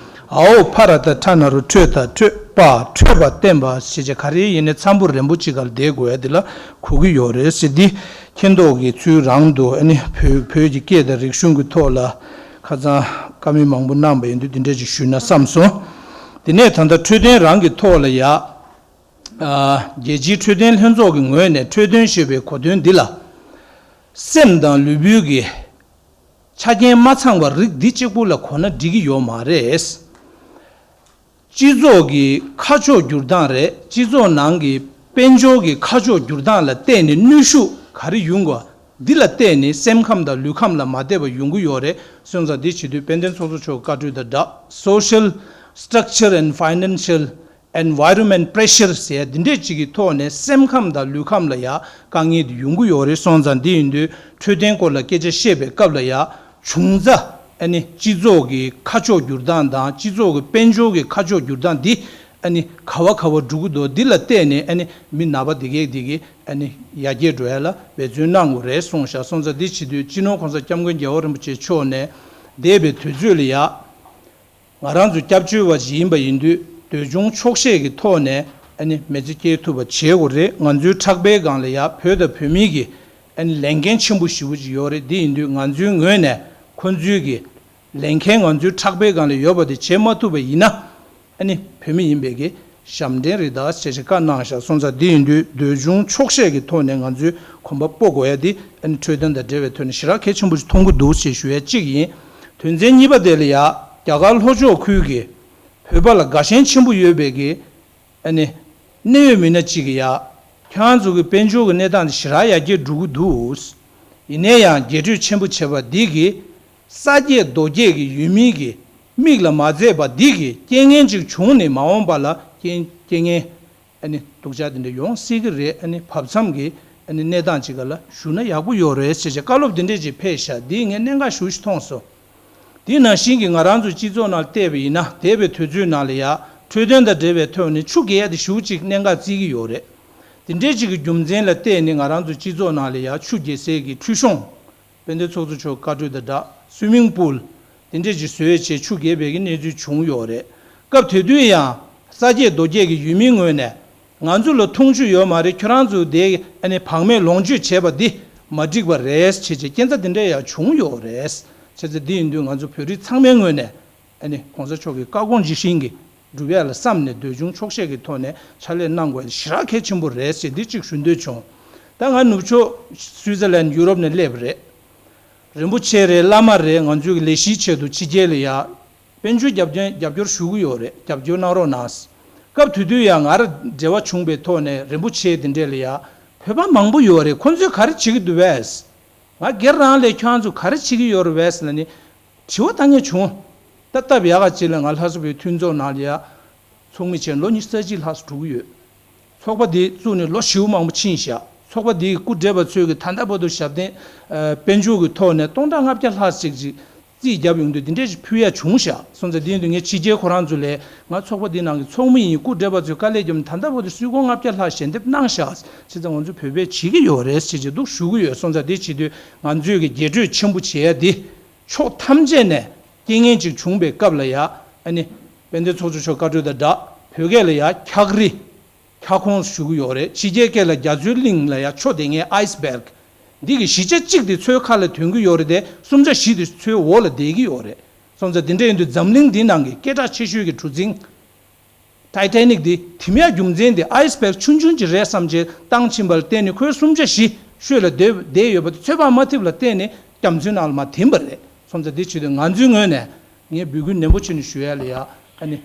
ཨའོ་ཕ་ར་ཏ་ཁྲ་ན་རོ་ཁྲོད་ད་ཁྲོད། པ་འཕྲོད་པ་བསྟེན་པ་ཞེས་བྱ་ག་རེ་ཡིན་ནའི་འཚམ་པོ་རན་པོ་ཅིག་ག་ལ་བསྡད་དགོས་ཡ་འདི་ལ་གོ་གི་ཡོད་རེད་ཟེར། འདི་མཁྱེན་རྟོགས་ཀྱི་ཚུལ་རང་དུ་ཨ་ནི་བོད་བོད་ཀྱི་སྐད་དང་རིག་གཞུང་གི་ཐོག་ལ་ཁ་སང་བཀའ་མོལ་མང་པོ་གནང་པ་ཡིན་དུས་འདི་འདྲ་ཅིག་ཞུས་ན་བསམ་སོང་། དེ་ནས་ད་ལྟ་འཕྲོད་བསྟེན་རང་གི་ཐོག་ལ་ཡ། ཨ་རྒྱལ་སྤྱིའི་འཕྲོད་བསྟེན་ལྷན་ཚོགས་ཀྱི་ངོས་ནས་འཕྲོད་བསྟེན་ཞེས་པའི་གོ་དོན་འདི་ལ། སེམས་དང་ལུས་པོའི་གི་ཆ་རྐྱེན་མ་ཚང་བ་རིགས་འདི་གཅིག་པུ་ལ་གོ་ན་འགྲིག་གི་ཡོད་མ་རེད། སྤྱི་ཚོགས་ཀྱི་ཁ་ཕྱོགས་བསྒྱུར་སྟངས་རེད། སྤྱི་ཚོགས་ནང་གི་དཔལ་འབྱོར་གྱི་ཁ་ཕྱོགས་བསྒྱུར་སྟངས་ལ་བལྟས་ནས་ནུས་ཤུགས་ག་རེ་ཡོང་དགོས། འདི་ལ་བལྟས་ནས་སེམས་ཁམས་དང་ལུས་ཁམས་ལ་མ་བདེ་བ་ཡོང་གི་ཡོད་རེད། སོང་ཙང་འདི་བྱེད་དུས་དཔལ་ལྡན་ཚོགས་གཙོ་མཆོག་བཀའ་འཁྲོལ་དང་སྦྲགས། Social Structure and Financial Environment Pressure ཟེར་ཡ་འདི་འདྲས་ཅིག་གི་ཐོག་ནས་སེམས་ཁམས་དང་ལུས་ཁམས་ལ་ཡ་དཀའ་ངལ་འདི་ཡོང་གི་ཡོད་རེད། སོང་ཙང་འདི་ཡིན་དུས་འཕྲོད་བསྟེན་སྐོར་ལ་སྐད་ཆ་བཤད་པའི་སྐབས་ལ་ཡ་བྱུང་རྩ་ཨ་ནི་སྤྱི་ཚོགས་ཀྱི་ཁ་ཕྱོགས་བསྒྱུར་སྟངས་དང་སྤྱི་ཚོགས་ཀྱི་དཔལ་འབྱོར་གྱི་ཁ་ཕྱོགས་བསྒྱུར་སྟངས་འདི་ཨ་ནི་ག་བ་ག་བ་འགྲོ་གི་འདུག་འདི་ལ་བལྟས་ནས་ཨ་ནི་མི་ནག་པ་འདི་གས་འདི་གས་ཨ་ནི་ཡར་རྒྱས་འགྲོ་ཡ་ལ་འབད་བརྩོན་གནང་དགོས་རེད་གསུངས་ཤག་སོང་ཙང་འདི་བྱེད་དུས་སྤྱི་ནོར་༸གོང་ས་༸སྐྱབས་མགོན་རྒྱལ་བ་རིན་པོ་ཆེ་མཆོག་ནས་འདས་པའི་དུས་ཚོད་ལ་ཡ། ང་རང་ཚོ་སྐྱབས་བཅོལ་བ་ཞིག་ཡིན་པ་ཡིན་དུས་འདོད་ཆུང་ཆོག་ཤེས་ཀྱི་ཐོག་ནས་ཨ་ནི་མི་ཚེ་སྐྱེལ་ཐུབ་པ་བྱེད་དགོས་རེད། ང་ཚོའི་ཕྲག་པའི་སྒང་ལ་ཡ་བོད་དང་བོད་མིའི་གི་ཨ་ནི་ལས་འགན་ཆེན་པོ་ཞེ་པོ་ཅིག་ཡོད་རེད། འདི་ཡིན་དུས་ང་ཚོའི་ངོས་ནས་ཁོང་ཚོའི་གི་ལས་འགན་ང་ཚོའི་ཕྲག་པའི་སྒང་ལ་ཡོད་པ་དེ་བྱེད་མ་ཐུབ་པ་ཡིན་ན་ཨ་ནི་བོད་མི་ཡིན་པའི་གི་ཞབས་འདྲེན་རེད་ད་ཞེས་བཀའ་གནང་བཞག་སོང་ཙང་འདི་ཡིན་དུས་འདོད་ཆུང་ཆོག་ཤེས་ཀྱི་ཐོག་ནས་ང་ཚོས་གོམ་པ་སྤོ་དགོས་ཡ་འདི་ཨ་ནི་འཕྲོད་བསྟེན་དང་འབྲེལ་བའི་ཐོག་ནས་ཞེ་དྲག་གལ་ཆེན་པོ་ཞིག་མཐོང་གི་འདུག་ཅེས་ཞུ་ཡ་གཅིག་ཡིན། དོན་ཚན་གཉིས་པ་དེ་ལ་ཡ། རྒྱ་གར་ལྷོ་ཕྱོགས་ཁུལ་གྱི་བོད་པ་ལ་དགའ་ཞེན་ཆེན་པོ་ཡོད་པའི་གི་ཨ་ནི་གནད་ཡོད་མི་སྣ་གཅིག་གིས་ཡ། ཁྱེད་རང་ཚོ་གི་དཔལ་འབྱོར་གྱི་གནས་སྟངས་དེ་ཞེ་དྲག་ཡར་རྒྱས་འགྲོ་གི་འདུག་ཡིན་ནའི་ཡང་རྒྱས་སྤྲོས་ཆེན་པོ་བྱས་པ་འདི་གིས་ས་སྐྱེས་རྡོ་སྐྱེས་ཀྱི་ཡུལ་མིའི་གི་མིག་ལ་མ་མཛེས་པ་འདི་གིས་རྐྱེན་ངན་ཅིག་བྱུང་ནས་མ་འོངས་པ་ལ་རྐྱེན་རྐྱེན་ངན། ཨ་ནི་སྡུག་ཅག་དེ་འདྲ་ཡོང་སྲིད་ཀྱི་རེད། ཨ་ནི་བབ་མཚམས་ཀྱི་ཨ་ནི་གནས་སྟངས་ཅིག་ག་ལ་ཞུ་ན་ཡག་པོ་ཡོད་རེད་ཟེར་བྱས་བཀའ་སློབ་དེ་འདྲས་ཅིག་ཕེབས་ཤག་འདིས་ངས་གནད་འགག་ཞེ་པོ་ཞིག་མཐོང་སོང་། དེ་ནང་བཞིན་གྱི་ང་རང་ཚོ་སྤྱི་ཚོགས་ནང་བལྟས་པ་ཡིན་ན་འདས་པའི་དུས་ཚོད་ནང་ལ་ཡ་འཕྲོད་བསྟེན་དང་འབྲེལ་བའི་ཐོག་ནས་ཆུ་རྐྱལ་ཡ་དེ་ཞེ་པོ་ཅིག་གནད་འགག་བརྩི་གི་ཡོད་རེད། དེ་འདྲས་ཅིག་གི་རྒྱུ་མཚན་ལ་བལྟས་ནས་ང་རང་ཚོ་སྤྱི་ཚོགས་ནང་ལ་ཡ་ཆུ་རྐྱལ་སའི་གི་ཁྲུས་གཤོང་། དཔལ་ལྡན་ཚོགས་གཙོ་མཆོག་བཀའ་འཁྲོལ་དང་སྦྲགས་swimming pool དེ་འདྲས་ཅིག་བཟོས་བྱས་ཆུ་རྐྱལ་བའི་གི་གནས་ཚུལ་བྱུང་ཡོད་རེད། སྐབས་དེ་དུས་ཡང་ས་སྐྱེས་རྡོ་སྐྱེས་ཀྱི་ཡུལ་མིའི་ངོས་ནས་ང་ཚོ་ལ་འཐུང་ཆུ་ཡོད་མ་རེད། ཁྱོད་རང་ཚོ་དེ་ཨ་ནི་བག་མེད་ལོངས་སྤྱོད་བྱས་པ་འདི་མ་འགྲིག་པ་རེད་བྱས་བྱས་སྐྱོན་ཚ་དེ་འདྲས་ཡང་བྱུང་ཡོད་རེད། བྱས་ཙང་འདི་ཡིན་དུས་ང་ཚོ་བོད་རིགས་ཚང་མའི་ངོས་ནས་ཨ་ནི་གོང་ས་མཆོག་གི་བཀའ་དགོངས་ཇི་བཞིན་གྱི་ སྒྲུབ་ཡ་ལ་བསམ་ནས་འདོད་ཆུང་ཆོག་ཤེས་ཀྱི་ཐོག་ནས་ཕྱག་ལས་གནང་དགོས་ཞེ་དྲག་གལ་ཆེན་པོ་རེད་ཟེར་འདི་གཅིག་ཞུ་འདོད་བྱུང་། ད་ང་ནུབ་ཕྱོགས་སུའི་ཙེར་ལན་ཡུ་རོབ་ནས་སླེབས་རེད། རིན་པོ་ཆེ་རེད། བླ་མ་རེད། ང་ཚོའི་ལས་གཞིའི་ཆེད་དུ་ཕྱི་རྒྱལ་ལ་ཡ་དཔལ་འབྱོར་རྒྱབ་སྐྱོར་རྒྱབ་སྐྱོར་ཞུ་གི་ཡོད་རེད། རྒྱབ་སྐྱོར་གནང་རོགས་གནང་། སྐབས་དེ་དུས་ཡང་ང་རང་འབྲེལ་བ་བྱུང་བའི་ཐོག་ནས་རིན་པོ་ཆེ་དེ་འདྲས་ལ་ཡ་བོད་པ་མང་པོ་ཡོད་རེད། ཁོང་ཚོས་ག་རེ་བྱེད་ཀྱི་འདུག་བས། ང་སྒེར་རང་ལས་ཁྱོད་ཚོ་ག་རེ་བྱེད་ཀྱི་ཡོད་རེད་བས་ལ་ནི་དྲི་བ་བཏང་མཁན་བྱུང་། ད་སྟབས་ཡག་ག་ཅིག་ལ་ང་ལྷ་ས་བོད་མཐུན་ཚོགས་ནང་ལ་ཡ་ཚོགས་མི་བྱས་ལོ་ཉི་ཤུ་རྩ་གཅིག་ལྷག་ཙམ་འགྲོ་གི་ཡོད། ཚོགས་པ་འདི་བཙུགས་ནས་ལོ་བཞི་བོ་མང་པོ་ཕྱིན་བཞག། ཚོགས་པ་འདིའི་སྐུ་བགྲེས་པ་ཚོས་ཀྱི་ད་ལྟ་བར་དུ་ཞབས་བརྟན་དཔལ་འབྱོར་གྱི་ཐོག་ནས་སྟོང་ཕྲག་ལྔ་བརྒྱ་ལྷག་ཅིག་ཅིག་རྩིས་བརྒྱབ་ཡོང་དུས་འདི་འདྲས་ཞིག་ཕུལ་ཡ་བྱུང་བཞག། སོང་ཙང་འདི་ཡིན་དུས་ངས་ཕྱི་རྒྱལ་ཁོ་རང་ཚོ་ལས་ང་ཚོགས་པ་འདི་ནང་གི་ཚོགས་མི་ཡིན། སྐུ་བགྲེས་པ་ཚོས་དཀའ་ལས་བརྒྱབ་ནས་ད་ལྟ་བར་དུ་སུད་སྒོར་ལྔ་བརྒྱ་ལྷག་ཞལ་འདེབས་གནང་བཞག། བྱས་ཙང་ང་ཚོ་བོད་པས་བྱེད་ཀྱི་ཡོད་རེད་ཟེར་གྱི་འདུག་ཞུ་གི་ཡོད། སོང་ཙང་འདི་བྱེད་དུས་ང་ཚོས་ཀྱི་རྒྱས་སྤྲོས་ཆེན་པོ་བྱེད་ཡ་འདི་ཕྱོགས་ཐམས་ཅད་ནས་རྐྱེན་ངན་ཅིག་བྱུང་བའི་སྐབས་ལ་ཡ་ཨ་ནི་དཔལ་ལྡན་ཚོགས་གཙོ་མཆོག་བཀའ་འཁྲོལ་དང་སྦྲགས་བོད་སྐད་ལ་ཡ་འཁྱག་རི། འཁྱག་ཁོངས་ཞུ་གི་ཡོད་རེད། ཕྱི་རྒྱལ་སྐད་ལ་རྒྱ་མཚོའི་གླིང་ལ་ཡ་ཆུ་དེ་ངའི་ཨའི་སི་བྷེག་འདི་གི་བཞི་ཆ་གཅིག་དེ་མཚོའི་ཁ་ལ་ཐོན་གྱི་ཡོད་རེད་དེ། གསུམ་ཆ་བཞི་དེ་མཚོའི་འོག་ལ་བསྡད་ཀྱི་ཡོད་རེད། སོང་ཙང་དེ་འདྲ་ཡིན་དུས་འཛམ་གླིང་འདི་ནང་གི་སྐད་གྲགས་ཆེ་ཤོས་ཀྱི་གྲུ་གཟིངས་ཊའི་ཊའི་ནིག་འདི་དེ་མའི་རྒྱུ་མཚན་དེ་ཨའི་སི་བྷེག་ཆུང་ཆུང་ཅིག་རེད་བསམ་བྱས་བཏང་ཕྱིན་པ་ལ་བརྟེན་ནས་ཁོའི་གསུམ་ཆ་བཞི་ཤོད་ལ་བསྡད་ཡོད་པ་དེ་ཚོད་དཔག་མ་ཐེབས་ལ་བརྟེན་ནས་རྒྱ་མཚོའི་ནང་ལ་མར་ཐིམ་པ་རེད། སོང་ཙང་དེ་བྱེད་དུས་ང་ཚོའི་ངོས་ནས་ངས་འབོད་སྐུལ་ནན་པོ་བྱས་ནས་ཞུ་ཡ་ལ་ཡ་ཨ་ནི།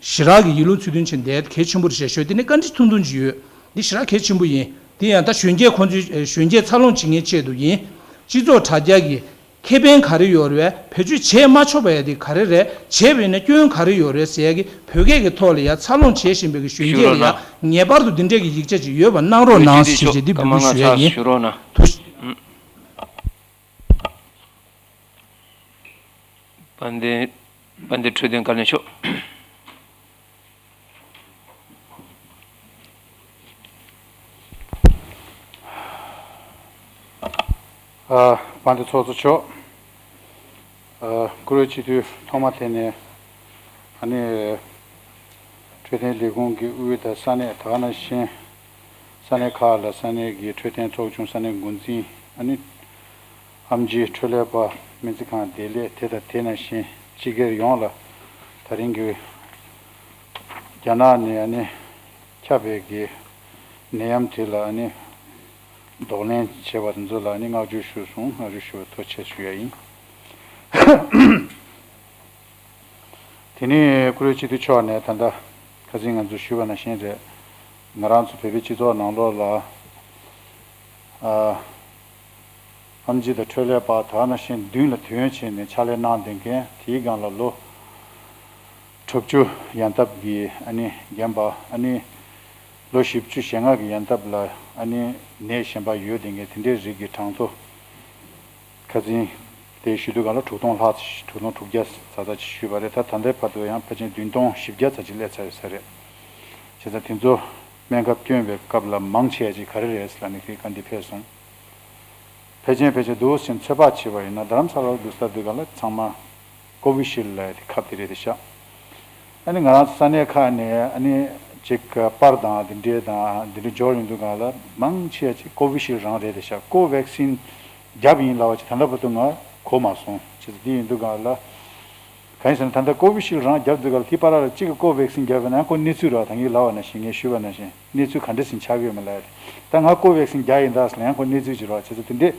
ཞེ་དྲག་གི་ཡིད་བློ་ཚུལ་མཐུན་བྱས་བསྡད་གལ་ཆེན་པོ་རེད་ཞེས་ཞུས། དེ་ནི་བཀའ་འདྲི་ཐུང་ཐུང་ཅིག་ཡོད། འདི་ཞེ་དྲག་གལ་ཆེན་པོ་ཡིན། དེ་ཡང་ད་གཞོན་སྐྱེས་ཁོང་ཚོའི་གཞོན་སྐྱེས་འཚར་ལོངས་བྱེད་མཁན་ཆེད་དུ་ཡིན། སྤྱི་ཚོགས་དྲ་རྒྱ་གི་ཁེ་ཕན་ག་རེ་ཡོད་རེད། བེད་སྤྱོད་བྱས་མ་ཆོག་པ་ཡ་དེ་ག་རེ་རེད། བྱས་པ་ཡིན་ན་སྐྱོན་ག་རེ་ཡོད་རེད་ཟེར་ཡ་གི་བོད་སྐད་ཀྱི་ཐོག་ལ་ཡ་འཚར་ལོངས་བྱེད་བཞིན་པའི་གི་གཞོན་སྐྱེས་ལ་ཡ་ངེས་པར་དུ་འདི་འདྲས་ཀྱི་ཡིག་ཆ་ཅིག་ཡོད་པ་གནང་རོགས་གནང་ཞེས་བྱས་འདི་འབོད་སྐུལ་ཞུ་ཡ་ཡིན། ཐུགས། དཔལ་ལྡན། དཔལ་ལྡན་འཕྲོད་བསྟེན་བཀའ་བློན་མཆོག་ཨ། དཔལ་ལྡན་ཚོགས་གཙོ་མཆོག་ཨ། བཀུར་འོས་སྤྱི་འཐུས་ཐོག་མ་དེ་ནས་ཨ་ནི་འཕྲོད་བསྟེན་ལས་ཁུངས་ཀྱི་དབུས་དང་ས་གནས་ད་ག་ནང་བཞིན་ས་གནས་ཁག་ལ་ས་གནས་ཀྱི་འཕྲོད་བསྟེན་ཚོགས་ཆུང་ས་གནས་འགོ་འཛིན་ཨ་ནི། ཨེམ་ཆི་འཕྲོད་ལས་པ། སྨན་རྩིས་ཁང་བདེ་ལེགས་དེ་དང་དེ་ནང་བཞིན་སྤྱི་སྒེར་ཡོངས་ལ་ད་རིང་གི་རྒྱ་ནག་ནས་ཨ་ནི་ཁྱབ་པའི་གི་ནད་ཡམས་དེ་ལ་ཨ་ནི་གདོང་ལེན་བྱས་པ་དེ་ཚོ་ལ་ཨ་ནི་བསྔགས་བརྗོད་ཞུས་སོང་། བསྔགས་བརྗོད་ཞུ་བ་ཐུགས་རྗེ་ཆེ་ཞུ་ཡ་ཡིན། དེ་ནས་བཀུར་འོས་སྤྱི་འཐུས་མཆོག་ནས་ད་ལྟ་ཁ་སང་ང་ཚོས་ཞུས་པ་ནང་བཞིན་རེད། ང་རང་ཚོ་བོད་པའི་སྤྱི་ཚོགས་ནང་ལོགས་ལ་ཨ། ཨེམ་ཆི་དང་འཕྲོད་ལས་པ་ད་ག་ནང་བཞིན་མདུན་ལ་ཐོན་བྱས་ནས་ཕྱག་ལས་གནང་བསྡད་མཁན་དེའི་སྒང་ལ་ལོ་དྲུག་ཅུ་ཡན་འདབ་ཀྱི་ཨ་ནི་རྒན་པ་ཨ་ནི་ལོ་བཞི་བཅུ་ཞེ་ལྔ་གི་ཡན་འདབ་ལ་ཨ་ནི་ནད་གཞན་པ་ཡོད་བསྡད་མཁན་དེ་འདྲའི་རིགས་ཀྱི་གྲངས་ཐོ་ཁ་སང་དེ་ཞུ་དུས་སྒང་ལ་དྲུག་སྟོང་ལྷག་དྲུག་སྟོང་དྲུག་བརྒྱ་ཙག་ཙག་ཅིག་ཞུས་པ་རེད། ད་ད་ལྟའི་བར་དུ་ཡང་ཕལ་ཆེར་བདུན་སྟོང་བཞི་བརྒྱ་ཙམ་ཅིག་སླེབས་ཚར་ཡོད་ས་རེད། བྱས་ཙང་དེ་ཚོ་སྨན་ཁབ་བསྐྱོན་པའི་སྐབས་ལ་མང་ཆེ་བ་ཅིག་ག་རེ་རེད་ཟེར་ལབ་ནས་དེ་བཀའ་འདྲི་ཕེབས་སོང་། ཕལ་ཆེར་ཕལ་ཆེར་འདུག་སེ་ཚོད་དཔག་བྱས་པ་ཡིན་ན་རྡ་རམ་ས་ལར་འདུག་ས་འདུག་ག་ལ་ཚང་མ་ཀོ་བི་ཤིལ་ལབ་ཡ་དེ་ཁབ་དེ་རེད་དེ་ཤག། ཨ་ནི་ང་རང་ཚོ་ས་གནས་ཁག་ནས་ཨ་ནི་ཅིག་པར་དང་དེ་འདྲས་དང་དེ་འདྲས་འབྱོར་ཡོང་དུས་སྒང་ལ་མང་ཆེ་བ་ཅིག་ཀོ་བི་ཤིལ་རང་རེད་དེ་ཤག། ཀོ་ཝེག་སིན་བརྒྱབ་ཡིན་ལབ་པ་ཅིག་ད་ལྟ་བར་དུ་ང་གོ་མ་སོང་། བྱས་ཙང་དེ་ཡིན་དུས་སྒང་ལ། གང་ཡིན་ཟེར་ན་ད་ལྟ་ཀོ་བི་ཤིལ་རང་བརྒྱབ་དུས་སྒང་ལ་དེའི་བར་ལ་གཅིག་གིས་ཀོ་ཝེག་སིན་བརྒྱབ་པ་ན་ཡང་ཁོ་གནས་ཚུལ་རོ། ད་གིན་ལབ་པ་ནང་བཞིན་ངས་ཞུས་པ་ནང་བཞིན་གནས་ཚུལ་ག་འདྲ་ཞིག་ཆགས་ཀྱི་ཡོད་མེད་ལབ་ཡ་དེ། ད་ང་ཀོ་ཝེག་སིན་བརྒྱབ་ཡིན་ད་ཟེར་ན་ཡང་ཁོ་གནས་ཚུལ་ཅིག་རོ། བྱས་ཙང་དེ་འདྲས་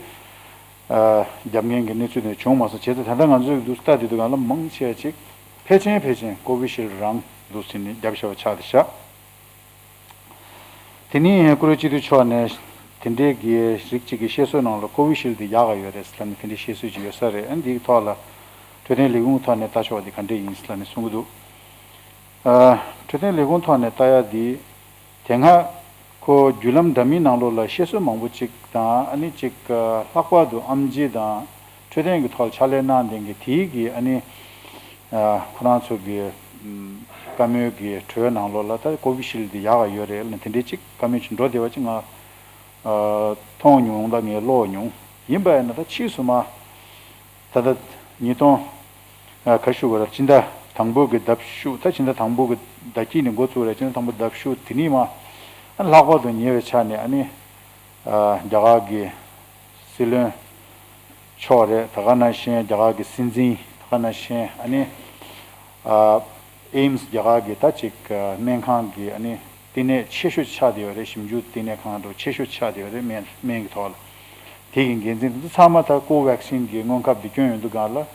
ཨ་བརྒྱབ་མཁན་གྱི་གནས་ཚུལ་དེ་བྱུང་མ་སོང་། བྱས་ཙང་ད་ལྟ་ང་ཚོས་འདུག་ལྟ་དུས་སྒང་ལ་མང་ཆེ་བ་ཅིག་ཕལ་ཆེར་ཕལ་ཆེར་ཀོ་བི་ཤིལ་རང་འདུག་སེ་ནས་བརྒྱབ་བཞག་པ་ཆགས་བསྡད་ཤག། དེ་ནས་བཀུར་འོས་སྤྱི་འཐུས་མཆོག་ནས་དེ་འདྲའི་གི་རིགས་གཅིག་གི་བཤད་སྲོལ་ནང་ལ་ཀོ་བི་ཤིལ་དེ་ཡག་ག་ཡོད་རེད་ཟེར་ལབ་ནས་དེ་འདྲའི་བཤད་སྲོལ་ཅིག་ཡོད་ས་རེད། ཨ་འདིའི་ཐོག་ལ་འཕྲོད་བསྟེན་ལས་ཁུངས་ཐོག་ནས་ལྟ་ཕྱོགས་དེ་ག་འདྲས་ཡིན་ཟེར་ལབ་ནས་གསུང་གི་འདུག། ཨ་འཕྲོད་བསྟེན་ལས་ཁུངས་ཐོག་ནས་ལྟ་ཡ་དེ་དེ་སྔ་ཁོ་བརྒྱུད་ལམ་འདྲ་མིན་ནང་ལོགས་ལ་བཤད་སྲོལ་མང་པོ་ཅིག་དང་ཨ་ནི་ཅིག་ལྷག་པར་དུ་ཨེམ་ཆི་དང་འཕྲོད་བསྟེན་གྱི་ཐོག་ལ་ཕྱག་ལས་གནང་བསྡད་མཁན་དེའི་གི་ཨ་ནི་ཨ་ཁོ་རང་ཚོ་གི་ཨམ་བཀའ་མོལ་གྱི་འགྲོས་ནང་ལོགས་ལ་ད་ཀོ་བི་ཤིལ་འདི་ཡག་ག་ཡོད་རེད་ལབ་དེ་འདྲའི་ཅིག་བཀའ་མོལ་ཅིག་འགྲོ་བསྡད་པ་ཅིག་ང་ཨ་མཐོང་མྱོང་ལ་ངས་ཀློག་མྱོང་། ཡིན་པ་ཡིན་ན་ད་ཕྱིས་སུ་མ་ད་ལྟ་ཉིས་སྟོང་ཨ་ག་ཞུ་དགོས་རེད། སྤྱི་ཟླ་དང་པོ་གི་ཟླ་བཞུགས། ད་སྤྱི་ཟླ་དང་པོ་གི་ཟླ་དཀྱིལ་ནས་འགོ་བཙུགས་རེད། སྤྱི་ཟླ་དང་པོ་ཟླ་བཞུགས་དེ་ནས་མ་ཨ་ལྷག་པར་དུ་ཉེ་བའི་ཆ་ནས་ཨ་ནི་ཨ་རྒྱ་གར་གྱི་སྲིད་བློན་མཆོག་རེད། ད་ག་ནང་བཞིན་རྒྱ་གར་གྱི་སྲིད་འཛིན། ད་ག་ནང་བཞིན་ཨ་ནི་ཨ་ ཨེམ་སི་རྒྱ་གར་གྱི་ད་ཅིག་སྨན་ཁང་གི་ཨ་ནི་བསྟི་གནས་ཆེ་ཤོས་ཆགས་བསྡད་ཡོད་རེད། ཞིབ་འཇུག་བསྟི་གནས་ཁང་འདྲ་ཆེ་ཤོས་ཆགས་བསྡད་ཡོད་རེད། སྨན་སྨན་གྱི་ཐོག་ལ། དེ་གི་འགན་འཛིན་དེ་ཚོ་ཚང་མ་ད་ཀོ་ཝེག་སིན་གྱི་སྔོན་ཁབ་དེ་བསྐྱོན་ཡོང་དུས་སྒང་ལ།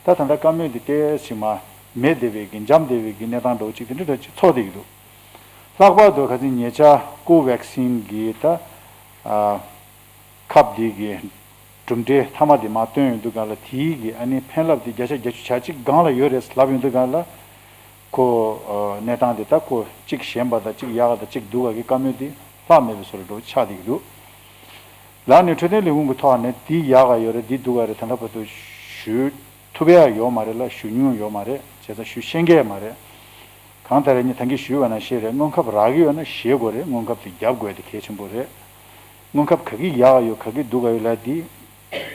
ད་ད་ལྟ་བཀའ་མོལ་དེ་ཏོག་ཙམ་མ་མེད་བསྡད་པའི་གི་འཇམ་བསྡད་པའི་གི་གནས་སྟངས་འདྲ་བོ་ཅིག་དེ་འདྲ་འདྲ་ཅིག་ཚོར་བསྡད་ཀྱི་འདུག་ལྷག་པར་དུ་ཁ་སང་ཉེ་ཆར་ཀོ་ཝེག་སིན་གྱི་ད་ཨ་ཁབ་འདི་གི་གྲུབ་འབྲས་མཐའ་མ་དེ་མར་བཏོན་ཡོང་དུས་སྒང་ལ། དེའི་གི་ཨ་ནི་ཕན་རླབས་དེ་བརྒྱ་ཆ་བརྒྱད་ཅུ་གྱ་གཅིག་སྒང་ལ་ཡོད་རེད་ལབ་ཡོང་དུས་སྒང་ལ། ཁོ་ཨ་གནས་སྟངས་དེ་ད་ཁོ་གཅིག་ཞན་པ་དང་གཅིག་ཡག་ག་དང་གཅིག་སྡུག་ག་གི་བཀའ་མོལ་དེ་ལྷག་མེད་པའི་བཟོ་འདྲ་འདྲ་བོ་ཆགས་བསྡད་ཀྱི་འདུག་ལར་ནས་འཕྲོད་བསྟེན་ལས་ཁུངས་ཀྱི་ཐོག་ནས་འདི་ཡག་ག་ཡོད་རེད། འདི་སྡུག་ག་རེད། ད་ལྟ་བར་དུ་ཞུ་ཐུབ་ཡ་ཡོད་མ་རེད་ལ། ཞུ་མྱོང་ཡོད་མ་རེད། བྱས་ཙང་ཞུ་ཤེས་མཁན་མ་རེད། གང་ལྟར་ངས་ད་གིན་ཞུས་པ་ནང་བཞིན་རེད། སྔོན་ཁབ་རག་གི་ཡོད་ན་བཞེས་དགོས་རེད། སྔོན་ཁབ་དེ་རྒྱབ་དགོས་དེ་གལ་ཆེན་པོ་རེད། སྔོན་ཁབ་ག་གི་ཡག་ག་ཡོད་ག་གི་སྡུག་ག་ཡོད་ལབ་དེ་རྒྱ་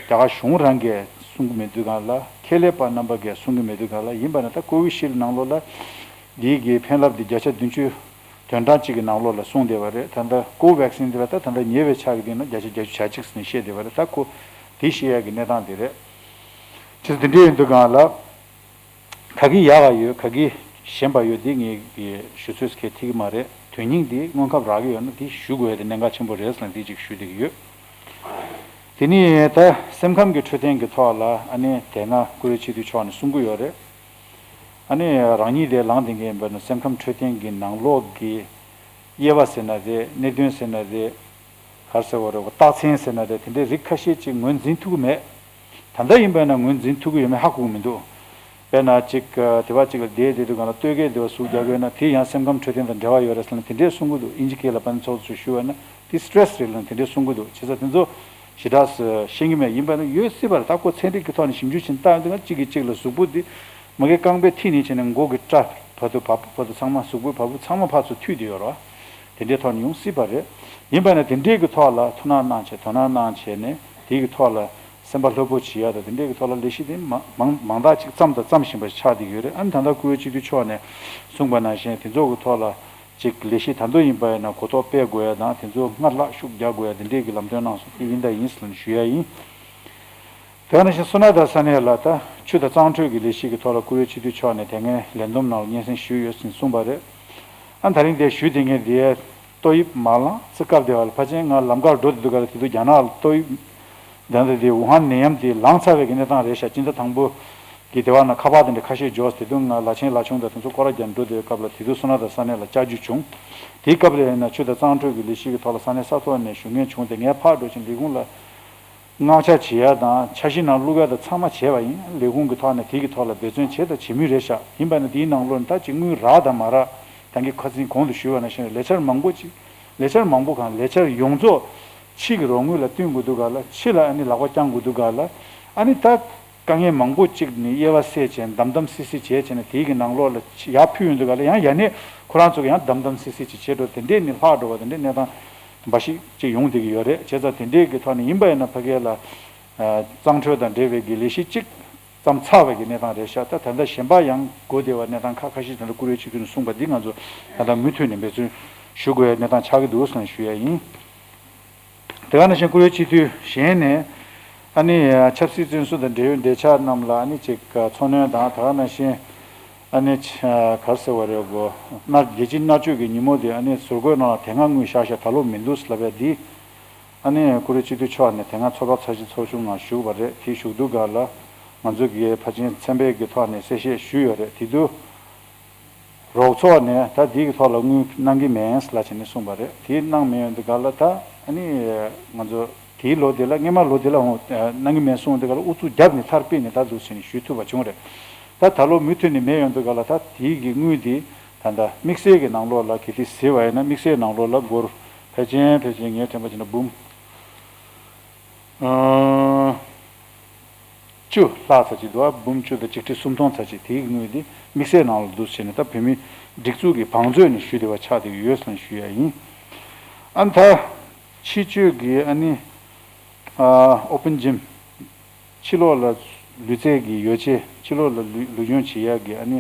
གར་གཞུང་རང་གིས་གསུང་གི་མེད་དུས་སྒང་ལ། ཁྱད་ལས་པ་རྣམ་པ་གིས་གསུང་གི་མེད་དུས་སྒང་ལ། ཡིན་པ་ན་ད་ཀོ་ཝི་ཤིལ་ནང་ལོགས་ལ་འདིའི་གི་ཕན་རླབས་དེ་བརྒྱ་ཆ་བདུན་ཅུ་དོན་གྲངས་གཅིག་གི་ནང་ལོགས་ལ་གསུངས་བསྡད་པ་རེད། ད་ལྟ་ཀོ་ཝེག་སིན་དེ་ལ་ད་ད་ལྟ་ཉེ་བའི་ཆར་གི་དེ་ན་བརྒྱ་ཆ་བརྒྱད་ཅུ་གྱ་གཅིག་ཟེར་ནས་བཤད་བསྡད་པ་རེད། ད་ཁོ་དེ་བཤད་ཡ་གི་གནས་སྟངས་དེ་རེད། བྱས་ཙང་དེ་འདྲ་ཡིན་དུས་སྒང་ལ། ག་གི་ཡག་ག་ཡོད་ག་གི་ཞན་པ་ཡོད་དེ་ངས་ཀྱི་ཞུ་ཚོད་ཁས་ཐིག་གི་མ་རེད། དོན་སྙིང་དེ་སྔོན་ཁབ་རག་གི་ཡོད་ན་དེ་ཞུ་དགོས་ཡ་དེ་གནད་འགག་ཆེན་པོ་རེད་ཟེར་ནས་དེ་གཅིག་ཞུ་བསྡད་ཀྱི་ཡོད། དེ་ནས་ད་སེམས་ཁམས་ཀྱི་འཕྲོད་བསྟེན་གྱི་ཐོག་ལ་ཨ་ནི་དེ་སྔ་བཀུར་འོས་སྤྱི་འཐུས་མཆོག་ནས་གསུང་གི་ཡོད་རེད། ཨ་ནི་རང་ཉིད་དེ་ལངས་བསྡད་མཁན་ཡིན་པ་ན་སེམས་ཁམས་འཕྲོད་བསྟེན་གྱི་ནང་ལོགས་ཀྱི་དབྱེ་བ་ཟེར་ན་རེད། གནད་དོན་ཟེར་ན་རེད། ག་རེ་ཟེར་བ་རེད། རྟགས་མཚན་ཟེར་ན་རེད། དེ་འདྲའི་རིགས་ཁ་ཤས་ཅིག་ངོས་འཛིན་ཐུབ་ཀྱི་མེད། ད་ལྟ་ཡིན་པ་ན་ངོས་འཛིན་ཐུབ་ཀྱི་ཡོད་མེད་ཧ་གོ་གི་མི་འདུག་དཔེར་ན་ཅིག་དེ་བ་ཅིག་ལ་བསྡད་བསྡད་དུས་སྒང་ལ་ལྟོ་གོས་དེ་བ་ཟུག་རྒྱག་དགོས་ན་དེ་ཡང་སེམས་ཁམས་འཕྲོད་བསྟེན་དང་འབྲེལ་བ་ཡོད་རེད་ཟེར་ན། དེ་འདྲའི་གསུང་གི་འདུག་ཨིན་ཇི་སྐད་ལ་ཕན་ཚུན་ཚོགས་སུ་ཞུ་བ་ན་དེ་སི་ཊེ་རེ་སི་རེད་ལབ་ནས་དེ་འདྲའི་གསུང་གི་འདུག་བྱས་ཙང་དེ་ཚོ་ཞེ་དྲག་ཤེས་ཀྱི་མེད། ཡིན་པ་ན་ཡོད་སྲིད་པ་རེད། ད་ཁོ་ཚན་རིག་གི་ཐོག་ནས་ཞིབ་འཇུག་བྱས་ནས་བལྟ་ཡོང་དུས་སྒང་གཅིག་གིས་གཅིག་ལ་གཟུགས་པོ་དེ་མ་གི་རྐང་པའི་མཐིལ་ནས་བྱས་ནས་མགོ་གི་སྐྲ་བར་དུ་བ་སྤུ་བར་དུ་ཚང་མ་གཟུགས་པོའི་བ་སྤུ་ཚང་མ་ཕར་ཚུར་མཐུད་དེ་ཡོད་རེད་བ། དེ་འདྲའི་ཐོག་ནས་ཡོང་སྲིད་པ་རེད། ཡིན་པ་ན་དེ་འདྲའི་གི་ཐོག་ལ་ཐུགས་སྣང་གནང་བྱས་དོ་སྣང་གནང་བྱས་ནས་དེའི་གི་ཐོག་ལ་སེམས་པ་ལྷོད་པོ་བྱེད་ཡ་དང་། དེ་འདྲའི་གི་ཐོག་ལ་ལས་གཞི་དེ་མང་མང་མང་དག་ཅིག་བརྩམས་དང་བརྩམ་བཞིན་པ་ཆགས་བསྡད་ཡོད་རེད། ཨ་ནི་ད་ལྟ་བཀུར་འོས་སྤྱི་འཐུས་མཆོག་ནས་གསུངས་པ་ནང་བཞིན་དེ་ཚོ་གི་ཐོག་ལ་ཅིག་ལས་གཞི་ད་དུང་ཡིན་པ་ཡིན་ན་གོ་རྟོགས་སྤེལ་དགོས་ཡ་དང་། དེ་ཚོ་སྔར་ལྷག་ཤུགས་རྒྱག་དགོས་ཡ་དེ་འདྲའི་གི་ལམ་སྟོན་གནང་སོང་། དེ་ཡིན་དང་ཡིན་ཟེར་ནས་ཞུ་ཡ་ཡིན། དེ་ནང་བཞིན་སོ་ན་ད་ས་གནས་ལ་ད་ཆུ་དང་གཙང་འཕྲོད་ཀྱི་ལས་གཞི་གི་ཐོག་ལ་བཀུར་འོས་སྤྱི་འཐུས་མཆོག་ནས་དེ་སྔའི་ལས་བསྡོམས་ནང་ལ་སྙན་སེང་ཞུས་ཡོད་ཟེར་གསུངས་པ་རེད། ཨ་ད་རིང་དེ་ཞུས་བསྡད་མཁན་དེ་ཏོག་དབྱིབས་མ་ལངས་ཚེ་སྐབས་དེ་བ་ལ་ཕལ་ཆེར་ང་ལམ་ཁར་འགྲོ་བསྡད་དུས་སྒང་ལ་དེ་དུས་རྒྱ་ནག་ལ་ཏོག་དབྱིབས་ད་ལྟ་དེ་ཝུ་ཧན་ནད་ཡམས་དེ་ལངས་ཚར་བའི་གི་གནས་སྟངས་རེད་ཤག་སྤྱི་ཟླ་དང་པོ་གི་དེ་བ་ན་ཁ་པར་དེ་འདྲ་ཁ་ཤས་འབྱོར། དེ་དུས་ང་ལ་ཆེན་ལ་ཆུང་དང་དེ་ཚོ་སྐོར་ར་རྒྱག་འགྲོ་བསྡད་པའི་སྐབས་ལ་དེ་དུས་སོ་ན་ད་ས་གནས་ལ་བཅར་རྒྱུ་བྱུང་། དེའི་སྐབས་ལ་ཡིན་ན་ཆུ་དང་གཙང་འཕྲོད་ཀྱི་ལས་གཞི་གི་ཐོག་ལ་ས་གནས་ས་ཐོག་ནས་ཞུ་མཁན་བྱུང་སྟེ། ངས་ཕར་འགྲོ་ཅིང་ལས་ཁུངས་ལ་མངགས་ཆ་བྱེད་ཡ་དང་འཆར་གཞི་ནང་བླུག་ཡ་དང་ཚང་མ་བྱས་པ་ཡིན། ལས་ཁུངས་ཀྱི་ཐོག་ནས་དེ་གི་ཐོག་ལ་འབད་བརྩོན་བྱས་དང་བྱེད་མུས་རེད་ཤག་ཡིན་པ་ན་དེའི་ནང་ལོགས་ནས་ད་ཅིག་དངུལ་རག་དང་མ་རག་ད་གིན་ཁ་སང་གོང་དུ་ཞུས་པ་ནང་བཞིན་ལས་འཆར་མང་པོ་ཅིག་ལས་འཆར་མང་པོ་གང་ལས་འཆར་ཡོངས་རྫོགས་ཕྱི་གི་རོགས་དངུལ་ལ་བསྟུན་དགོས་དུས་སྒང་ལ། ཕྱི་ལ་ཨ་ནི་ལག་པ་བརྐྱང་དགོས་དུས་སྒང་ལ། ཨ་ནི་ད་དཀའ་ངལ་མང་པོ་ཅིག་ནི་དབྱེ་བ་བསལ་བྱས་འདམ་འདམ་སིལ་སིལ་བྱས་བྱས་ནས་དེའི་གི་ནང་ལོགས་ལ་ཡར་ཕུལ་ཡོང་དུས་སྒང་ལ་ཡང་ཡ་ནས་ཁོ་རང་ཚོ་གི་ཡང་འདམ་འདམ་སིལ་སིལ་ཅིག་བྱེད་འགྲོ། དེ་འདྲས་ནི་ལྷག་འགྲོ་བ་དེ་འདྲས་གནས་སྟངས་འབའ་ཞིག་ཅིག་ཡོང་བསྡད་ཀྱི་ཡོད་རེད། བྱས་ཙང་དེ་འདྲས་ཀྱི་ཐོག་ནས་ཡིན་པ་ཡིན་ན་ཕ་གི་ལ་གཙང་འཕྲོད་དང་འབྲེལ་བའི་གི་ལས་གཞི་གཅིག་བརྩམས་ཚར་བའི་གི་གནས་སྟངས་རེད་ཤག་ད་ད་ལྟ་གཞན་པ་ཡང་སྒུག་བསྡད་པ་གནས་སྟངས་ཁ་ཁ་ཤས་དེ་འདྲ་བཀུར་འོས་སྤྱི་འཐུས་ནས་གསུངས་པ་འདི་ང་ཚོ་ད་ལྟ་མུ་མཐུད་ནས་འབད་བརྩོན་ཞུ་དགོས་པའི་གནས་སྟངས་ཆགས་ཀྱི་འདུག་ཟེར་ནས་ཞུ་ཡ་ཡིན། དེ་ག་ནང་བཞིན་བཀུར་འོས་སྤྱི་འཐུས་གཞན་ནས་ཨ་ནི་ཆབ་སྲིད་བཙོན་ཟུར་དང་འབྲེལ་ཡོད་འབྲེལ་ཆགས་རྣམས་ལ་ཨ་ནི་ཅིག་ཚོར་སྣོན་དང་། དེ་ག་ནང་བཞིན་ཨ་ནི་ག་རེ་ཟེར་བ་རེད་གོ། མནར་རྒྱལ་སྤྱིའི་མནར་གཅོད་ཀྱི་ཉིན་མོ་དེ་ཨ་ནི་ཟུར་བཀོད་ནང་ལ་དེ་སྔ་དངུལ་བཞག་བཞག་ད་ལོ་མི་འདུག་ལབ་ཡ་འདི་ཨ་ནི་བཀུར་འོས་སྤྱི་འཐུས་མཆོག་ནས་དེ་སྔ་ཚོགས་པ་ཚོགས་ཆེན་ཚོགས་ཆུང་ནང་ཞུགས་པ་རེད། དེ་ཞུགས་དུས་སྒང་ལ་ང་ཚོ་གི་ཕལ་ཆེར་མཚན་སྦས་ཀྱི་ཐོག་ནས་གསལ་བཤད་ཞུས་ཡོད་རེད། དེ་དུས། རོགས་ཚོགས་ནས་ད་འདི་གི་ཐོག་ལ་དངུལ་གནང་གི་མེད་ལབ་བྱས་ནས་གསུངས་པ་རེད། དེ་གནང་མེད་ཡོང་དུས་སྒང་ལ་ད་ཨ་ནི་ང་ཚོ་དེའི་ལོ་དེ་ལ་སྔོན་མ་ལོ་དེ་ལ་འོང་གནང་གི་མེད་གསུངས་དུས་སྒང་ལ་ཨུ་ཚུགས་བརྒྱབ་ནས་མཐར་ཕྱིན་ནས་ད་འདུག་བྱས་ནས་ཞུ་ཐུབ་པ་བྱུང་རེད། ད་ད་ལོ་མུ་མཐུད་ནས་མེད་ཡོང་དུས་སྒང་ལ་ད་དེའི་གི་དངུལ་དེ་ད་ལྟ་དམིགས་བསལ་གྱི་ནང་ལོགས་ལ་གལ་ཏེ་གཟིགས་པ་ཡིན་ན་དམིགས་བསལ་ནང་ལོགས་ལ་སྒོར་ཕལ་ཆེར་ཕལ་ཆེར་ངས་དྲན་པ་བྱས་ན་འབུམ། ཨང་། བཅུ་ལྷག་ཙམ་ཅིག་འདུག་ཨ། འབུམ་བཅུ་དང་ཆིག་ཁྲི་སུམ་སྟོང་ཙམ་ཅིག་དེའི་དངུལ་དེ་དམིགས་བསལ་ནང་ལ་འདུག་བྱས་ནས་ད་བོད་མིའི་སྒྲིག་འཛུགས་ཀྱི་བང་མཛོད་ནས་ཞུས་བསྡད་པ་ཆགས་བསྡད་ཡོད་ཟེར་ནས་ཞུ་ཡ་ཡིན། ཨ་ནི་ད་ཕྱི་སྤྱོད་ཀྱི་ཨ་ནི་ཨ་ཨོ་པན་ཇིམ། ཕྱི་ལོགས་ལ་ལུས་རྩལ་གྱི་ཡོ་བྱད། ཕྱི་ལོགས་ལ་ལུས་ལུས་སྦྱོང་བྱེད་ཡ་གི་ཨ་ནི་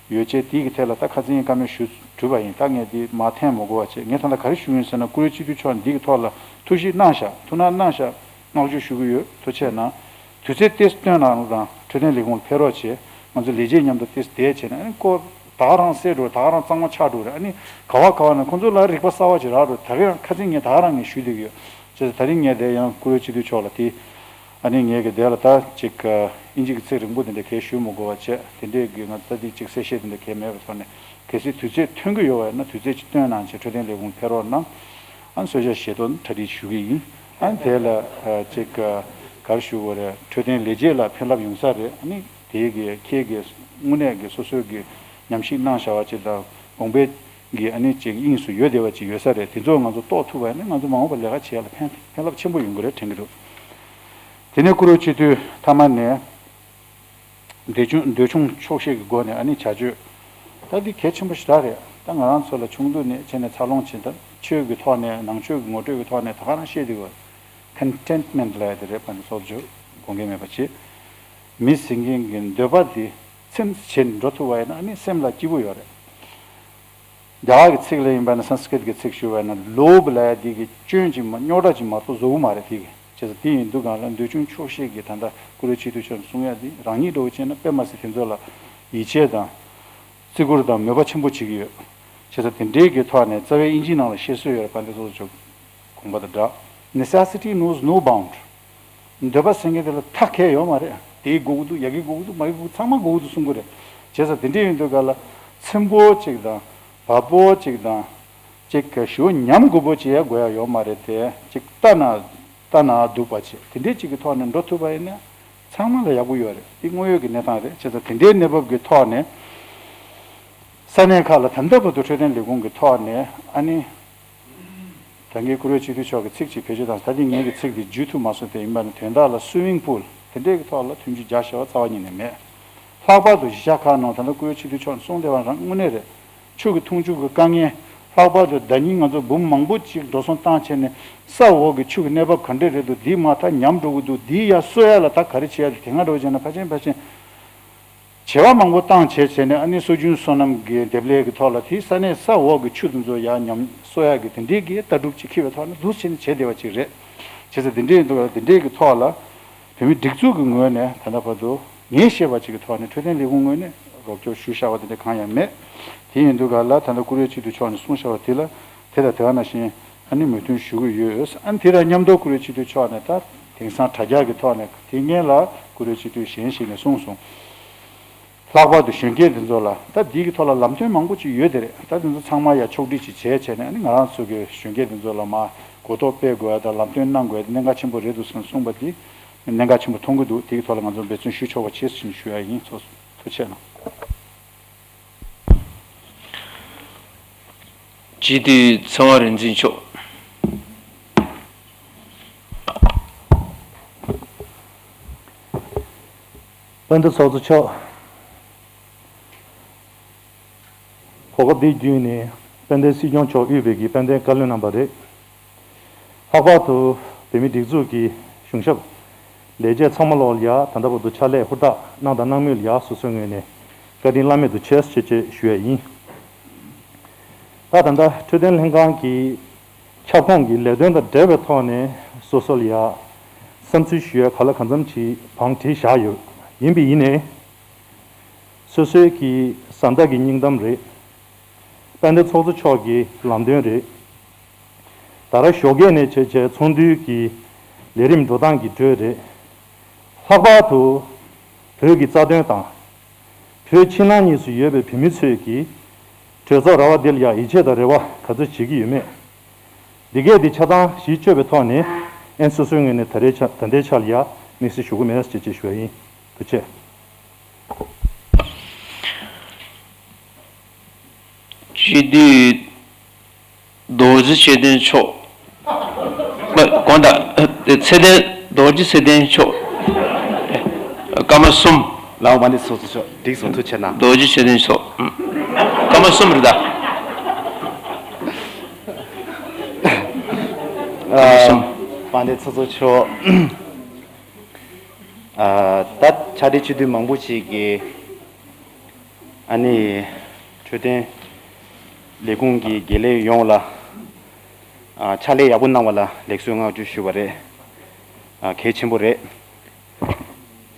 ཡོ་བྱད་དེའི་གི་ཐད་ལ་ད་ཁ་སང་བཀའ་མོལ་ཞུས་གྲུབ་པ་ཡིན། ད་ངས་དེ་མར་འཐེན་མ་དགོས་པ་བྱས། ངས་ད་ལྟ་ག་རེ་ཞུ་ཡིན་ཟེར་ན། བཀུར་འོས་སྤྱི་འཐུས་མཆོག་འདི་གི་ཐོག་ལ་ཐུགས་ཞིབ་གནང་ཤག་ཐུགས་སྣང་གནང་ཤག་བསྔགས་བརྗོད་ཞུ་གི་ཡོད། ཐུགས་རྗེ་གནང་། དུས་ཚོད་ཏོག་ཙམ་བཏོན་གནང་རོགས་དང་། འཕྲོད་བསྟེན་ལས་ཁུངས་ལ་ཕེབས་རོགས་བྱེད། ང་ཚོ་ལས་བྱེད་མཉམ་དུ་ཏོག་ཙམ་བསྡད་བྱས་ནས་ཨ་ནི་སྐོར་ ད་ག་རང་སེལ་འགྲོ། ད་ག་རང་གཙང་མ་ཆགས་འགྲོ་རེད། ཨ་ནི་ག་བ་ག་བ་ན་ཁོང་ཚོ་ལ་རིག་པ་གསར་བ་ཅིག་རག་འགྲོ། ད་ག་རང་ཁ་སང་ངས་ད་ག་རང་ངས་ཞུས་བསྡད་ཀྱི་ཡོད། བྱས་ཙང་ད་རིང་ངས་དེ་ཡང་བཀུར་འོས་སྤྱི་འཐུས་མཆོག་ལ་དེ། ཨ་ནི་ངས་ཀྱི་དེ་ལ་ད་ཅིག་ཨིན་ཇི་གི་ཚིག་རིང་པོ་དེ་འདྲ་གས་ཞུ་མི་དགོས་པ་བྱས། དེ་འདྲས་ཀྱི་ང་ད་དེ་ཅིག་གསལ་བཤད་དེ་འདྲ་གས་མེད་པའི་ཐོག་ནས། གལ་སྲིད་དུས་ཚོད་ཐོན་གྱི་ཡོད་པ་ཡིན་ན། དུས་ཚོད་ཅིག་བཏོན་གནང་བྱས་འཕྲོད་བསྟེན་ལས་ཁུངས་ཕེབས་རོགས་གནང་། ཨ་ནི་གསོལ་ཇ་བཞེས་ཐོག་གྲ་སྒྲིག་ཞུ་གི་ཡིན། ཨ་ནི་དེ་ལ་ཨ་ཅིག་ག་རེ་ཞུ་དགོས་རེད། འཕྲོད་བསྟེན་ལས་བྱེད་ལ་ཕན་རླབས་ཡོང་ས་རེད། ཨ་ནི་དེ་གི་ཁྱེད་ཀྱི་དངོས་གནས་ཀྱི་སོ་སོའི་གི་ཉམས་ཞིབ་གནང་བཞག་པ་ཅིག་དང་། དགོངས་པའི་གི་ཨ་ནི་ཅིག་དབྱིངས་སུ་ཡོད་བསྡད་པ་ཅིག་ཡོད་ས་རེད། དེ་ཚོ་ང་ཚོ་རྟོགས་ཐུབ་པ་ཡིན་ན། ང་ཚོ་མ་འོངས་པ་ལས་ཀ་བྱེད་ཡ་ལ་ཕན་ཕན་རླབས་ཆེན་པོ་ཡོང་གི་རེད་དྲན་གྱི་འདུག་དེ་ནས་བཀུར་འོས་སྤྱི་འཐུས་མཐའ་མ་ནས། འདོད་ཆུང་འདོད་ཆུང་ཆོག་ཤེས་ཀྱི་སྒོ་ནས་ཨ་ནི་བྱ་སྤྱོད། ད་འདི་གལ་ཆེན་པོ་ཞེ་དྲག་རེད། ད་ང་རང་ཚོ་ལ་ཆུང་དུས་ནས་བྱས་ནས་འཚར་ལོངས་བྱེད་སྟངས། ཆོས་ཀྱི་ཐོག་ནས། ནང་ཆོས་ཀྱི་ངོ་སྤྲོད་ཀྱི་ཐོག་ནས་ད་ག་རང་བཤད་བསྡད་ཡོད། Contentment ལབ་ཡ་དེ་རེད། པ་ནི་སོགས་བརྗོད་དགོངས་འགལ་མེད་པ་བྱེད། མི་ཟེར་མཁན་གྱི་འདོད་པ་འདི་ཚིམ་བྱས་འགྲོ་ཐུབ་པ་ཡིན་ན། ཨ་ནི་སེམས་ལ་སྐྱིད་པོ་ཡོད་རེད། རྒྱ་གར་གྱི་ཚིག་ལ་ཡིན་པ་ན། སཾ་སྐྲྀཏ་གི་ཚིག་ཞུ་བ་ན། ལོབ་ལབ་ཡ་འདི་གི་སྐྱོན་ཅིག་མ། རྙོག་དྲ་ཅིག་མ་གཏོགས་བཟོ་གི་མ་རེད། དེ་གི་བྱས་ཙང་དེ་ཡིན་དུས་སྒང་ལ་འདོད་ཆུང་ཆོག་ཤེས་ཀྱིས་ད་ལྟ་བཀུར་འོས་སྤྱི་འཐུས་མཆོག་ནས་གསུང་ཡ་འདི་རང་ཉིད་འདྲ་བོ་བྱས་ན། དཔེ་མ་སྲིད་དེ་ཚོ་ལ་ཡིད་ཆེས་དང་བརྩི་བཀུར་དང་མོས་པ་ཆེན་པོ་བྱེད་ཀྱི་ཡོད། བྱས་ཙང་དེ་འདྲའི་གི་ཐོག་ནས། རྩ་བའི་དབྱིན་ཇིའི་ནང་ལ་བཤད་སྲོལ་ཡོད་རེད། དཔལ་ལྡན་ཚོགས་གཙོ་མཆོག་དགོངས་པ་དང་སྦྲགས། Necessity knows no bound. འདོད་པ་ཟེར་མཁན་དེ་ལ་མཐའ་གས་ཡོད་མ་རེད། དེ་དགོས་ཀྱི་འདུག་ཡ་གི་དགོས་ཀྱི་འདུག་མ་གི་དགོས་ཀྱི་འདུག་ཚང་མ་དགོས་ཀྱི་འདུག་གསུང་གི་རེད། བྱས་ཙང་དེ་འདྲ་ཡིན་དུས་སྒང་ལ་ཚིམ་པོ་ཅིག་དང་བབ་པོ་ཅིག་དང་། ཅིག་གི་ཞུ་ཉམས་དགོས་པོ་ཅིག་ཡ་དགོས་ཡ་ཡོད་མ་རེད་དེ། ཅིག་ལྟ་ན་ལྟ་ན་སྡུག་པ་ཅིག་དེ་འདྲའི་ཅིག་གི་ཐོག་ནས་འགྲོ་ཐུབ་པ་ཡིན་ན་ཚང་མ་ལ་ཡག་པོ་ཡོད་རེད། དེ་དངོས་ཡོད་ཀྱི་གནས་སྟངས་རེད། བྱས་ཙང་དེ་འདྲའི་གནས་བབ་ཀྱི་ཐོག་ནས་ས་གནས་ཁག་ལ་ད་ལྟ་བར་དུ་འཕྲོད་བསྟེན་ལས་ཁུངས་ཀྱི་ཐོག་ནས། ཨ་ནི་ད་གིན་བཀུར་འོས་སྤྱི་འཐུས་མཆོག་གི་ཚིག་ཅིག་བེད་སྤྱོད་བཏང་། ད་དེ་ངེད་ཀྱི་ཚིག་དེ་བརྗོད་ཐུབ་མ་སོང་སྟེ། ཡིན་པ་ནི་དོན་དག་ལ་སུའི་མིང་པུལ་དེ་འདྲའི་གི་ཐོག་ལ་མཐུན་འགྱུར་རྒྱག་བྱ་བ་རྩ་བ་ཉིད་ནས་མེད། ལྷག་པར་དུ་གཞིས་ཆགས་ཁག་ནང་། ད་ལྟ་བཀུར་འོས་སྤྱི་འཐུས་མཆོག་ནས་གསུངས་བསྡད་པ་རང་དངོས་གནས་རེད། ཆུ་གི་འཐུང་ཆུ་གི་དཀའ་ངལ། ལྷག་པར་དུ་ཟླ་ཉིན་ང་ཚོ་འབུམ་མང་པོ་ཅིག་འགྲོ་སོང་བཏང་བྱས་ནས། ས་འོག་གི་ཆུ་གི་གནས་བབ་ག་འདྲ་རེད་འདུག་འདི་མར་ད་ཉམས་འགྲོ་གི་འདུག་འདི་ཡར་གསོ་ཡ་ལ་ད་ག་རེ་བྱེད་ཡ་རེད། དེ་སྔ་འདྲ་བོ་བྱས་ན་ཕལ་ཆེར་ཕལ་ཆེར་བྱེད་པ་མང་པོ་བཏང་བྱས་བྱས་ནས། ཨ་ནི་སྲོལ་རྒྱུན་སོ་ནམ་གྱི་འདེབས་ལས་ཀྱི་ཐོག་ལ་དེའི་ས་གནས་ས་འོག་གི་ཆུ་དེ་ཚོ་ཡར་ཉམས་གསོ་ཡག་གི་དེ་འདྲའི་གི་ལྟ་གྲུབ་ཅིག་འཁྱེར་བའི་ཐོག་ནས་འདུག་བྱས་ནས་བྱས་བསྡད་པ་ཅིག་རེད། བྱས་ཙང་དེ་འདྲའི་འདུག་དེ་འདྲའི་གི་ཐོག་ལ་བོད་མི་སྒྲིག་འཛུགས་ཀྱི་ངོས་ནས་ད་ལྟ་བར་དུ་ངས་ཤེས་པ་ཅིག་གི་ཐོག་ནས་འཕྲོད་བསྟེན་ལས་ཁུངས་ངོས་ནས་རོགས་སྐྱོར་ཞུས་བཞག་པ་དེ་འདྲ་གང་ཡང་མེད། དེ་ཡིན་དུས་ག་ལ་ད་ལྟ་བཀུར་འོས་སྤྱི་འཐུས་མཆོག་ནས་གསུངས་བཞག་པ་དེ་ལ། དེ་དང་དེ་ག་ནང་བཞིན་ཨ་ནི་མོས་མཐུན་ཞུ་གི་ཡོད། ཨ་ནི་དེ་དང་མཉམ་དུ་བཀུར་འོས་སྤྱི་འཐུས་མཆོག་ནས་ད་དེང་སང་དྲ་རྒྱ་གི་ཐོག་ནས་དེ་སྔོན་ལ་བཀུར་འོས་སྤྱི་འཐུས་གཞན་ཞིག་ནས་གསུངས་སོང་། ལྷག་པར་དུ་གཞོན་སྐྱེས་འདི་ཚོ་ལ། ད་འདི་གི་ཐོག་ལ་ལམ་སྟོན་མང་པོ་ཅིག་ཡོད་དེ་རེད། ད་འདི་ཚོ་ཚང་མ་ཡར་ཕྱོགས་སྒྲིག་ཅིག་བྱས་བྱས་ནས། ཨ་ནི་ང་རང་ཚོ་གི་གཞོན་སྐྱེས་འདི་ཚོ་ལ་མར་གོ་རྟོགས་སྤེལ་དགོས་ཡ་དང་ལམ་སྟོན་གནང་དགོས་ཡ་དེ་གནད་འགག་ཆེན་པོ་རེད་འདུག་ཟེར་ནས་གསུངས་པ་འདི་གནད་འགག་ཆེན་པོ་མཐོང་གི་འདུག་དེ་གི་ཐོག་ལ་ང་ཚོ་འབད་བརྩོན་ཞུ་ཆོག་པ་བྱེད་ཟེར་ནས་ཞུ་ཡ་ཡིན། ཐུགས་ཐུགས་རྗེ་གནང་། སྤྱི་འཐུས་ཚེ་དབང་རིག་འཛིན་མཆོག་དཔལ་ལྡན་ཚོགས་གཙོ་མཆོག་གོ་སྐབས་འདི་བརྒྱུད་ནས་དཔལ་ལྡན་སྲིད་སྐྱོང་མཆོག་དབུས་པའི་གི་དཔལ་ལྡན་བཀའ་བློན་རྣམ་པ་རེད། ལྷག་པར་དུ་བོད་མི་སྒྲིག་འཛུགས་ཀྱི་གཞུང་ཞབས་ལས་བྱེད་ཚང་མ་ལོག་ལ་ཡ། ད་ལྟ་བར་དུ་ཕྱག་ལས་ཧུར་ཐག་གནང་དང་གནང་མུས་ལ་ཡ། སོ་སོའི་ངོས་ནས་བཀའ་དྲིན་བླ་མེད་དུ་ཆེ་ཞེས་ཅེས་ཞུ་ཡས་ཡིན། ད་ད་ལྟ་འཕྲོད་བསྟེན་ལྷན་ཁང་གི་ཁྱབ་ཁོངས་ཀྱི་ལས་དོན་དང་འབྲེལ་བའི་ཐོག་ནས་སོ་སོ་ལ་ཡ་བསམ་ཚུལ་ཞུ་ཡས་ག་ལ་གང་འཚམ་ཅིག་བང་བསྒྲིགས་བཞག་ཡོད། ཡིན་པས་ཡིན་ནའི། སོ་སོའི་གི་བཟའ་ཟླ་གི་སྙིང་གཏམ་རེད། དཔལ་ལྡན་ཚོགས་གཙོ་མཆོག་གི་ལམ་སྟོན་རེད། ད་ར་ཞོགས་ཀས་ནས་བྱས་བྱས་ཚོགས་འདུའི་གི་ལས་རིམ་འགྲོ་སྟངས་ཀྱི་འགྲོས་རེད། ལྷག་པར་དུ་བོད་ཀྱི་རྩ་དོན་དང་། བོད་ཕྱི་ནང་གཉིས་སུ་ཡོད་པའི་བོད་མི་ཚོས་ཀྱིས་གྲོས་ཚོགས་ར་བ་འདི་ལ་ཡ་ཡིད་ཆེས་དང་རེ་བ་ག་ཚོད་བྱེད་ཀྱི་ཡོད་མེད། འདི་གས་འདི་ཆ་ཚང་གཞི་བཅོལ་བའི་ཐོག་ནས། ཨན་སོ་སོའི་ངོས་ནས་ད་རེས་ཆ་ད་ལྟའི་ཆ་ལ་ཡ་དམིགས་བསལ་ཞུ་གི་མེད་ཅེས་ཅེས་ཞུ་བ་ཡིན། ཐུགས་རྗེ་ཆེ། སྤྱི་འཐུས་རྡོ་རྗེ་ཆོས་ལྡན་མཆོག་མ། དགོངས་དག་ཚེ་བརྟན། རྡོ་རྗེ་ཚེ་བརྟན་མཆོག་སྐར་མ་གསུམ། ལགས་འོང་། དཔལ་ལྡན་ཚོགས་གཙོ་མཆོག་འགྲིག་སོང་། ཐུགས་རྗེ་གནང་། རྡོ་རྗེ་ཆོས་ལྡན་མཆོག་སྐར་མ་གསུམ་རེད་ད། སྐར་མ་གསུམ། དཔལ་ལྡན་ཚོགས་གཙོ་མཆོག་ཨ། ད་ཕྱག་སྦྲེལ་སྤྱི་འཐུས་མང་པོ་ཅིག་གིས་ཨ་ནི་འཕྲོད་བསྟེན་ལས་ཁུངས་ཀྱི་དགེ་ལས་ཡོངས་ལ་ཨ་ཕྱག་ལས་ཡག་པོ་གནང་བ་ལ་ལེགས་གསོལ་བསྔགས་བརྗོད་ཞུ་བ་རེད། ཨ་གལ་ཆེན་པོ་རེད།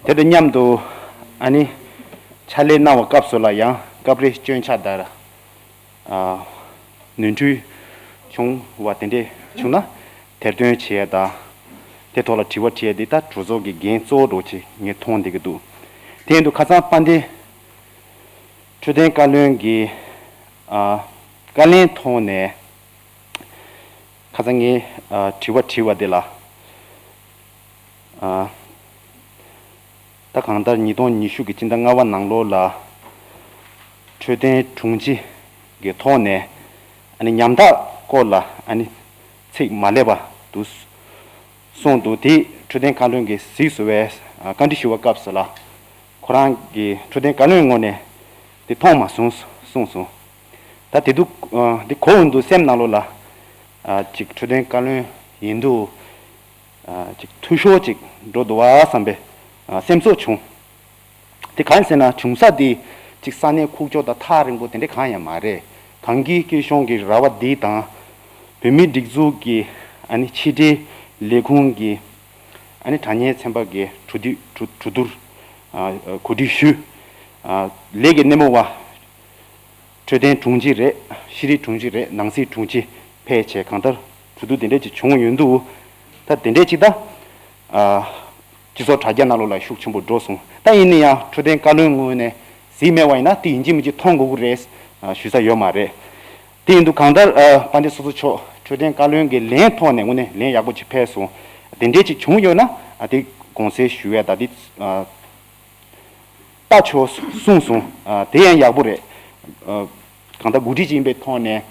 དེ་དང་མཉམ་དུ་ཨ་ནི་ཕྱག་ལས་གནང་བའི་སྐབས་སུ་ལ་ཡང་ སྐབས་རེ་སྐྱོན་ཆ་དང་། ཨ། ནོར་འཁྲུལ་བྱུང་བ་དེ་འདྲས་བྱུང་ན་ཐེར་འདོན་བྱེད་ཡ་དང་། དེ་ཐོག་ལ་དྲི་བ་དྲི་ཡ་དེ་ད་གྲོས་ཚོགས་ཀྱི་འགན་གཙོ་བོ་འདྲ་བོ་ཅིག་ངས་མཐོང་བསྡད་ཀྱི་འདུག་དེ་ཡིན་དུས་ཁ་སང་དཔལ་ལྡན་འཕྲོད་བསྟེན་བཀའ་བློན་གྱིས། ཨ། བཀའ་ལན་ཐོག་ནས། ཁ་སང་ངས། ཨ། དྲི་བ་དྲིས་པ་དེ་ལ། ཨ། ད་གང་ལྟར་ཉིས་སྟོང་ཉི་ཤུ་གི་སྤྱི་ཟླ་ལྔ་པ་ནང་ལོགས་ལ་འཕྲོད་བསྟེན་དྲུང་ཆེ་གི་ཐོག་ནས། ཨ་ནི་ཉམ་ཐག་སྐོར་ལ་ཨ་ནི་ཚིག་མ་སླེབས་པ་འདུག་གསུངས་འདུག་དེ་འཕྲོད་བསྟེན་བཀའ་བློན་གྱིས་གཟིགས་སོང་བས། ཨ། བཀའ་འདྲི་ཞུ་བའི་སྐབས་སུ་ལ། ཁོ་རང་གིས་འཕྲོད་བསྟེན་བཀའ་བློན་ངོས་ནས་དེ་མཐོང་མ་སོང་གསུངས་སོང་། ད་དེ་དུས། ཨ། དེ་གོ་འོང་དུས་སེམས་ནང་ལོགས་ལ། ཨ། ཅིག་འཕྲོད་བསྟེན་བཀའ་བློན་ཡིན་དུས། ཨ། ཅིག་འཐུས་ཤོར་ཅིག་འགྲོ་འདུག་བ་བསམ་པའི། ཨ། སེམས་ཚོར་བྱུང་། དེ་གང་ཡིན་ཟེར་ན་བྱུང་ས་དེ་ཅིག་ས་གནས་ཁུག་ཀྱོག་དང་ཐག་རིང་པོ་དེ་འདྲ་གང་ཡང་མ་རེད། གངས་སྐྱིད་སྐྱིད་གཤོངས་ཀྱི་ར་བ་འདི་དང་། བོད་མིའི་སྒྲིག་འཛུགས་ཀྱི་ཨ་ནི་ཕྱི་འབྲེལ་ལས་ཁུངས་ཀྱི་ཨ་ནི་དྲ་བརྙན་ཚན་པ་གི་གྲོས་བསྡུར། གྲོས་བསྡུར། ཨ། གོ་སྒྲིག་ཞུས། ཨ། ལས་ཀྱི་སྣེ་མོ་བ། འཕྲོད་བསྟེན་དྲུང་ཆེ་རེད། ཤེས་རིག་དྲུང་ཆེ་རེད། ནང་སྲིད་དྲུང་ཆེ་ཕེབས་བྱས་གང་ལྟར་གྲོས་བསྡུར་དེ་འདྲས་ཅིག་བྱུང་ཡོང་དུས། ད་དེ་འདྲས་ཅིག་ད། ཨ། སྤྱི་ཚོགས་དྲ་རྒྱ་ནང་ལོགས་ལ་ཤུགས་ཆེན་པོ་འགྲོ་སོང་། ད་ཡིན་ན་ཡང་འཕྲོད་བསྟེན་བཀའ་བློན་ངོས་ནས་གཟིགས་མེད་པ་ཡིན་ན་དེ་ཡིན་གཅིག་མིན་གཅིག་མཐོང་དགོས་ཀྱི་རེད། ཨ། ཞུ་ས་ཡོད་མ་རེད། དེ་ཡིན་དུས་གང་ལྟར། ཨ། དཔལ་ལྡན་ཚོགས་གཙོ་མཆོག་འཕྲོད་བསྟེན་བཀའ་བློན་གྱི་ལན་ཐོག་ནས་དངོས་གནས་ལན་ཡག་པོ་ཅིག་ཕེབས་སོང་། དེ་འདྲས་ཅིག་བྱུང་ཡོད་ན། ཨ། དེ་དགོངས་སེལ་ཞུ་ཡས་ད་དེ། ཨ། ལྟ་ཆོག་གསུངས་སོང་། ཨ། དེ་ཡང་ཡག་པོ་རེད། ཨ། གང་ལྟར་འགོ་ཁྲིད་ཅིག་ཡིན་པའི་ཐོག་ནས་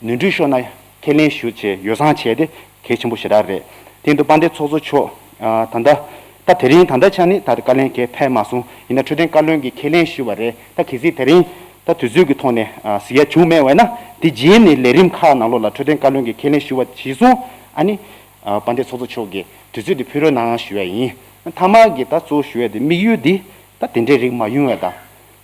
ནོར་འཁྲུལ་ཤོར་ན་ཁས་ལེན་ཞུ་བྱས་ཡོ་བསྲང་བྱས་ཏེ་གལ་ཆེན་པོ་ཞེ་དྲག་རེད། དེ་ཡིན་དུས་དཔལ་ལྡན་ཚོགས་གཙོ་མཆོག་ཨ། ད་ལྟ་ད་དེ་རིང་ད་ལྟ་ཆ་ནས་ད་ལྟ་བཀའ་ལན་གང་ཡང་ཕེབས་མ་སོང་། ཡིན་ན་འཕྲོད་བསྟེན་བཀའ་བློན་གྱིས་ཁས་ལེན་ཞུས་པ་རེད། ད་གལ་སྲིད་དེ་རིང་ད་དུས་ཚོད་ཀྱི་ཐོག་ནས། ཨ། གཟིགས་ཡ་བྱུང་མེད་པ་ཡིན་ན་དེ་རྗེས་ནས་ལས་རིམ་ཁག་ནང་ལོགས་ལ་འཕྲོད་བསྟེན་བཀའ་བློན་གྱིས་ཁས་ལེན་ཞུས་པ་གཞིར་བཟུང་། ཨ་ནི། ཨ། དཔལ་ལྡན་ཚོགས་གཙོ་མཆོག་གིས་དུས་ཚོད་དེ་ཕུལ་རོགས་གནང་ཞུ་ཡ་ཡིན། མཐའ་མ་གི་ད་གཙོ་བོ་ཞུ་ཡ་དེ་དམིགས་ཡུལ་འདི་ད་དེ་འདྲའི་རིགས་མ་ཡོང་བ་དང་།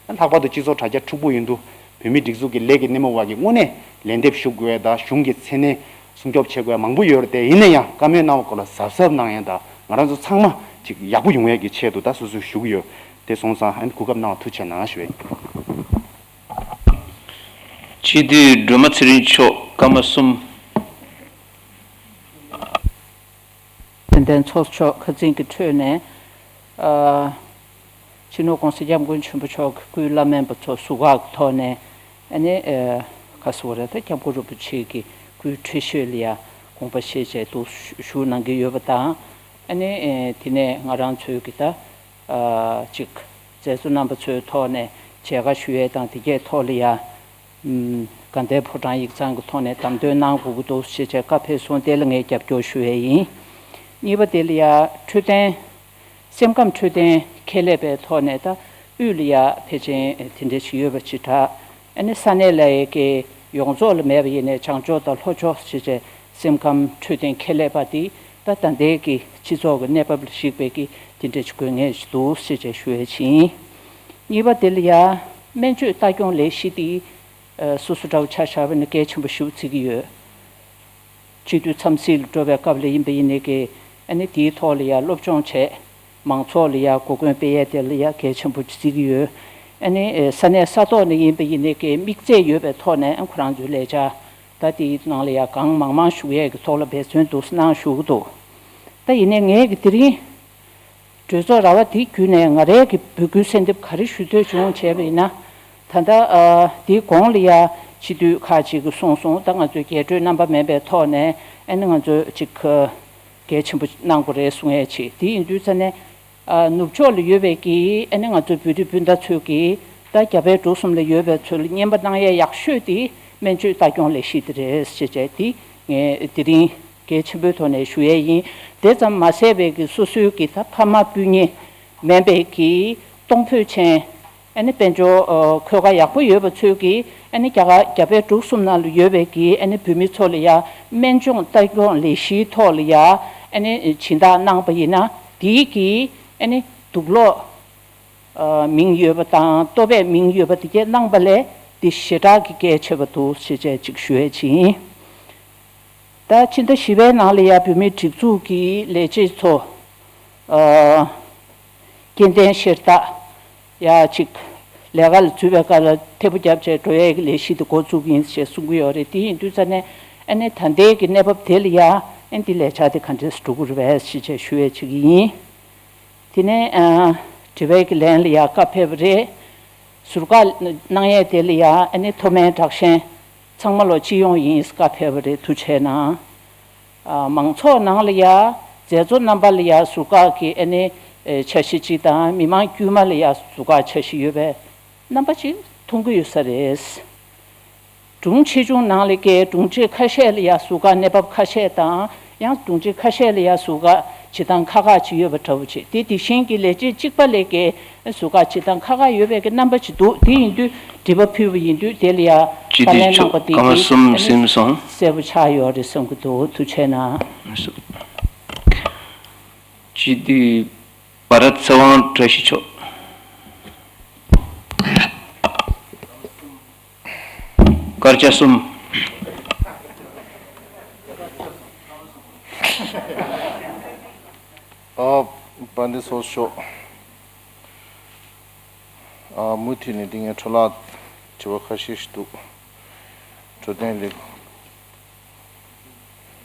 ལྷག་པར་དུ་སྤྱི་ཚོགས་དྲ་རྒྱ་འཁྲུག་པོ་ཡིན་དུས་བོད་མིའི་སྒྲིག་འཛུགས་ཀྱི་ལས་ཀྱི་སྣེ་མོ་བ་གིས་དངོས་གནས་ལན་འདེབས་ཞུ་དགོས་ཡ་དང་། གཞུང་གི་མཚན་གནས་སྲུང་སྐྱོབ་བྱེད་དགོས་ཡ་མང་པོ་ཡོད་རེད་དེ། ཡིན་ན་ཡང་བཀའ་མོལ་གནང་བ་སྐོར་ལ་གཟབ་གཟབ་གནང་ཡ་དང་། ང་རང་ཚོ་ཚང་མ་ཅིག་ཡག་པོ་ཡོང་ཡ་གི་ཆེད་དུ་ད་སོ་སོས་ཞུ་གི་ཡོད། དེ་སོང་ཙང་ཨ་ནི་གོ་སྐབས་གནང་བ་ཐུགས་རྗེ་གནང་ཞུ་ཡ་ཡིན། སྤྱི་འཐུས་སྒྲོལ་མ་ཚེ་རིང་མཆོག་སྐར་མ་གསུམ། དེ་ལྡན་ཚོགས་མཆོག་ཁ་འཛིན་གྱི་ཁྲོད་ནས། ཨ། སྤྱི་ནོར་༸གོང་ས་༸སྐྱབས་མགོན་ཆེན་པོ་མཆོག་གི་སྐུའི་བླ་སྨན་པ་ཚོ་ཟུར་བཀག་གི་ཐོག་ནས། ཨ་ནི། ཨ། ག་ཟེར་དགོས་རེད། ད་༸སྐྱབས་མགོན་རིན་པོ་ཆེ་གི་སྐུའི་འཁྲིལ་ཤོས་ལ་ཡ་དགོངས་པ་བཞེས་བྱས་འདུག་ཞུ་གནང་གི་ཡོད་པ་དང་། ཨ་ནི། ཨེ། དེ་ནས་ང་རང་ཚོའི་གི་ད། ཨ། ཅིག་མཛད་གཙོ་རྣམ་པ་ཚོའི་ཐོག་ནས་མཇལ་ཁ་ཞུ་ཡས་དང་དེ་གའི་ཐོག་ལ་ཡ། ཨུམ། དགའ་ལྡན་ཕོ་བྲང་ཡིག་ཚང་གི་ཐོག་ནས་བདམས་ཐོན་གནང་དགོས་ཀྱི་འདུག་ཞེས་བྱས་བཀའ་ཕེབས་སོང་། དེ་ལ་ངས་རྒྱབ་སྐྱོར་ཞུ་ཡས་ཡིན། གཉིས་པ་དེ་ལ་ཡ་འཕྲོད་བསྟེན་སེམས་ཁམས་འཕྲོད་བསྟེན་ཁྱད་ལས་པའི་ཐོག་ནས་ད་དབུས་ལ་ཡ་ཕལ་ཆེར་དེ་འདྲ་ཞིག་ཡོད་པ་ཅིག་གྲགས། ཨ་ནི་ས་གནས་ལ་ཡ་གི་ཡོངས་རྫོགས་ལ་མེད་པ་ཡིན་ནའི་བྱང་ཕྱོགས་དང་ལྷོ་ཕྱོགས་ཞེས་བྱས་སེམས་ཁམས་འཕྲོད་བསྟེན་ཁྱད་ལས་པ་དེ་ད་ད་ལྟའི་གི་སྤྱི་ཚོགས་ཀྱི་གནས་བབ་ལ་གཞིགས་པའི་གི་དེ་འདྲ་ཅིག་དགོས་ངེས་ཤིག་འདུག་ཞེས་བྱས་ཞུ་ཡས་ཡིན། གཉིས་པ་དེ་ལ་ཡ་སྨན་བཅོས་ལྟ་སྐྱོང་ལས་གཞི་དེ། ཨ། སོ་སོ་འདྲ་བོ་ཆ་བཞག་པ་ཡིན་ན་གལ་ཆེན་པོ་ཞེ་པོ་བརྩི་གི་ཡོད། སྤྱི་འཐུས་འཚམས་གཟིགས་ལ་འགྲོ་བའི་སྐབས་ལ་ཡིན་པ་ཡིན་ནའི་གི། ཨ་ནི་དེའི་ཐོག་ལ་ཡ་སློབ་སྦྱོང་བྱས། མང་ཚོགས་ལ་ཡ་གོ་སྐོན་སྤེལ་ཡས་དེ་ལ་ཡ་གལ་ཆེན་པོ་བརྩི་གི་ཡོད། ཨ་ནི། ཨེ། ས་གནས་ས་ཐོག་ནས་ཡིན་པ་ཡིན་ནའི་གི་དམིགས་ཚད་ཡོད་པའི་ཐོག་ནས་ཁོ་རང་ཚོའི་ལས་འཆར་ད་དེའི་ནང་ལ་ཡ་གང་མང་མང་ཞུ་ཡས་ཀྱི་ཐོག་ལ་འབད་བརྩོན་འདུག་སེ་གནང་བཞུགས་ཀྱི་འདུག་ད་ཡིན་ནའི་ངས་གི་དེ་རིང་གྲོས་ཚོགས་ར་བ་དེ་བརྒྱུད་ནས་ང་རའི་གི་འབོད་སྐུལ་གསལ་འདེབས་ག་རེ་ཞུ་འདོད་བྱུང་བྱས་པ་ཡིན་ན། ད་ལྟ། ཨ། དེའི་གོང་ལ་ཡ་སྤྱི་འཐུས་ཁག་ཅིག་གིས་གསུངས་སོང་། ད་ང་ཚོའི་རྒྱས་སྤྲོས་རྣམ་པ་མེད་པའི་ཐོག་ནས་ཨ་ནི་ང་ཚོས་ཅིག་གལ་ཆེན་པོ་གནང་དགོས་རེད་གསུང་ཡས་ཅིག་དེ་ཡིན་དུས་ཙ་ནས། ཨ། ནུབ་ཕྱོགས་ལ་ཡོད་པའི་གི་ཨ་ནི་ང་ཚོའི་བོད་རིགས་སྤུན་ཟླ་ཚོས་གི་ད་རྒྱ་བལ་འབྲུག་གསུམ་ལ་ཡོད་པའི་ཚོ་ལ་རྔན་པ་གནང་ཡས་ཡག་ཤོས་དེ་སྨན་བཅོས་ལྟ་སྐྱོང་ལས་གཞི་དེ་རེད་ཅེས་བྱས་དེ་ངས་དེ་རིང་གལ་ཆེན་པོའི་ཐོག་ནས་ཞུ་ཡས་ཡིན། དེ་ཙམ་མ་ཟད་པའི་གི་སོ་སོའི་གི་ད་ཕ་མ་སྤུན་ཉེ་མིན་པའི་གི་གཏོང་ཕོད་ཅན། ཨ་ནི་དཔལ་འབྱོར། ཨ། འཁོས་ཀ་ཡག་པོ་ཡོད་པ་ཚོས་ཀྱིས་ཨ་ནི་རྒྱ་གར་རྒྱ་བལ་འབྲུག་གསུམ་ནང་ལ་ཡོད་པའི་གི་ཨ་ནི་བོད་མི་ཚོ་ལ་ཡ་སྨན་སྦྱོང་ལྟ་སྐྱོང་ལས་གཞིའི་ཐོག་ལ་ཡ་ཨ་ནི་སྦྱིན་བདག་གནང་པ་ཡིན་ན་དེའི་གི་ཨ་ནི་དུག་ལོག་ཨ། མིང་ཡོད་པ་དང་ལྟོ་ཕད་མིང་ཡོད་པ་དེ་གས་གནང་པ་ལས་དེ་ཞེ་དྲག་གི་གལ་ཆེ་བ་འདུག་ཞེས་བྱས་ཅིག་ཞུ་ཡས་ཅིག་ཡིན། ད་ཕྱི་ཟླ་བཞི་པའི་ནང་ལ་ཡ་བོད་མིའི་སྒྲིག་འཛུགས་ཀྱི་ལས་བྱེད་ཚོ། ཨ། སྐྱེ་ལྡན་ཤེར་རྟ་ཡ་ཅིག་ ལས་ཀ་ལ་འཛུལ་བའི་སྐབས་ལ་ཐེ་བོ་བརྒྱབ་བྱས་འགྲོ་ཡས་ཀྱི་ལས་གཞི་དེ་འགོ་བཙུགས་ཀྱི་ཡིན་ཞེས་གསུང་གི་ཡོད་རེད། དེ་ཡིན་དུས་ཙ་ནས་ཨ་ནི་ད་ལྟའི་གི་གནས་བབ་དེ་ལ་ཡ་ཨ་ནི་འདི་ལས་འཆར་དེ་ག་འདྲས་འགྲོ་གི་རེད་པས་ཞེས་བྱས་ཞུ་ཡས་བྱེད་ཀྱི་ཡིན། དེ་ནས་ཨ་དྲི་བའི་གི་ལན་ལ་ཡ་བཀའ་ཕེབས་པ་རེད། ཟུར་བཀག་གནང་ཡས་དེ་ལ་ཡ་ཨ་ནི་མཐོ་དམན་དྲག་ཞན་ཚང་མ་ལོ་སྤྱི་ཡོངས་ཡིན་བཀའ་ཕེབས་པ་རེད། ཐུགས་རྗེ་གནང་། ཨ་མང་ཚོགས་ནང་ལ་ཡ་མཛད་གཙོ་རྣམ་པ་ལ་ཡ་ཟུར་བཀག་གི་ཨ་ནི་ཨེ་འཆར་གཞི་གཅིག་དང་མི་མང་དཀྱུས་མ་ལ་ཡ་ཟུར་བཀག་འཆར་གཞི་ཡོད་པའི་རྣམ་པ་ཅིག་མཐོང་གི་ཡོད་ས་རེད། སྒྲུང་ཆེ་ཆུང་ནང་ལ་ཀའི་སྒྲུང་ཆེ་ཁ་ཤས་ལ་ཡ་ཟུར་བཀག་གནས་བབ་ཁ་ཤས་དང་ཡང་སྒྲུང་ཆེ་ཁ་ཤས་ལ་ཡ་ཟུར་བཀག་བྱེད་སྟངས་ཁག་ཁག་ཅིག་ཡོད་པ་འདྲ་བོ་བྱེད་དེ། དེ་བཞིན་གྱི་ལས་བྱེད་གཅིག་པ་ལ་ཀའི་ཟུར་བཀག་བྱེད་སྟངས་ཁག་ཁག་ཡོད་པའི་གི་རྣམ་པ་ཅིག་འདུག་དེ་ཡིན་དུས་དྲི་བ་ཕུལ་བ་ཡིན་དུས་དེ་ལ་ཡ་བཀའ་ལན་གནང་པ་དེ་གི་ཨ་ནི་གསལ་པོ་ཆགས་ཡོད་རེད་བསམ་གྱི་འདུག་ཐུགས་རྗེ་གནང་། སྤྱི་འཐུས་བྷ་རད་ཚེ་དབང་བཀྲ་ཤིས་མཆོག་སྐར་ཆ་གསུམ། ཨ་དཔལ་ལྡན་ཚོགས་གཙོ་མཆོག་ཨ་མུ་མཐུད་ནས་འདི་ངའི་འཕྲོ་བརླག་དྲི་བ་ཁ་ཤས་ཤིག་འདུག་འཕྲོད་བསྟེན་ལས་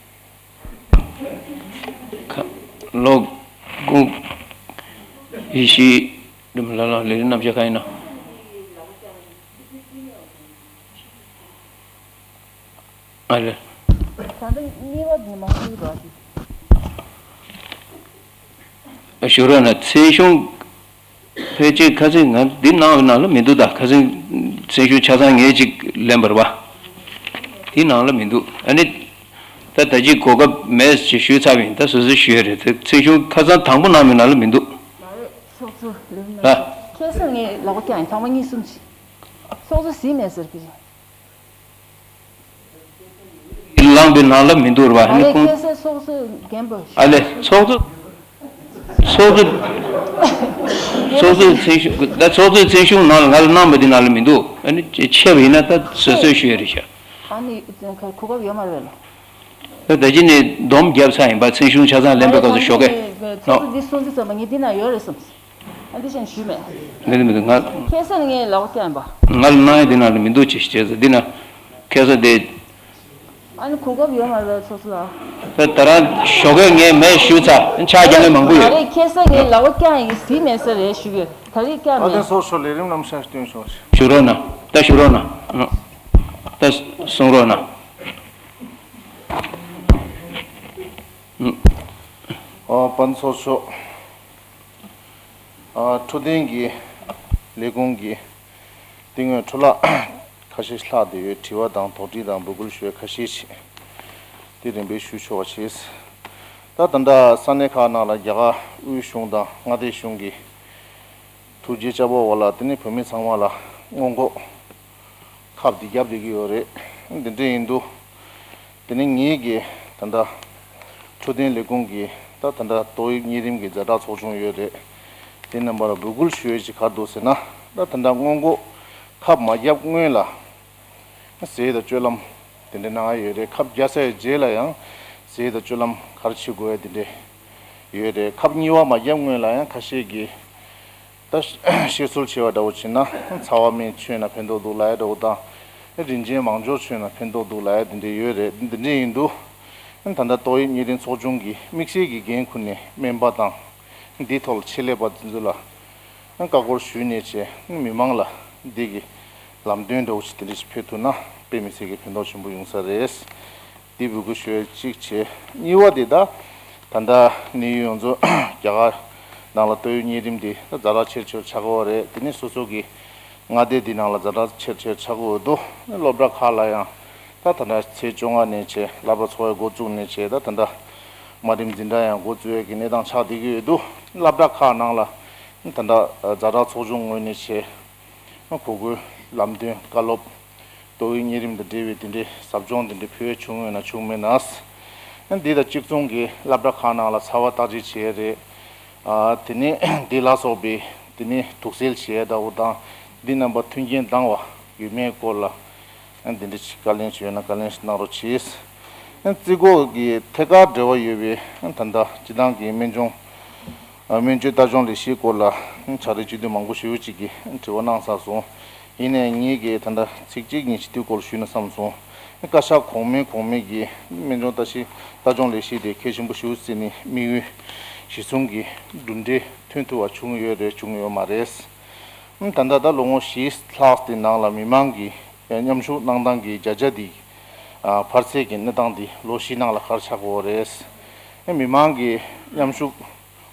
ཁ་ལོ་དགུ་ཡེ་ཤེས་ལ་ལ་ལས་རིམ་རྣམ་གཞག་གང་ཡིན་ན། ཨ་ལེ། ད་ལྟ་གཉིས་པ་འདི་མ་ཤེས་པ་ཞུ་རོགས་གནང་། མཚན་གཞུང་ཕལ་ཆེར་ཁ་སང་ང་འདི་ནང་ནང་ལ་མི་འདུག་ད་ཁ་སང་མཚན་གཞུང་ཆ་ཚང་ངས་ཅིག་ལེན་པར་བ། འདི་ནང་ལ་མི་འདུག་ཨ་ནི་ད་ད་ཅིག་གོ་སྐབས་མེད་ཅེས་ཞུས་ཚར་བ་ཡིན། ད་སོ་སོས་ཞུས་རེད། དེ་མཚན་གཞུང་ཁ་སང་དང་པོ་ནང་མི་ནང་ལ་མི་འདུག་ཚོགས་གཙོ་ལེགས་ན། ཁ་སང་ངས་ལག་པ་བརྐྱངས་ཡིན། ཐོག་མ་གཉིས་གསུམ་ཅིག་ཚོགས་གཙོ་གཟིགས་མེད་ཟེར་གི་རེད། ལངས་པའི་ནང་ལ་མི་འདུག་ར་བ། ཨ་ནི་ལས་ཁོང་ཁ་སང་ཚོགས་གཙོ་རྒན་པ། ཨ་ལས་ཚོགས་གཙོ། ཚོགས་གཙོ། ཚོགས་གཙོའི་མཚན་གཞུང་ད་ཚོགས་གཙོའི་མཚན་གཞུང་ནང་ལ་ང་ལ་གནང་པ་འདི་ནང་ལ་མི་འདུག་ཨ་ནི་ཆད་པ་ཡིན་ན་ད་སོ་སོས་ཞུ་ཡ་རེད་ཤག་ཨ་ནི་གོ་སྐབས་ཡོད་མ་རེད་ལ། ད་ད་ཅི་ནས་སྡོམ་བརྒྱབ་ཚར་ཡིན་པ། མཚན་གཞུང་ཆ་ཚང་ལེན་པའི་སྐབས་སུ་ཞོགས་ཀས་ཚོགས་གཙོ་འདི་སྲུང་བརྩི་ཚང་མ་ངས་འདི་ན་ཡོད་རེད་བསམ། ཨ་འདི་བཞིན་ཞུས་མེད། མི་འདུག་མི་འདུག་ང་ཁ་སང་ངས་ལག་པ་བརྐྱངས་པ། ང་ལ་གནང་ཡ་འདི་ནང་ལ་མི་འདུག་ཅེས་བྱས་ཙང་འདི་ན་ཁ་སང་དེ། ཨ་ནི་གོ་སྐབས་ཡོད་མ་རེད་ཚོགས་གཙོ་ལགས། ད་ད་རང་ཞོགས་ཀས་ངས་མེད་ཞུས་ཚར། ཆ་རྐྱང་གི་མང་པོ་ད་ཡོད། རེས་ཁ་སང་ངས་ལག་པ་བརྐྱངས་ཡིན་གཟིགས་མེད་ས་རེད་ཞུ་གི། ད་རེས་བརྐྱངས་ཨ་དེ་མེད། ཚོགས་གཙོ་ལས་རིམ་རྣམ་གཞག་སྟོན་ཤོག་ཞུ་རོགས་གནང་། ད་ཞུ་རོགས་གནང་། ད་གསུང་རོགས་གནང་། ཨོ་དཔལ་ཚོགས་གཙོ། ཨ་འཕྲོད་བསྟེན་གྱི་ལས་ཁུངས་ཀྱི་སྟེང་ངོས་འཕྲོ་བརླག་ཁ་ཤས་ལྷག་བསྡད་ཡོད། དྲི་བ་དང་དོགས་འདྲི་དང་འབོད་སྐུལ་ཞུ་ཡ་ཁ་ཤས་ཤིག་དེ་རིམ་པས་ཞུ་ཆོག་པ་བྱས། ད་ད་ལྟ་ས་གནས་ཁག་ནང་ལ་རྒྱ་གར་དབུས་གཞུང་དང་མངའ་སྡེ་གཞུང་གི་ཐུགས་རྗེ་ཆེ་པོ་བ་ལ་དེ་ནི་བོད་མི་ཚང་མ་ལ་སྔོན་འགོག་ཁབ་འདི་བརྒྱབ་བསྡད་ཀྱི་ཡོད་རེད། འདི་འདྲ་ཡིན་དུས་དེ་ནི་ངེད་ཀྱི་ད་ལྟ་འཕྲོད་བསྟེན་ལས་ཁུངས་ཀྱི་ད་ད་ལྟ་ཏོག་དབྱིབས་གཉན་རིམས་ཀྱི་ཛ་དྲག་ཚོགས་ཆུང་ཡོད་རེད། དེ་རྣམ་པར་འབོད་སྐུལ་ཞུ་ཡས་ཅིག་ག་རེ་འདུག་ཟེར་ན། ད་ད་ལྟ་སྔོན་འགོག་ཁབ་མ་བརྒྱབ་སྔོན་ལ་ཟས་དང་སྤྱོད་ལམ་དེ་འདྲ་གནང་ཡ་ཡོད་རེད། ཁབ་བརྒྱབ་ཚར་བའི་རྗེས་ལ་ཡང་ཟས་དང་སྤྱོད་ལམ་ག་རེ་བྱེད་དགོས་ཡ་དེ་འདྲ་ཡོད་རེད། ཁབ་གཉིས་པ་མ་བརྒྱབ་སྔོན་ལ་ཡང་ཁ་ཤས་ཀྱིས་ད་བཤད་སྲོལ་བྱས་པ་འདྲ་བོ་བྱས་ན་ཚ་བ་སྨན་མཆོད་ན་ཕན་ཐོགས་འདུག་ལབ་ཡ་འདྲ་བོ་དང་། རིན་ཆེན་མང་སྦྱོར་མཆོད་ན་ཕན་ཐོགས་འདུག་ལབ་ཡ་དེ་འདྲ་ཡོད་རེད། འདི་འདྲ་ཡིན་དུས་ད་ལྟ་ཏོག་དབྱིབས་གཉན་རིམས་ཚོགས་ཆུང་གི་དམིགས་བསལ་གྱི་འགན་འཁུར་ནས་སྨན་པ་དང་འདིའི་ཐོག་ལ་ཆེད་ལས་པ་དེ་ཚོ་ལ་བཀའ་བཀོད་ཞུས་ནས་བྱས་མི་མང་ལ་འདི་གི་ལམ་སྟོན་འདྲ་བོ་ཞིག་དེ་འདྲ་ཞིག་ཕེབས་ཐུབ་ན་དཔེ་མི་སྲིད་ཀྱི་ཕན་ཐོགས་ཆེན་པོ་ཡོང་ས་རེད། འདི་འབོད་སྐུལ་ཞུ་ཡ་གཅིག་བྱས། གཉིས་པ་དེ་ད་ད་ལྟ་གནད་ཡོད་ཡོངས་རྫོགས་རྒྱ་གར་ནང་ལ་ཏོག་དབྱིབས་གཉན་རིམས་དེ་ད་ཛ་དྲག་ཆེར་ཆེར་ཆགས་ཀྱི་ཡོད་རེད། དེ་ནས་སོ་སོ་གི་མངའ་སྡེ་འདི་ནང་ལ་ཛ་དྲག་ཆེར་ཆེར་ཆགས་ཀྱི་ཡོད་དུས་སློབ་གྲྭ་ཁག་ལ་ཡང་ད་ད་ལྟ་ཚེས་བཅོ་ལྔ་ནས་བྱས་སློབ་གྲྭ་འཚོགས་ཡ་འགོ་བཙུགས་ནས་བྱས་ད་ད་ལྟ་དམའ་རིམ་འཛིན་གྲྭ་ཡང་འགོ་བཙུགས་ཡ་གི་གནས་སྟངས་ཆགས་བསྡད་ཀྱི་ཡོད་དུས་སློབ་གྲྭ་ཁག་ནང་ལ་ད་ལྟ་ཛ་དྲག་ཚོགས་ཆུང་ངོས་ནས་བྱས། གོ་སྐོན་ལམ་སྟོན་བཀའ་སློབ་ཏོག་དབྱིབས་གཉན་རིམས་དང་འབྲེལ་བའི་དེ་འདྲའི་ཟབ་སྦྱོང་དེ་འདྲ་ཕུལ་བྱུང་ཡོད་ན་བྱུང་མེད་ན། འདི་དང་གཅིག་མཚུངས་ཀྱི་སློབ་གྲྭ་ཁག་ནང་ལ་ཚ་བ་བརྟག་དཔྱད་བྱེད་ཡས་རེད། དེ་ནས་འདི་ལ་སོགས་པའི་དེ་ནས་དུག་སེལ་བྱེད་ཡས་འདྲ་བོ་དང་འདི་རྣམ་པ་མཐུན་རྐྱེན་འདང་བ་ཡོད་མེད་སྐོར་ལ་འདི་འདྲ་ཞིག་བཀའ་ལན་ཞིག་ཡོད་ན་བཀའ་ལན་ཞིག་གནང་རོགས་གྱིས། རྩིས་འགོ་གི་ཐད་ཀར་འབྲེལ་བ་ཡོད་པའི་ད་ལྟ་སྤྱི་བཏང་གི་སྨན་སྦྱོང་ སྨན་བཅོས་ལྟ་སྦྱོང་ལས་གཞིའི་སྐོར་ལ་ཕྱག་ལས་བྱེད་དུས་མང་པོ་ཞེ་པོ་ཅིག་གིས་དྲི་བ་གནང་ཚར་སོང་། ཡིན་ནའི་ངེད་ཀྱིས་ད་ལྟ་ཚིག་གཅིག་གཉིས་ཅིག་དེའི་སྐོར་ཞུས་ན་བསམ་སོང་། བཀའ་ཤག་གོང་མའི་གོང་མའི་གི་སྨན་སྦྱོང་ལྟ་ཞིབ་ལྟ་སྦྱོང་ལས་གཞི་དེ་གལ་ཆེན་པོ་ཞེ་པོ་བརྩིས་ནས་དམིགས་ཡུལ་གཞི་བཟུང་གི་གྲུབ་འབྲས་ཐོན་ཐུབ་པ་བྱུང་ཡོད་རེད་བྱུང་ཡོད་མ་རེད། ད་ལྟ་ད་ལོ་ངོ་བཞི་ལྷག་དེ་ནང་ལ་མི་མང་གི་མཉམ་ཞུགས་གནང་སྟངས་ཀྱི་བརྒྱ་ཆ་དེ་འཕར་ཚད་ཀྱི་གནས་སྟངས་དེ་ལོ་བཞི་ནང་ལ་ག་རེ་ཆགས་ཀྱི་ཡོད་རེད། མི་མང་གི་མཉམ་ཞུགས་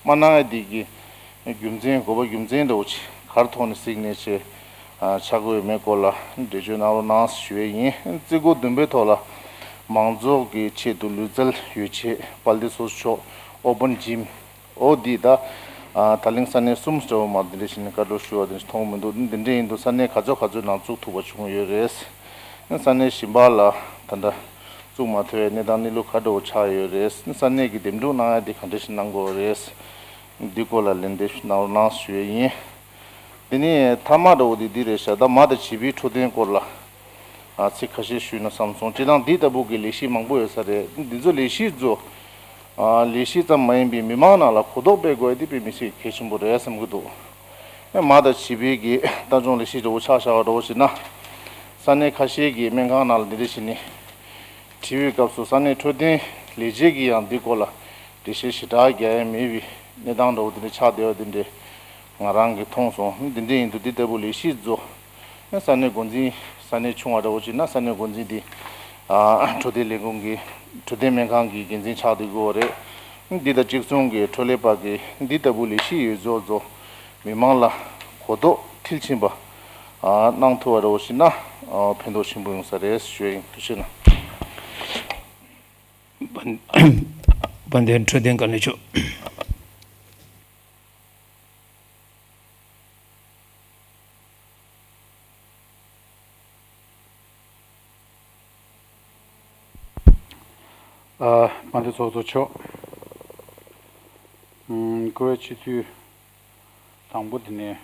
མ་གནང་ཡ་དེ་གི་རྒྱུ་མཚན་དགོས་པ་རྒྱུ་མཚན་འདྲ་བོ་ཅིག་ག་རེ་ཐོག་ནས་གཟིགས་ནས་ཆེ་ཆགས་ཀྱི་ཡོད་མེད་སྐོར་ལ་འགྲེལ་བརྗོད་གནང་རོགས་གནང་ཞུ་ཡས་ཡིན། རྩིས་འགོ་བདུན་པའི་ཐོག་ལ་མང་ཚོགས་ཀྱི་ཆེད་དུ་ལུས་རྩལ་ཡོ་ཆས་དཔལ་ལྡན་ཚོགས་གཙོ་མཆོག་ཨོ་པན་ཇིམ། འོ་འདི་ད། ད་ལན་ས་གནས་གསུམ་འདྲ་བོ་མ་འདི་འདྲ་བྱས་ནས་བཀའ་འཁྲོལ་ཞུ་བ་འདི་འདྲ་མཐོང་མི་འདུག་འདི་འདྲ་ཡིན་དུས་ས་གནས་ག་ཚོད་ག་ཚོད་ནང་བཙུགས་ཐུབ་པ་བྱུང་ཡོད་རེད། ས་གནས་གཞན་པ་ལ་ད་ལྟ་བཙུགས་མ་ཐུབ་པའི་གནས་སྟངས་གནས་ལུགས་ག་འདྲ་བོ་ཆགས་ཡོད་རེད། ས་གནས་ཀྱི་འདེམས་སྒྲུག་གནང་ཡ་འདི་ག་འདྲ་ཞིག་གནང་དགོས་རེད། འདི་སྐོར་ལ་ལན་འདེབས་གནང་རོགས་གནང་ཞུ་ཡས་ཡིན། དེ་ནས་མཐའ་མ་འདྲ་བོ་འདི་འདི་རེད་ཤག་ད་མ་དང་བྱིས་པའི་འཕྲོད་བསྟེན་སྐོར་ལ། ཨ་ཚིག་ཁ་ཤས་ཞུས་ན་བསམ་སོང་། སྤྱིར་བཏང་འདི་ལྟ་བུ་གི་ལས་གཞི་མང་པོ་ཡོད་ས་རེད། འདི་ཚོ་ལས་གཞི་ཚོ། ཨ་ལས་གཞི་ཙམ་མ་ཡིན་པའི་མི་མང་ནང་ལ་གོ་རྟོགས་སྤེལ་དགོས་ཡ་འདི་དཔེ་མི་སྲིད་གལ་ཆེན་པོ་རེད་བསམ་གྱི་འདུག་ཨེ་མ་དང་བྱིས་པའི་གི་ལྟ་སྐྱོང་ལས་གཞི་འདྲ་བོ་ཆ་བཞག་པ་འདྲ་བོ་བྱས་ན། ས་གནས་ཁ་ཤས་ཀྱི་སྨན་ཁང་ནང་ལ་འདི་འདྲ་བྱས་ནས། དྲི་བའི་སྐབས་སུ་ས་གནས་འཕྲོད་བསྟེན་ལས་བྱེད་ཀྱིས་ཡང་འདི་སྐོར་ལ་འགྲེལ་བཤད་ཞེ་དྲག་རྒྱག་ཡ་མེད་པའི་གནས་སྟངས་འདྲ་བོ་འདི་འདྲ་ཆགས་བསྡད་པ་འདི་འདྲ་ང་རང་གིས་མཐོང་སོང་། འདི་འདྲ་ཡིན་དུས་འདི་ལྟ་བུ་ལས་གཞི་བཟོ། ས་གནས་འགོ་འཛིན་ས་གནས་ཆུང་བ་འདྲ་བོ་ཅིག་ན་ས་གནས་འགོ་འཛིན་འདི་འཕྲོད་བསྟེན་ལས་ཁུངས་ཀྱི་འཕྲོད་བསྟེན་སྨན་ཁང་གི་འགན་འཛིན་ཆགས་བསྡད་ཀྱི་ཡོད་རེད། འདི་དང་གཅིག་མཚུངས་ཀྱི་འཕྲོད་ལས་པ་གིས་འདི་ལྟ་བུ་ལས་གཞི་ཡོད་བཟོ་བཟོ་མི་མང་ལ་གོ་རྟོགས་མཐིལ་ཕྱིན་པ་གནང་ཐུབ་པ་འདྲ་བོ་ཞིག་ན་ཕན་ཐོགས་ཆེན་པོ་ཡོང་ས་རེད་ཞུ་ཡ་ཡིན། ཐུགས་རྗེ་གནང་། དཔལ་ལྡན་འཕྲོད་བསྟེན་བཀའ་བློན་མཆོག་ཨ། དཔལ་ལྡན་ཚོགས་གཙོ་མཆོག་ཨུམ། བཀུར་འོས་སྤྱི་འཐུས་དང་པོ་དེ་ནས་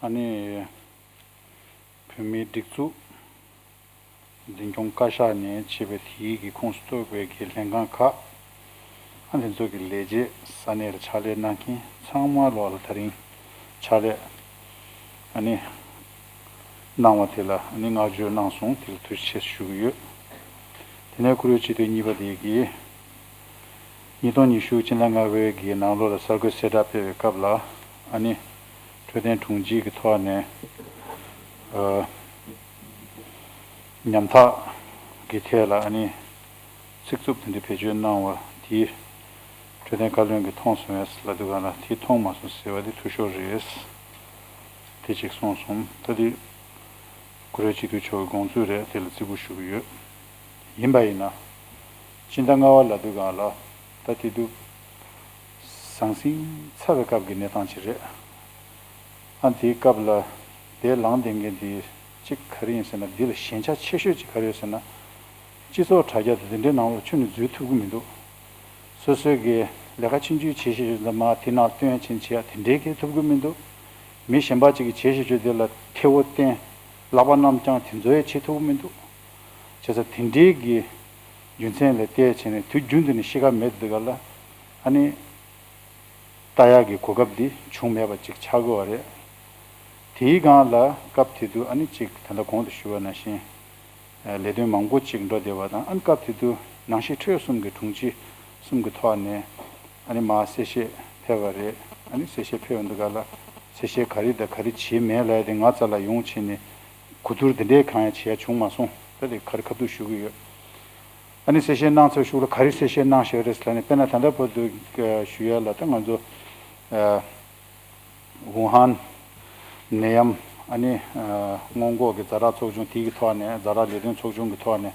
ཨ་ནི། བོད་མིའི་སྒྲིག་འཛུགས་འཛིན་སྐྱོང་བཀའ་ཤག་ནས་ཆེད་ཕེབས་དེའི་གི་ཁོངས་སུ་གཏོགས་པའི་གི་ལྷན་ཁང་ཁག་ཨ་དེ་ཚོ་གི་ལས་བྱེད་ས་གནས་ལ་ཕྱག་ལས་གནང་མཁན་ཚང་མ་ལོག་ལ་ད་རིང་ཕྱག་ལས་ཨ་ནི་གནང་བ་དེ་ལ་ཨ་ནི་བསྔགས་བརྗོད་གནང་སོང་། དེ་ལ་ཐུགས་རྗེ་ཆེ་ཞུ་གི་ཡོད། དེ་ནས་བཀུར་འོས་སྤྱི་འཐུས་གཉིས་པ་དེ་གིས། ཉིས་སྟོང་ཉི་ཤུ་སྤྱི་ཟླ་ལྔ་པའི་གི་ནང་ལོགས་ལ་གསར་འགོད་གསལ་བསྒྲགས་སྤེལ་བའི་སྐབས་ལ་ཨ་ནི་འཕྲོད་བསྟེན་དྲུང་ཆེ་གི་ཐོག་ནས་ཨ་ཉམ་ཐག་གི་ཐད་ལ་ཨ་ནི་ཚིག་རྩུབ་དེ་འདྲ་བེད་སྤྱོད་གནང་བ་དེ་འཕྲོད་བསྟེན་བཀའ་བློན་གྱིས་མཐོང་སོང་ངས་ལབ་དུས་ག་ལ་དེ་མཐོང་མ་སོང་ཟེར་བ་དེ་འཐུས་ཤོར་རེད། དེ་གཅིག་གསུངས་སོང་། ད་དེ་བཀུར་འོས་སྤྱི་འཐུས་མཆོག་གི་དགོངས་ཚུལ་རེད། དེ་ལ་བརྩི་བཀུར་ཞུ་གི་ཡོད། ཡིན་པ་ཡིན་ན། སྤྱི་ཟླ་ལྔ་པ་ལབ་དུས་སྒང་ལ་ད་དེ་དུས་ཟང་ཟིང་ཚ་བའི་སྐབས་ཀྱི་གནས་སྟངས་ཅིག་རེད། ཨ་དེའི་སྐབས་ལ་དེ་ལངས་བསྡད་མཁན་དེ་གཅིག་ག་རེ་ཡིན་ཟེར་ན། འདི་ལ་ཞན་ཆ་ཆེ་ཤོས་ཅིག་ག་རེ་ཡོད་ཟེར་ན། སྤྱི་ཚོགས་དྲ་རྒྱ་དང་དེ་འདྲའི་ནང་ལོགས་ཁྱོན་ནས་འཛུལ་ཐུབ་ཀྱི་མི་འདུག་སོ་སོའི་གི་ལས་ཀ་ཆུང་ཆུང་བྱེད་བཞིན་ཡོད་ན་མར་དེ་ནང་སྟོན་ཕྱིན་བྱེད་ཡ་དེ་འདྲའི་གི་ཐུབ་ཀྱི་མི་འདུག་མི་གཞན་པ་ཅིག་གིས་བྱེད་བཞིན་ཡོད་དེ་ལ་ཐལ་བོ་བསྟན། ལག་པ་བསྣམས་ཀྱང་དེ་ཚོ་ཡང་བྱེད་ཐུབ་ཀྱི་མི་འདུག་བྱས་ཙང་དེ་འདྲའི་གི་རྒྱུ་མཚན་ལ་བལྟས་བྱས་ནས་དུས་རྒྱུན་དུ་ནས་གཤིས་ཀ་མེད་དུས་ག་ལ་ཨ་ནི་ལྟ་ཡག་གི་གོ་སྐབས་འདི་བྱུང་མེད་པ་ཅིག་ཆགས་ཀྱི་ཡོད་རེད། དེའི་སྒང་ལ་སྐབས་དེ་དུས་ཨ་ནི་ཅིག་ད་ལྟ་གོང་དུ་ཞུས་པ་ནང་བཞིན་ལས་དོན་མང་པོ་ཅིག་འགྲོ་བསྡད་པ་དང་། ཨ་ནི་སྐབས་དེ་དུས་ནང་ཆེན་ཁྲོད་གསུམ་གྱི་དྲུང་ཆེ་གསུམ་གྱི་ཐོག་ནས་ཨ་ནི་མར་གསལ་བཤད་ཕེབས་པ་རེད། ཨ་ནི་གསལ་བཤད་ཕེབས་ཡོང་དུས་ག་ལ་གསལ་བཤད་ག་རེ་དང་ག་རེ་བྱས་མེད་ལབ་ཡ་དེ་ང་རྩ་ལ་ཡོང་བྱས་ནས་གོ་བསྡུར་དེ་འདྲའི་གང་ཡང་བྱས་ཡ་བྱུང་མ་སོང་། ད་དེ་ག་རེ་ཁ་ཐུག་ཞུ་གི་ཡོད། ཨ་ནི་གསལ་བཤད་གནང་ཚར་གཞུག་ལ་ག་རེ་གསལ་བཤད་གནང་བཞག་རེད་ཟེར་ལབ་ནས། དཔེར་ན་ད་ལྟ་བར་དུ་ཞུ་ཡ་ལ་ད་ང་ཚོ་ཝུ་ཧན་ནད་ཡམས་ཨ་ནི་སྔོན་འགོག་གི་ཛ་དྲག་ཚོགས་ཆུང་དེ་གི་ཐོག་ནས། ཛ་དྲག་ལས་དོན་ཚོགས་ཆུང་གི་ཐོག་ནས་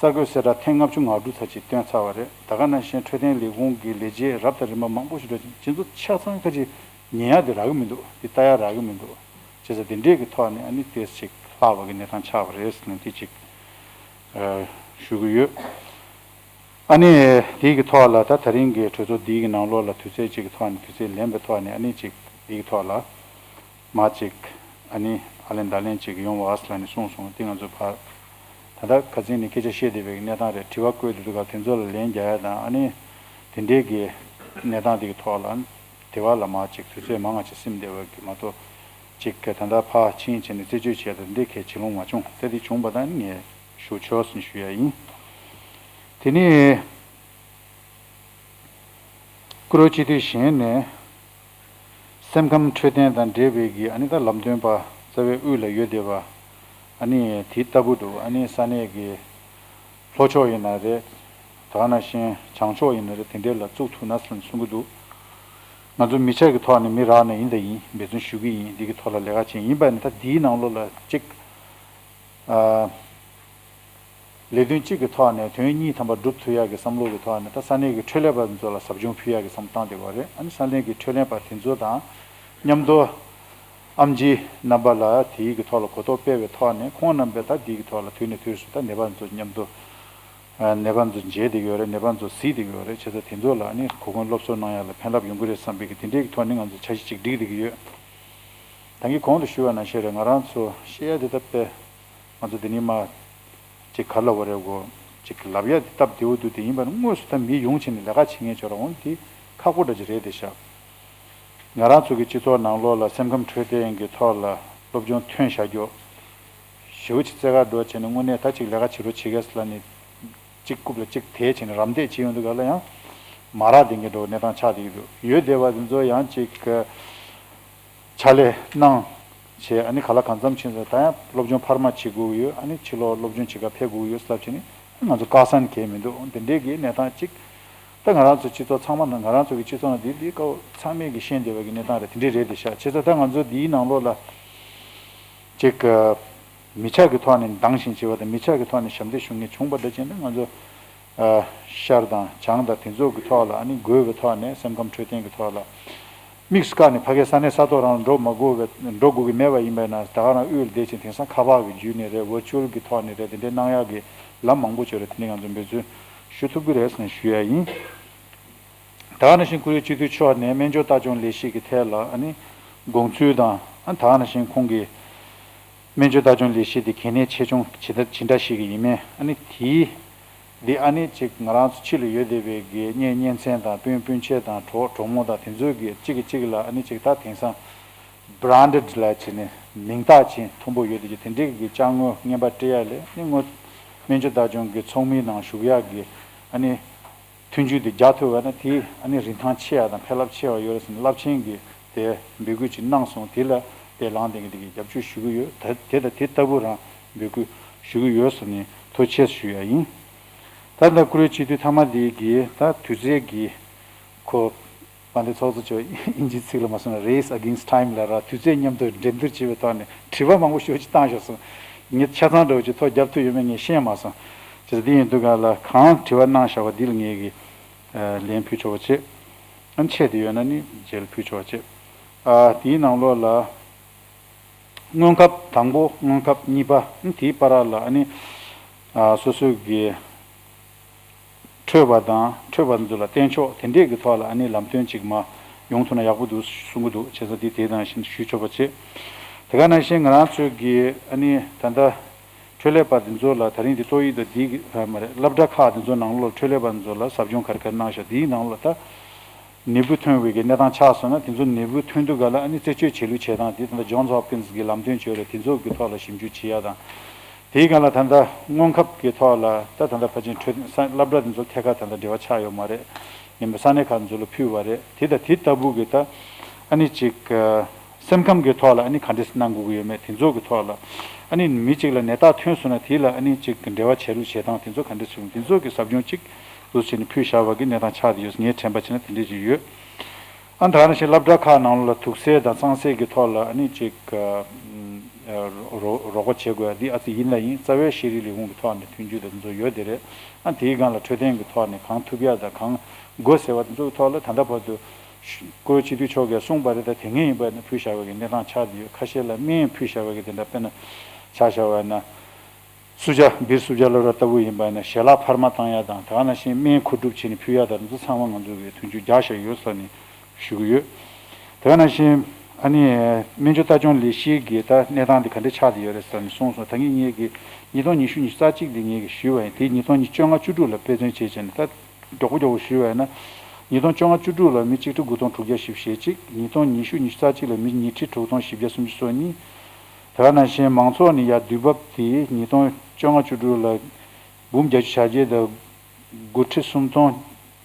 གསར་འགོད་གསལ་བསྒྲགས་ཐེངས་ལྔ་བཅུ་ང་དྲུག་ཙམ་ཅིག་བཏོན་ཚར་བ་རེད། ད་ག་ནང་བཞིན་འཕྲོད་བསྟེན་ལས་ཁུངས་ཀྱི་ལས་བྱེད་རབ་དང་རིམ་པ་མང་པོ་ཞིག་འགྲོ། དེ་ཚོ་ཆ་ཚང་ཁ་ཅིག་ཉན་ཡ་དེ་རག་གི་མི་འདུག་དེ་ལྟ་ཡ་རག་གི་མི་འདུག་བྱས་ཙང་དེ་འདྲས་ཀྱི་ཐོག་ནས་ཨ་ནི་ཏོག་ཙམ་ཅིག་ལྷག་པ་གི་གནས་སྟངས་ཆགས་པ་རེད་ཟེར་ནས་དེ་ཅིག་ཨ་ཞུ་གི་ཡོད། ཨ་ནི་དེའི་གི་ཐོག་ལ་ད་ད་རིང་གི་གྲོས་ཚོགས་འདིའི་གི་ནང་ལོགས་ལ་དུས་ཚོད་ཅིག་གི་ཐོག་ནས། དུས་ཚོད་ལེན་པའི་ཐོག་ནས་ཨ་ནི་ཅིག་དེའི་གི་ཐོག་ལ་མར་ཅིག་ཨ་ནི་ཨ་ལན་བརྡ་ལན་ཅིག་ཡོང་བ་ཟེར་ལབ་ནས་གསུངས་སོང་། དེ་ང་ཚོ་ཕར་ད་ལྟ་ཁ་སང་ནས་སྐད་ཆ་བཤད་བསྡད་པའི་གནས་སྟངས་རེད། དྲི་བ་བཀོད་དུས་སྐབས་དེ་ཚོ་ལ་ལན་རྒྱག་ཡ་དང་། ཨ་ནི་དེ་འདྲའི་གི་ གནས་སྟངས་དེ་གི་ཐོག་ལ་དེ་བ་ལ་མ་ཅིག་དུས་ཚོད་མང་ང་ཅིག་སིམ་བསྡད་པ་གི་མ་གཏོགས་ཅིག་གི་ད་ལྟ་ཕར་ཕྱིན་བྱས་ནས་རྩད་གཅོད་བྱས་དང་འདི་གས་བྱེད་ལོང་མ་བྱུང་། ད་དེ་བྱུང་པ་དང་ངས་ཞུ་ཆོག་ཟིན་ཞུ་ཡ་ཡིན། དེ་ནས་བཀུར་འོས་སྤྱི་འཐུས་གཞན་ནས། སེམས་ཁམས་འཕྲོད་བསྟེན་དང་འབྲེལ་བའི་གི་ཨ་ནི་ད་ལམ་སྟོན་པ་རྩ་བའི་དབུས་ལ་ཡོད་བསྡད་པ། ཨ་ནི་དེ་ལྟ་བུ་འདུག་ཨ་ནི་ས་གནས་ཀྱི་ལྷོ་ཕྱོགས་ཡིན་ན་རེད། ད་ག་ནང་བཞིན་བྱང་ཕྱོགས་ཡིན་ན་རེད། དེ་འདྲའི་ལ་བཙུགས་ཐུབ་ན་ཟེར་ནས་གསུང་གི་འདུག་ང་ཚོ་མི་ཆ་གི་ཐོག་ནས་མི་རག་ནས་ཡིན་ད་ཡིན་འབད་བརྩོན་ཞུ་གི་ཡིན། འདི་གི་ཐོག་ལ་ལས་ཀ་བྱེད་ཡིན་པ་ནི་ད་འདིའི་ནང་ལོགས་ལ་གཅིག་ཨ། ལས་དོན་གཅིག་གི་ཐོག་ནས་དོན་གཉིས་ཐམ་པ་སྒྲུབ་ཐུབ་ཡག་གི་བསམ་བློ་གི་ཐོག་ནས་ད་ས་གནས་ཀྱི་འཕྲོད་ལས་པ་ཚོ་ལ་ཟབ་སྦྱོང་ཕུལ་ཡག་གི་བསམ་བློ་བཏང་བསྡད་ཡོད་རེད། ཨ་ནི་ས་གནས་ཀྱི་འཕྲོད་ལས་པ་དེ་ཚོ་དང་མཉམ་དུ་ཨེམ་ཆི་རྣམ་པ་ལ་དེའི་གི་ཐོག་ལ་གོ་རྟོགས་སྤེལ་བའི་ཐོག་ནས་ཁོང་རྣམ་པས་ད་དེའི་གི་ཐོག་ལ་དུས་ནས་དུས་སུ་ད་ནད་པ་ཚོ་མཉམ་དུ་ནད་པ་ཚོ་མཇལ་བསྡད་ཡོད་རེད། ནད་པ་ཚོ་གཟིགས་བསྡད་ཡོད་རེད། བྱས་ཙང་དེ་ཚོ་ལ་ཨ་ནི་གོ་སྐོན་སློབ་གསོ་གནང་ཡག་ལ་ཕན་རླབས་ཡོང་གི་རེད་བསམ་པའི་གི་དེ་འདྲའི་གི་ཐོག་ནས་ང་ཚོ་འཆར་གཞི་གཅིག་སྒྲིག་བསྡད་ཀྱི་ཡོད། ད་གིན་གོང་དུ་ཞུས་པ་ནང་བཞིན་རེད། ང་རང་ཚོ་བཤད་ཡ་དེ་ད་དཔེ་ང་ཚོ་འདི་ནས་མ་ཅིག་ག་ལབ་དགོས་རེད་གོ། ཅིག་ལབ་ཡ་དེ་སྟབས་བདེ་བོ་འདུག་དེ་ཡིན་པ་ནི་དངོས་སུ་ད་མི་ཡོང་བྱས་ནས་ལས་ཀ་བྱེད་མཁན་ཅིག་ཡོང་དེ་ཁག་པོ་འདྲ་ཅིག་རེད་དེ་ཤག་ང་རང་ཚོ་གི་སྤྱི་ཚོགས་ནང་ལོགས་ལ་སེམས་ཁམས་འཕྲོད་བསྟེན་གྱི་ཐོག་ལ་སློབ་སྦྱོང་ཐོན་བཞག་རྒྱུ། ཞེ་པོ་ཅིག་རྩེ་གར་འགྲོ་བྱས་ནས་དངོས་གནས་ད་ཅིག་ལས་ཀ་བྱེད་རོགས་བྱེད་གས་ལ་ནི། གཅིག་རྐུབ་ལ་གཅིག་དེད་བྱས་ནས་རམ་འདེགས་བྱེད་ཡོང་དུས་ག་ལ་ཡང་མ་རག་བསྡད་མཁན་འདྲ་བོ་གནས་སྟངས་ཆགས་བསྡད་ཀྱི་འདུག་ཡོད་བསྡད་པ་དེ་ཚོ་ཡང་ཅིག་ཕྱག་ལས་གནང་བྱས། ཨ་ནི་ག་ལ་གང་འཚམ་ཕྱིན་ཚེ་ད་ཡང་སློབ་སྦྱོང་འཕར་མ་བྱེད་དགོས་ཀྱི་ཡོད། ཨ་ནི་ཕྱི་ལོགས་སློབ་སྦྱོང་བྱེད་ག་ཕེབས་དགོས་ཀྱི་ཡོད་ཟེར་ལབ་བྱས་ནས་ང་ཚོ་བཀག་སྐྱིལ་གལ་མི་འདུག་དེ་འདྲའི་གི་གནས་སྟངས་ཅིག་ད་ང་རང་ཚོ་སྤྱི་ཚོགས་ཚང་མ་ནང་ང་རང་ཚོ་གི་སྤྱི་ཚོགས་ནང་འདི་འདི་ཀའོ་ཚང་མས་གི་ཤེས་བསྡད་པ་གི་གནས་སྟངས་རེད། དེ་འདྲའི་རེད་དེ་ཤག་བྱས་ཙང་ད་ང་ཚོ་འདིའི་ནང་ལོགས་ལ་ཅིག་མི་ཆ་གི་ཐོག་ནས་འདང་ཞིང་བྱེད་པ་དང་མི་ཆ་གི་ཐོག་ནས་ཞབས་འདེགས་ཞུ་མཁན་བྱུང་པ་འདྲ་བྱས་ན་ང་ཚོ་ཨ་ཤར་དང་བྱང་དང་དེ་ཚོ་གི་ཐོག་ལ་ཨ་ནི་དགོས་པའི་ཐོག་ནས་སེམས་ཁམས་འཕྲོད་བསྟེན་གི་ཐོག་ལ་དམིགས་སུ་བཀར་ནས་ཕ་གིའི་ས་གནས་ས་ཐོག་རང་ལ་འགྲོ་མ་དགོས་པའི་འགྲོ་དགོས་ཀྱི་མེད་པ་ཡིན་པས་ན་ད་ག་རང་དབུས་ལ་བསྡད་ཅིང་དེང་སང་ཁ་པར་གི་བརྒྱུད་ནས་རེད། ཝར་ཅུ་ཨལ་གི་ཐོག་ནས་རེད། དེ་འདྲའི་གནང་ཡག་གི་ལམ་མང་པོ་ཅིག་ཡོད་རེད། དེ་འདྲའི་ང་ཚོ་འབད་བརྩོན་ཞུ་ཐུབ་ཀྱི་རེད་ཟེར་ནས་ཞུ་ཡ་ཡིན། ད་ག་ནང་བཞིན་བཀུར་འོས་སྤྱི་འཐུས་མཆོག་ནས་སྨན་བཅོས་ལྟ་སྐྱོང་ལས་གཞི་གི་ཐད་ལ་ཨ་ནི་དགོངས་ཚུལ་དང་ཨ་ད་ག་ནང་བཞིན་ཁོང་གིས་སྨན་བཅོས་ལྟ་སྐྱོང་ལས་གཞི་དེ་གལ་གནད་ཆེ་ཆུང་ཇི་ལྟར་ཇི་འདྲ་ཞིག་གི་ཡིན་མིན་ཨ་ནི་དེའི་འདི་ཨ་ནི་ཅིག་ང་རང་ཚོ་ཕྱི་ལ་ཡོད་བསྡད་པའི་གི་གཉེན་ཉེ་ཚན་དང་སྤུན་སྤུན་མཆེད་དང་གྲོགས་གྲོགས་མོ་དང་དེ་ཚོའི་གི་གཅིག་གིས་གཅིག་ལ་ཨ་ནི་ཅིག་ད་དེང་སང་branded་ལ་བྱས་ནས་མིང་རྟགས་ཅན་མཐོན་པོ་ཡོད་བསྡད་ཀྱི་དེ་འདྲའི་གི་ཅ་དངོས་རྔན་པ་སྤྲད་ཡ་ལས་ཨ་ནི་དངོས་སྨན་བཅོས་ལྟ་སྐྱོང་གི་ཚོགས་མིའི་ནང་ཞུགས་ཡག་གི་ཨ་ནི། མཐུན་འགྱུར་དེ་རྒྱག་ཐུབ་པ་ན་དེ་ཨ་ནི་རིན་ཐང་ཆེ་བ་དང་ཕན་རླབས་ཆེ་བ་ཡོད་རེད་ཟེར་ནས་རླབས་ཆེན་གྱི་དེ་འབོད་སྐུལ་ཅིག་གནང་སོང་། དེ་ལ་དེ་ལངས་བསྡད་མཁན་དེ་གིས་རྒྱབ་སྐྱོར་ཞུ་གི་ཡོད། ད་དེ་དང་དེ་ལྟ་བུ་རང་འབོད་སྐུལ་ཞུ་གི་ཡོད་ཟེར་ནས་ཐུགས་རྗེ་ཆེ་ཞུ་ཡ་ཡིན། ད་ལྟ་བཀུར་འོས་སྤྱི་འཐུས་མཐའ་མ་དེ་གིས་ད་དུས་ཚོད་ཀྱི་ཁོ་དཔལ་ལྡན་ཚོགས་གཙོ་མཆོག་དབྱིན་ཇིའི་ཚིག་ལ་མ་སོང་ན་race against time ལབ་ར། དུས་ཚོད་མཉམ་དུ་འགྲན་བསྡུར་བྱེད་པའི་ཐོག་ནས་དྲི་བ་མང་པོ་ཞེ་པོ་ཅིག་བཏང་བཞག་སོང་། ངས་ཆ་ཚང་འདྲ་བོ་ཅིག་ཐོ་རྒྱབ་ཐུབ་ཡོད་མེད་ངས་ཤེས་མ་སོང་། བྱས་ཙང་འདི་ཡིན་དུས་ག་ལ་གང་དྲི་བ་གནང་བཞག་པ་འདི་ལ་ངས་ཀྱི་ལན་ཕུལ་ཆོག་པ་བྱེད། ཨ་ཆད་དེ་ཡོད་ན་ནི་རྗེས་ལ་ཕུལ་ཆོག་པ་བྱེད། ཨ་དེའི་ནང་ལོགས་ལ་སྔོན་ཁབ་དང་པོ་སྔོན་ཁབ་གཉིས་པ་དེའི་བར་ལ་ཨ་ནི་ཨ་སོ་སོའི་གི་འཕྲོད་པ་དང་འཕྲོད་པ་ཚོ་ལ་བརྟེན་ཕྱོགས་དེ་འདྲས་ཀྱི་ཐོག་ལ་ཨ་ནི་ལམ་སྟོན་ཅིག་མ་ཡོང་ཐུབ་ན་ཡག་པོ་འདུག་གསུང་གི་འདུག་བྱས་ཙང་འདི་དེ་དང་བཞིན་ཞུས་ཆོག་པ་བྱེད། དེ་ག་ནང་བཞིན་ང་རང་ཚོའི་གི་ཨ་ནི་ད་ལྟ་འཕྲོད་ལས་པ་འདི་ཚོ་ལ་ད་རིང་འདི་ཏོག་དབྱིབས་དང་འདི་གི་ཨ་མ་རེད་སློབ་གྲྭ་ཁག་འདི་ཚོ་ནང་ལོགས་འཕྲོད་ལས་པ་འདི་ཚོ་ལ་ཟབ་སྦྱོང་ག་རེ་ག་རེ་གནང་བཞག་འདིའི་ནང་ལ་ད་ནད་འབུ་ཐོན་པའི་གི་གནས་སྟངས་ཆགས་སོང་ན་དེ་ཚོ་ནད་འབུ་ཐོན་དུས་ག་ལ་ཨ་ནི་རྩད་གཅོད་བྱེད་ལུགས་བྱེད་སྟངས་འདི་ད་ལྟ་Johns Hopkins གི་ལམ་སྟོན་བྱས་རེད། དེ་ཚོ་གི་ཐོག་ལ་ཞིབ་འཇུག་བྱེད་ཡ་དང་། དེའི་སྒང་ལ་ད་ལྟ་སྔོན་ཁབ་ཀྱི་ཐོག་ལ་ད་ད་ལྟ་ཕལ་ཆེར་འཕྲོད་ས་སློབ་གྲྭ་དེ་ཚོ་ཐད་ཀར་ད་ལྟ་འབྲེལ་བ་ཆགས་ཡོད་མ་རེད། ཡིན་པ་ས་གནས་ཁག་དེ་ཚོ་ལ་ཕུལ་བ་རེད། དེ་དང་དེ་ལྟ་བུ་གི་ད་ཨ་ནི་ཅིག་སེམས་ཁམས་ཀྱི་ཐོག་ལ་ཨ་ནི་ག་འདྲས་གནང་དགོས་ཀྱི་ཡོད་མེད་དེ་ཚོ་གི་ཐོག་ལ་ཨ་ནི་མི་གཅིག་ལ་ནད་རྟགས་ཐོན་སོང་ན་དེ་ལ་ཨ་ནི་ཅིག་འབྲེལ་བ་བྱེད་ལུགས་བྱེད་སྟངས་དེ་ཚོ་ག་འདྲས་བྱུང་དེ་ཚོ་གི་ཟབ་སྦྱོང་ཅིག་འདུག་བྱས་ནས་ཕུལ་བཞག་པ་གི་གནས་སྟངས་ཆགས་བསྡད་ཡོད། ངས་དྲན་པ་བྱས་ན་དེ་འདྲས་ཅིག་ཡོད། ཨ་ད་ག་ནང་བཞིན་སློབ་གྲྭ་ཁག་ནང་ལ་དུག་སེལ་དང་གཙང་སེལ་གྱི་ཐོག་ལ་ཨ་ནི་ཅིག་ཨ་རོགས་རོགས་པ་བྱེད་དགོས་ཡ་འདི་ཨ་ཙི་ཡིན་ལ་ཡིན། རྩ་བའི་ཤེས་རིག་ལས་ཁུངས་ཀྱི་ཐོག་ནས་མཐུན་འགྱུར་དང་འདི་ཚོ་ཡོད་དེ་རེད། ཨ་དེའི་སྒང་ལ་འཕྲོད་བསྟེན་གྱི་ཐོག་ནས་གང་ཐུབ་ཡ་དང་གང་དགོས་ཟེར་བ་དེ་ཚོའི་ཐོག་ལ་ད་ལྟ་བར་དུ་བཀུར་འོས་སྤྱི་འཐུས་མཆོག་གིས་གསུངས་པ་རེད། ད་དེ་སྔོན་ཡིན་པ་ནི་ཕུལ་བཞག་པའི་གི་གནས་སྟངས་ཆགས་བསྡད་ཡོད། ཁ་ཤས་ལ་སྨན་ཕུལ་བཞག་པའི་གི་དེ་འདྲ་དཔེར་ན་ཆ་བཞག་པ་ཡིན་ན། སུ་ཇཱ་བིར་སུ་ཇཱ་ལབ་ར་ལྟ་བུ་ཡིན་པ་ཡིན་ན་ཞལ་ལག་འཕར་མ་བཏང་ཡ་དང་དེ་ག་ནང་བཞིན་སྨན་མཁོ་སྒྲུབ་བྱས་ནས་ཕུལ་ཡ་དང་དེ་ཚོ་ཚང་མ་ང་ཚོ་གིས་མཐུན་འགྱུར་རྒྱག་བཞག་ཡོད་ཟེར་ནས་ཞུ་གི་ཡོད། དེ་ག་ནང་བཞིན་ཨ་ནི་སྨན་བཅོས་ལྟ་སྐྱོང་ལས་གཞི་གི་ད་གནས་སྟངས་དེ་ག་འདྲ་ཆགས་བསྡད་ཡོད་རེད་ཟེར་ནས་གསུངས་སོང་། ད་ངས་ངེད་ཀྱི་ཉིས་སྟོང་ཉི་ཤུ་ཉི་ཤུ་རྩ་གཅིག་དེ་ངེད་ཀྱིས་ཞུས་པ་ཡིན། དེ་ཉིས་སྟོང་ཉི་ཤུ་བཅོ་ལྔ་བཅུ་དྲུག་ལ་དཔེ་མཚོན་བྱས་བྱས་ནས་ད་མགྱོགས་པོ་མགྱོགས་པོ་ཞུས་པ་ཡིན་ན། ཉིས་སྟོང་བཅོ་ལྔ་བཅུ་དྲུག་ལ་མི་གཅིག་ཁྲི་དགུ་སྟོང་དྲུག་བརྒྱ་བཞི་བཅུ་ཞེ་གཅིག་ཉིས་སྟོང་ཉི་ཤུ་ཉི་ཤུ་རྩ་གཅིག་ལ་མི་ཉིས་ཁྲི་དྲུག་སྟོང་བཞི་བརྒྱ་སུམ་ཅུ་སོ་གཉིས། དེ་ག་ནང་བཞིན་མང་ཚོགས་ནི་ཡ་དུས་བབ་དེ་ཉིས་སྟོང་བཅོ་ལྔ་བཅུ་དྲུག་ལ་འབུམ་བརྒྱད་ཅུ་གྱ་བརྒྱད་དང་དགུ་ཁྲི་སུམ་སྟོང་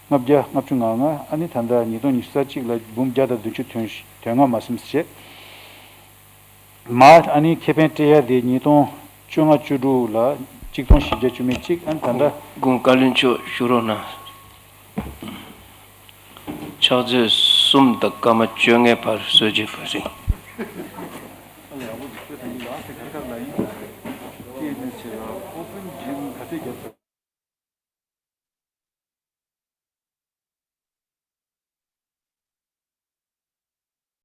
ལྔ་བརྒྱ་ལྔ་བཅུ་ང་ལྔ། ཨ་ནི་ད་ལྟ་ཉིས་སྟོང་ཉི་ཤུ་རྩ་གཅིག་ལ་འབུམ་བརྒྱ་དང་བདུན་ཅུ་དོན་དོན་ལྔ་མ་ཟིན་བྱས། མ་ཨ་ནི་ཁེ་ཕན་སྤྲད་ཡ་དེ་ཉིས་སྟོང་བཅོ་ལྔ་བཅུ་དྲུག་ལ་གཅིག་སྟོང་བཞི་བརྒྱ་བཅུ་མེད་གཅིག་ཨ་ནི་ད་ལྟ། དགུང་བཀའ་བློན་མཆོག་བཞུགས་རོགས་གནང་། ཕྱག་ཚོད་གསུམ་དང་སྐར་མ་བཅོ་ལྔའི་བར་གསོལ་ཇ་ཕུལ་རིང་།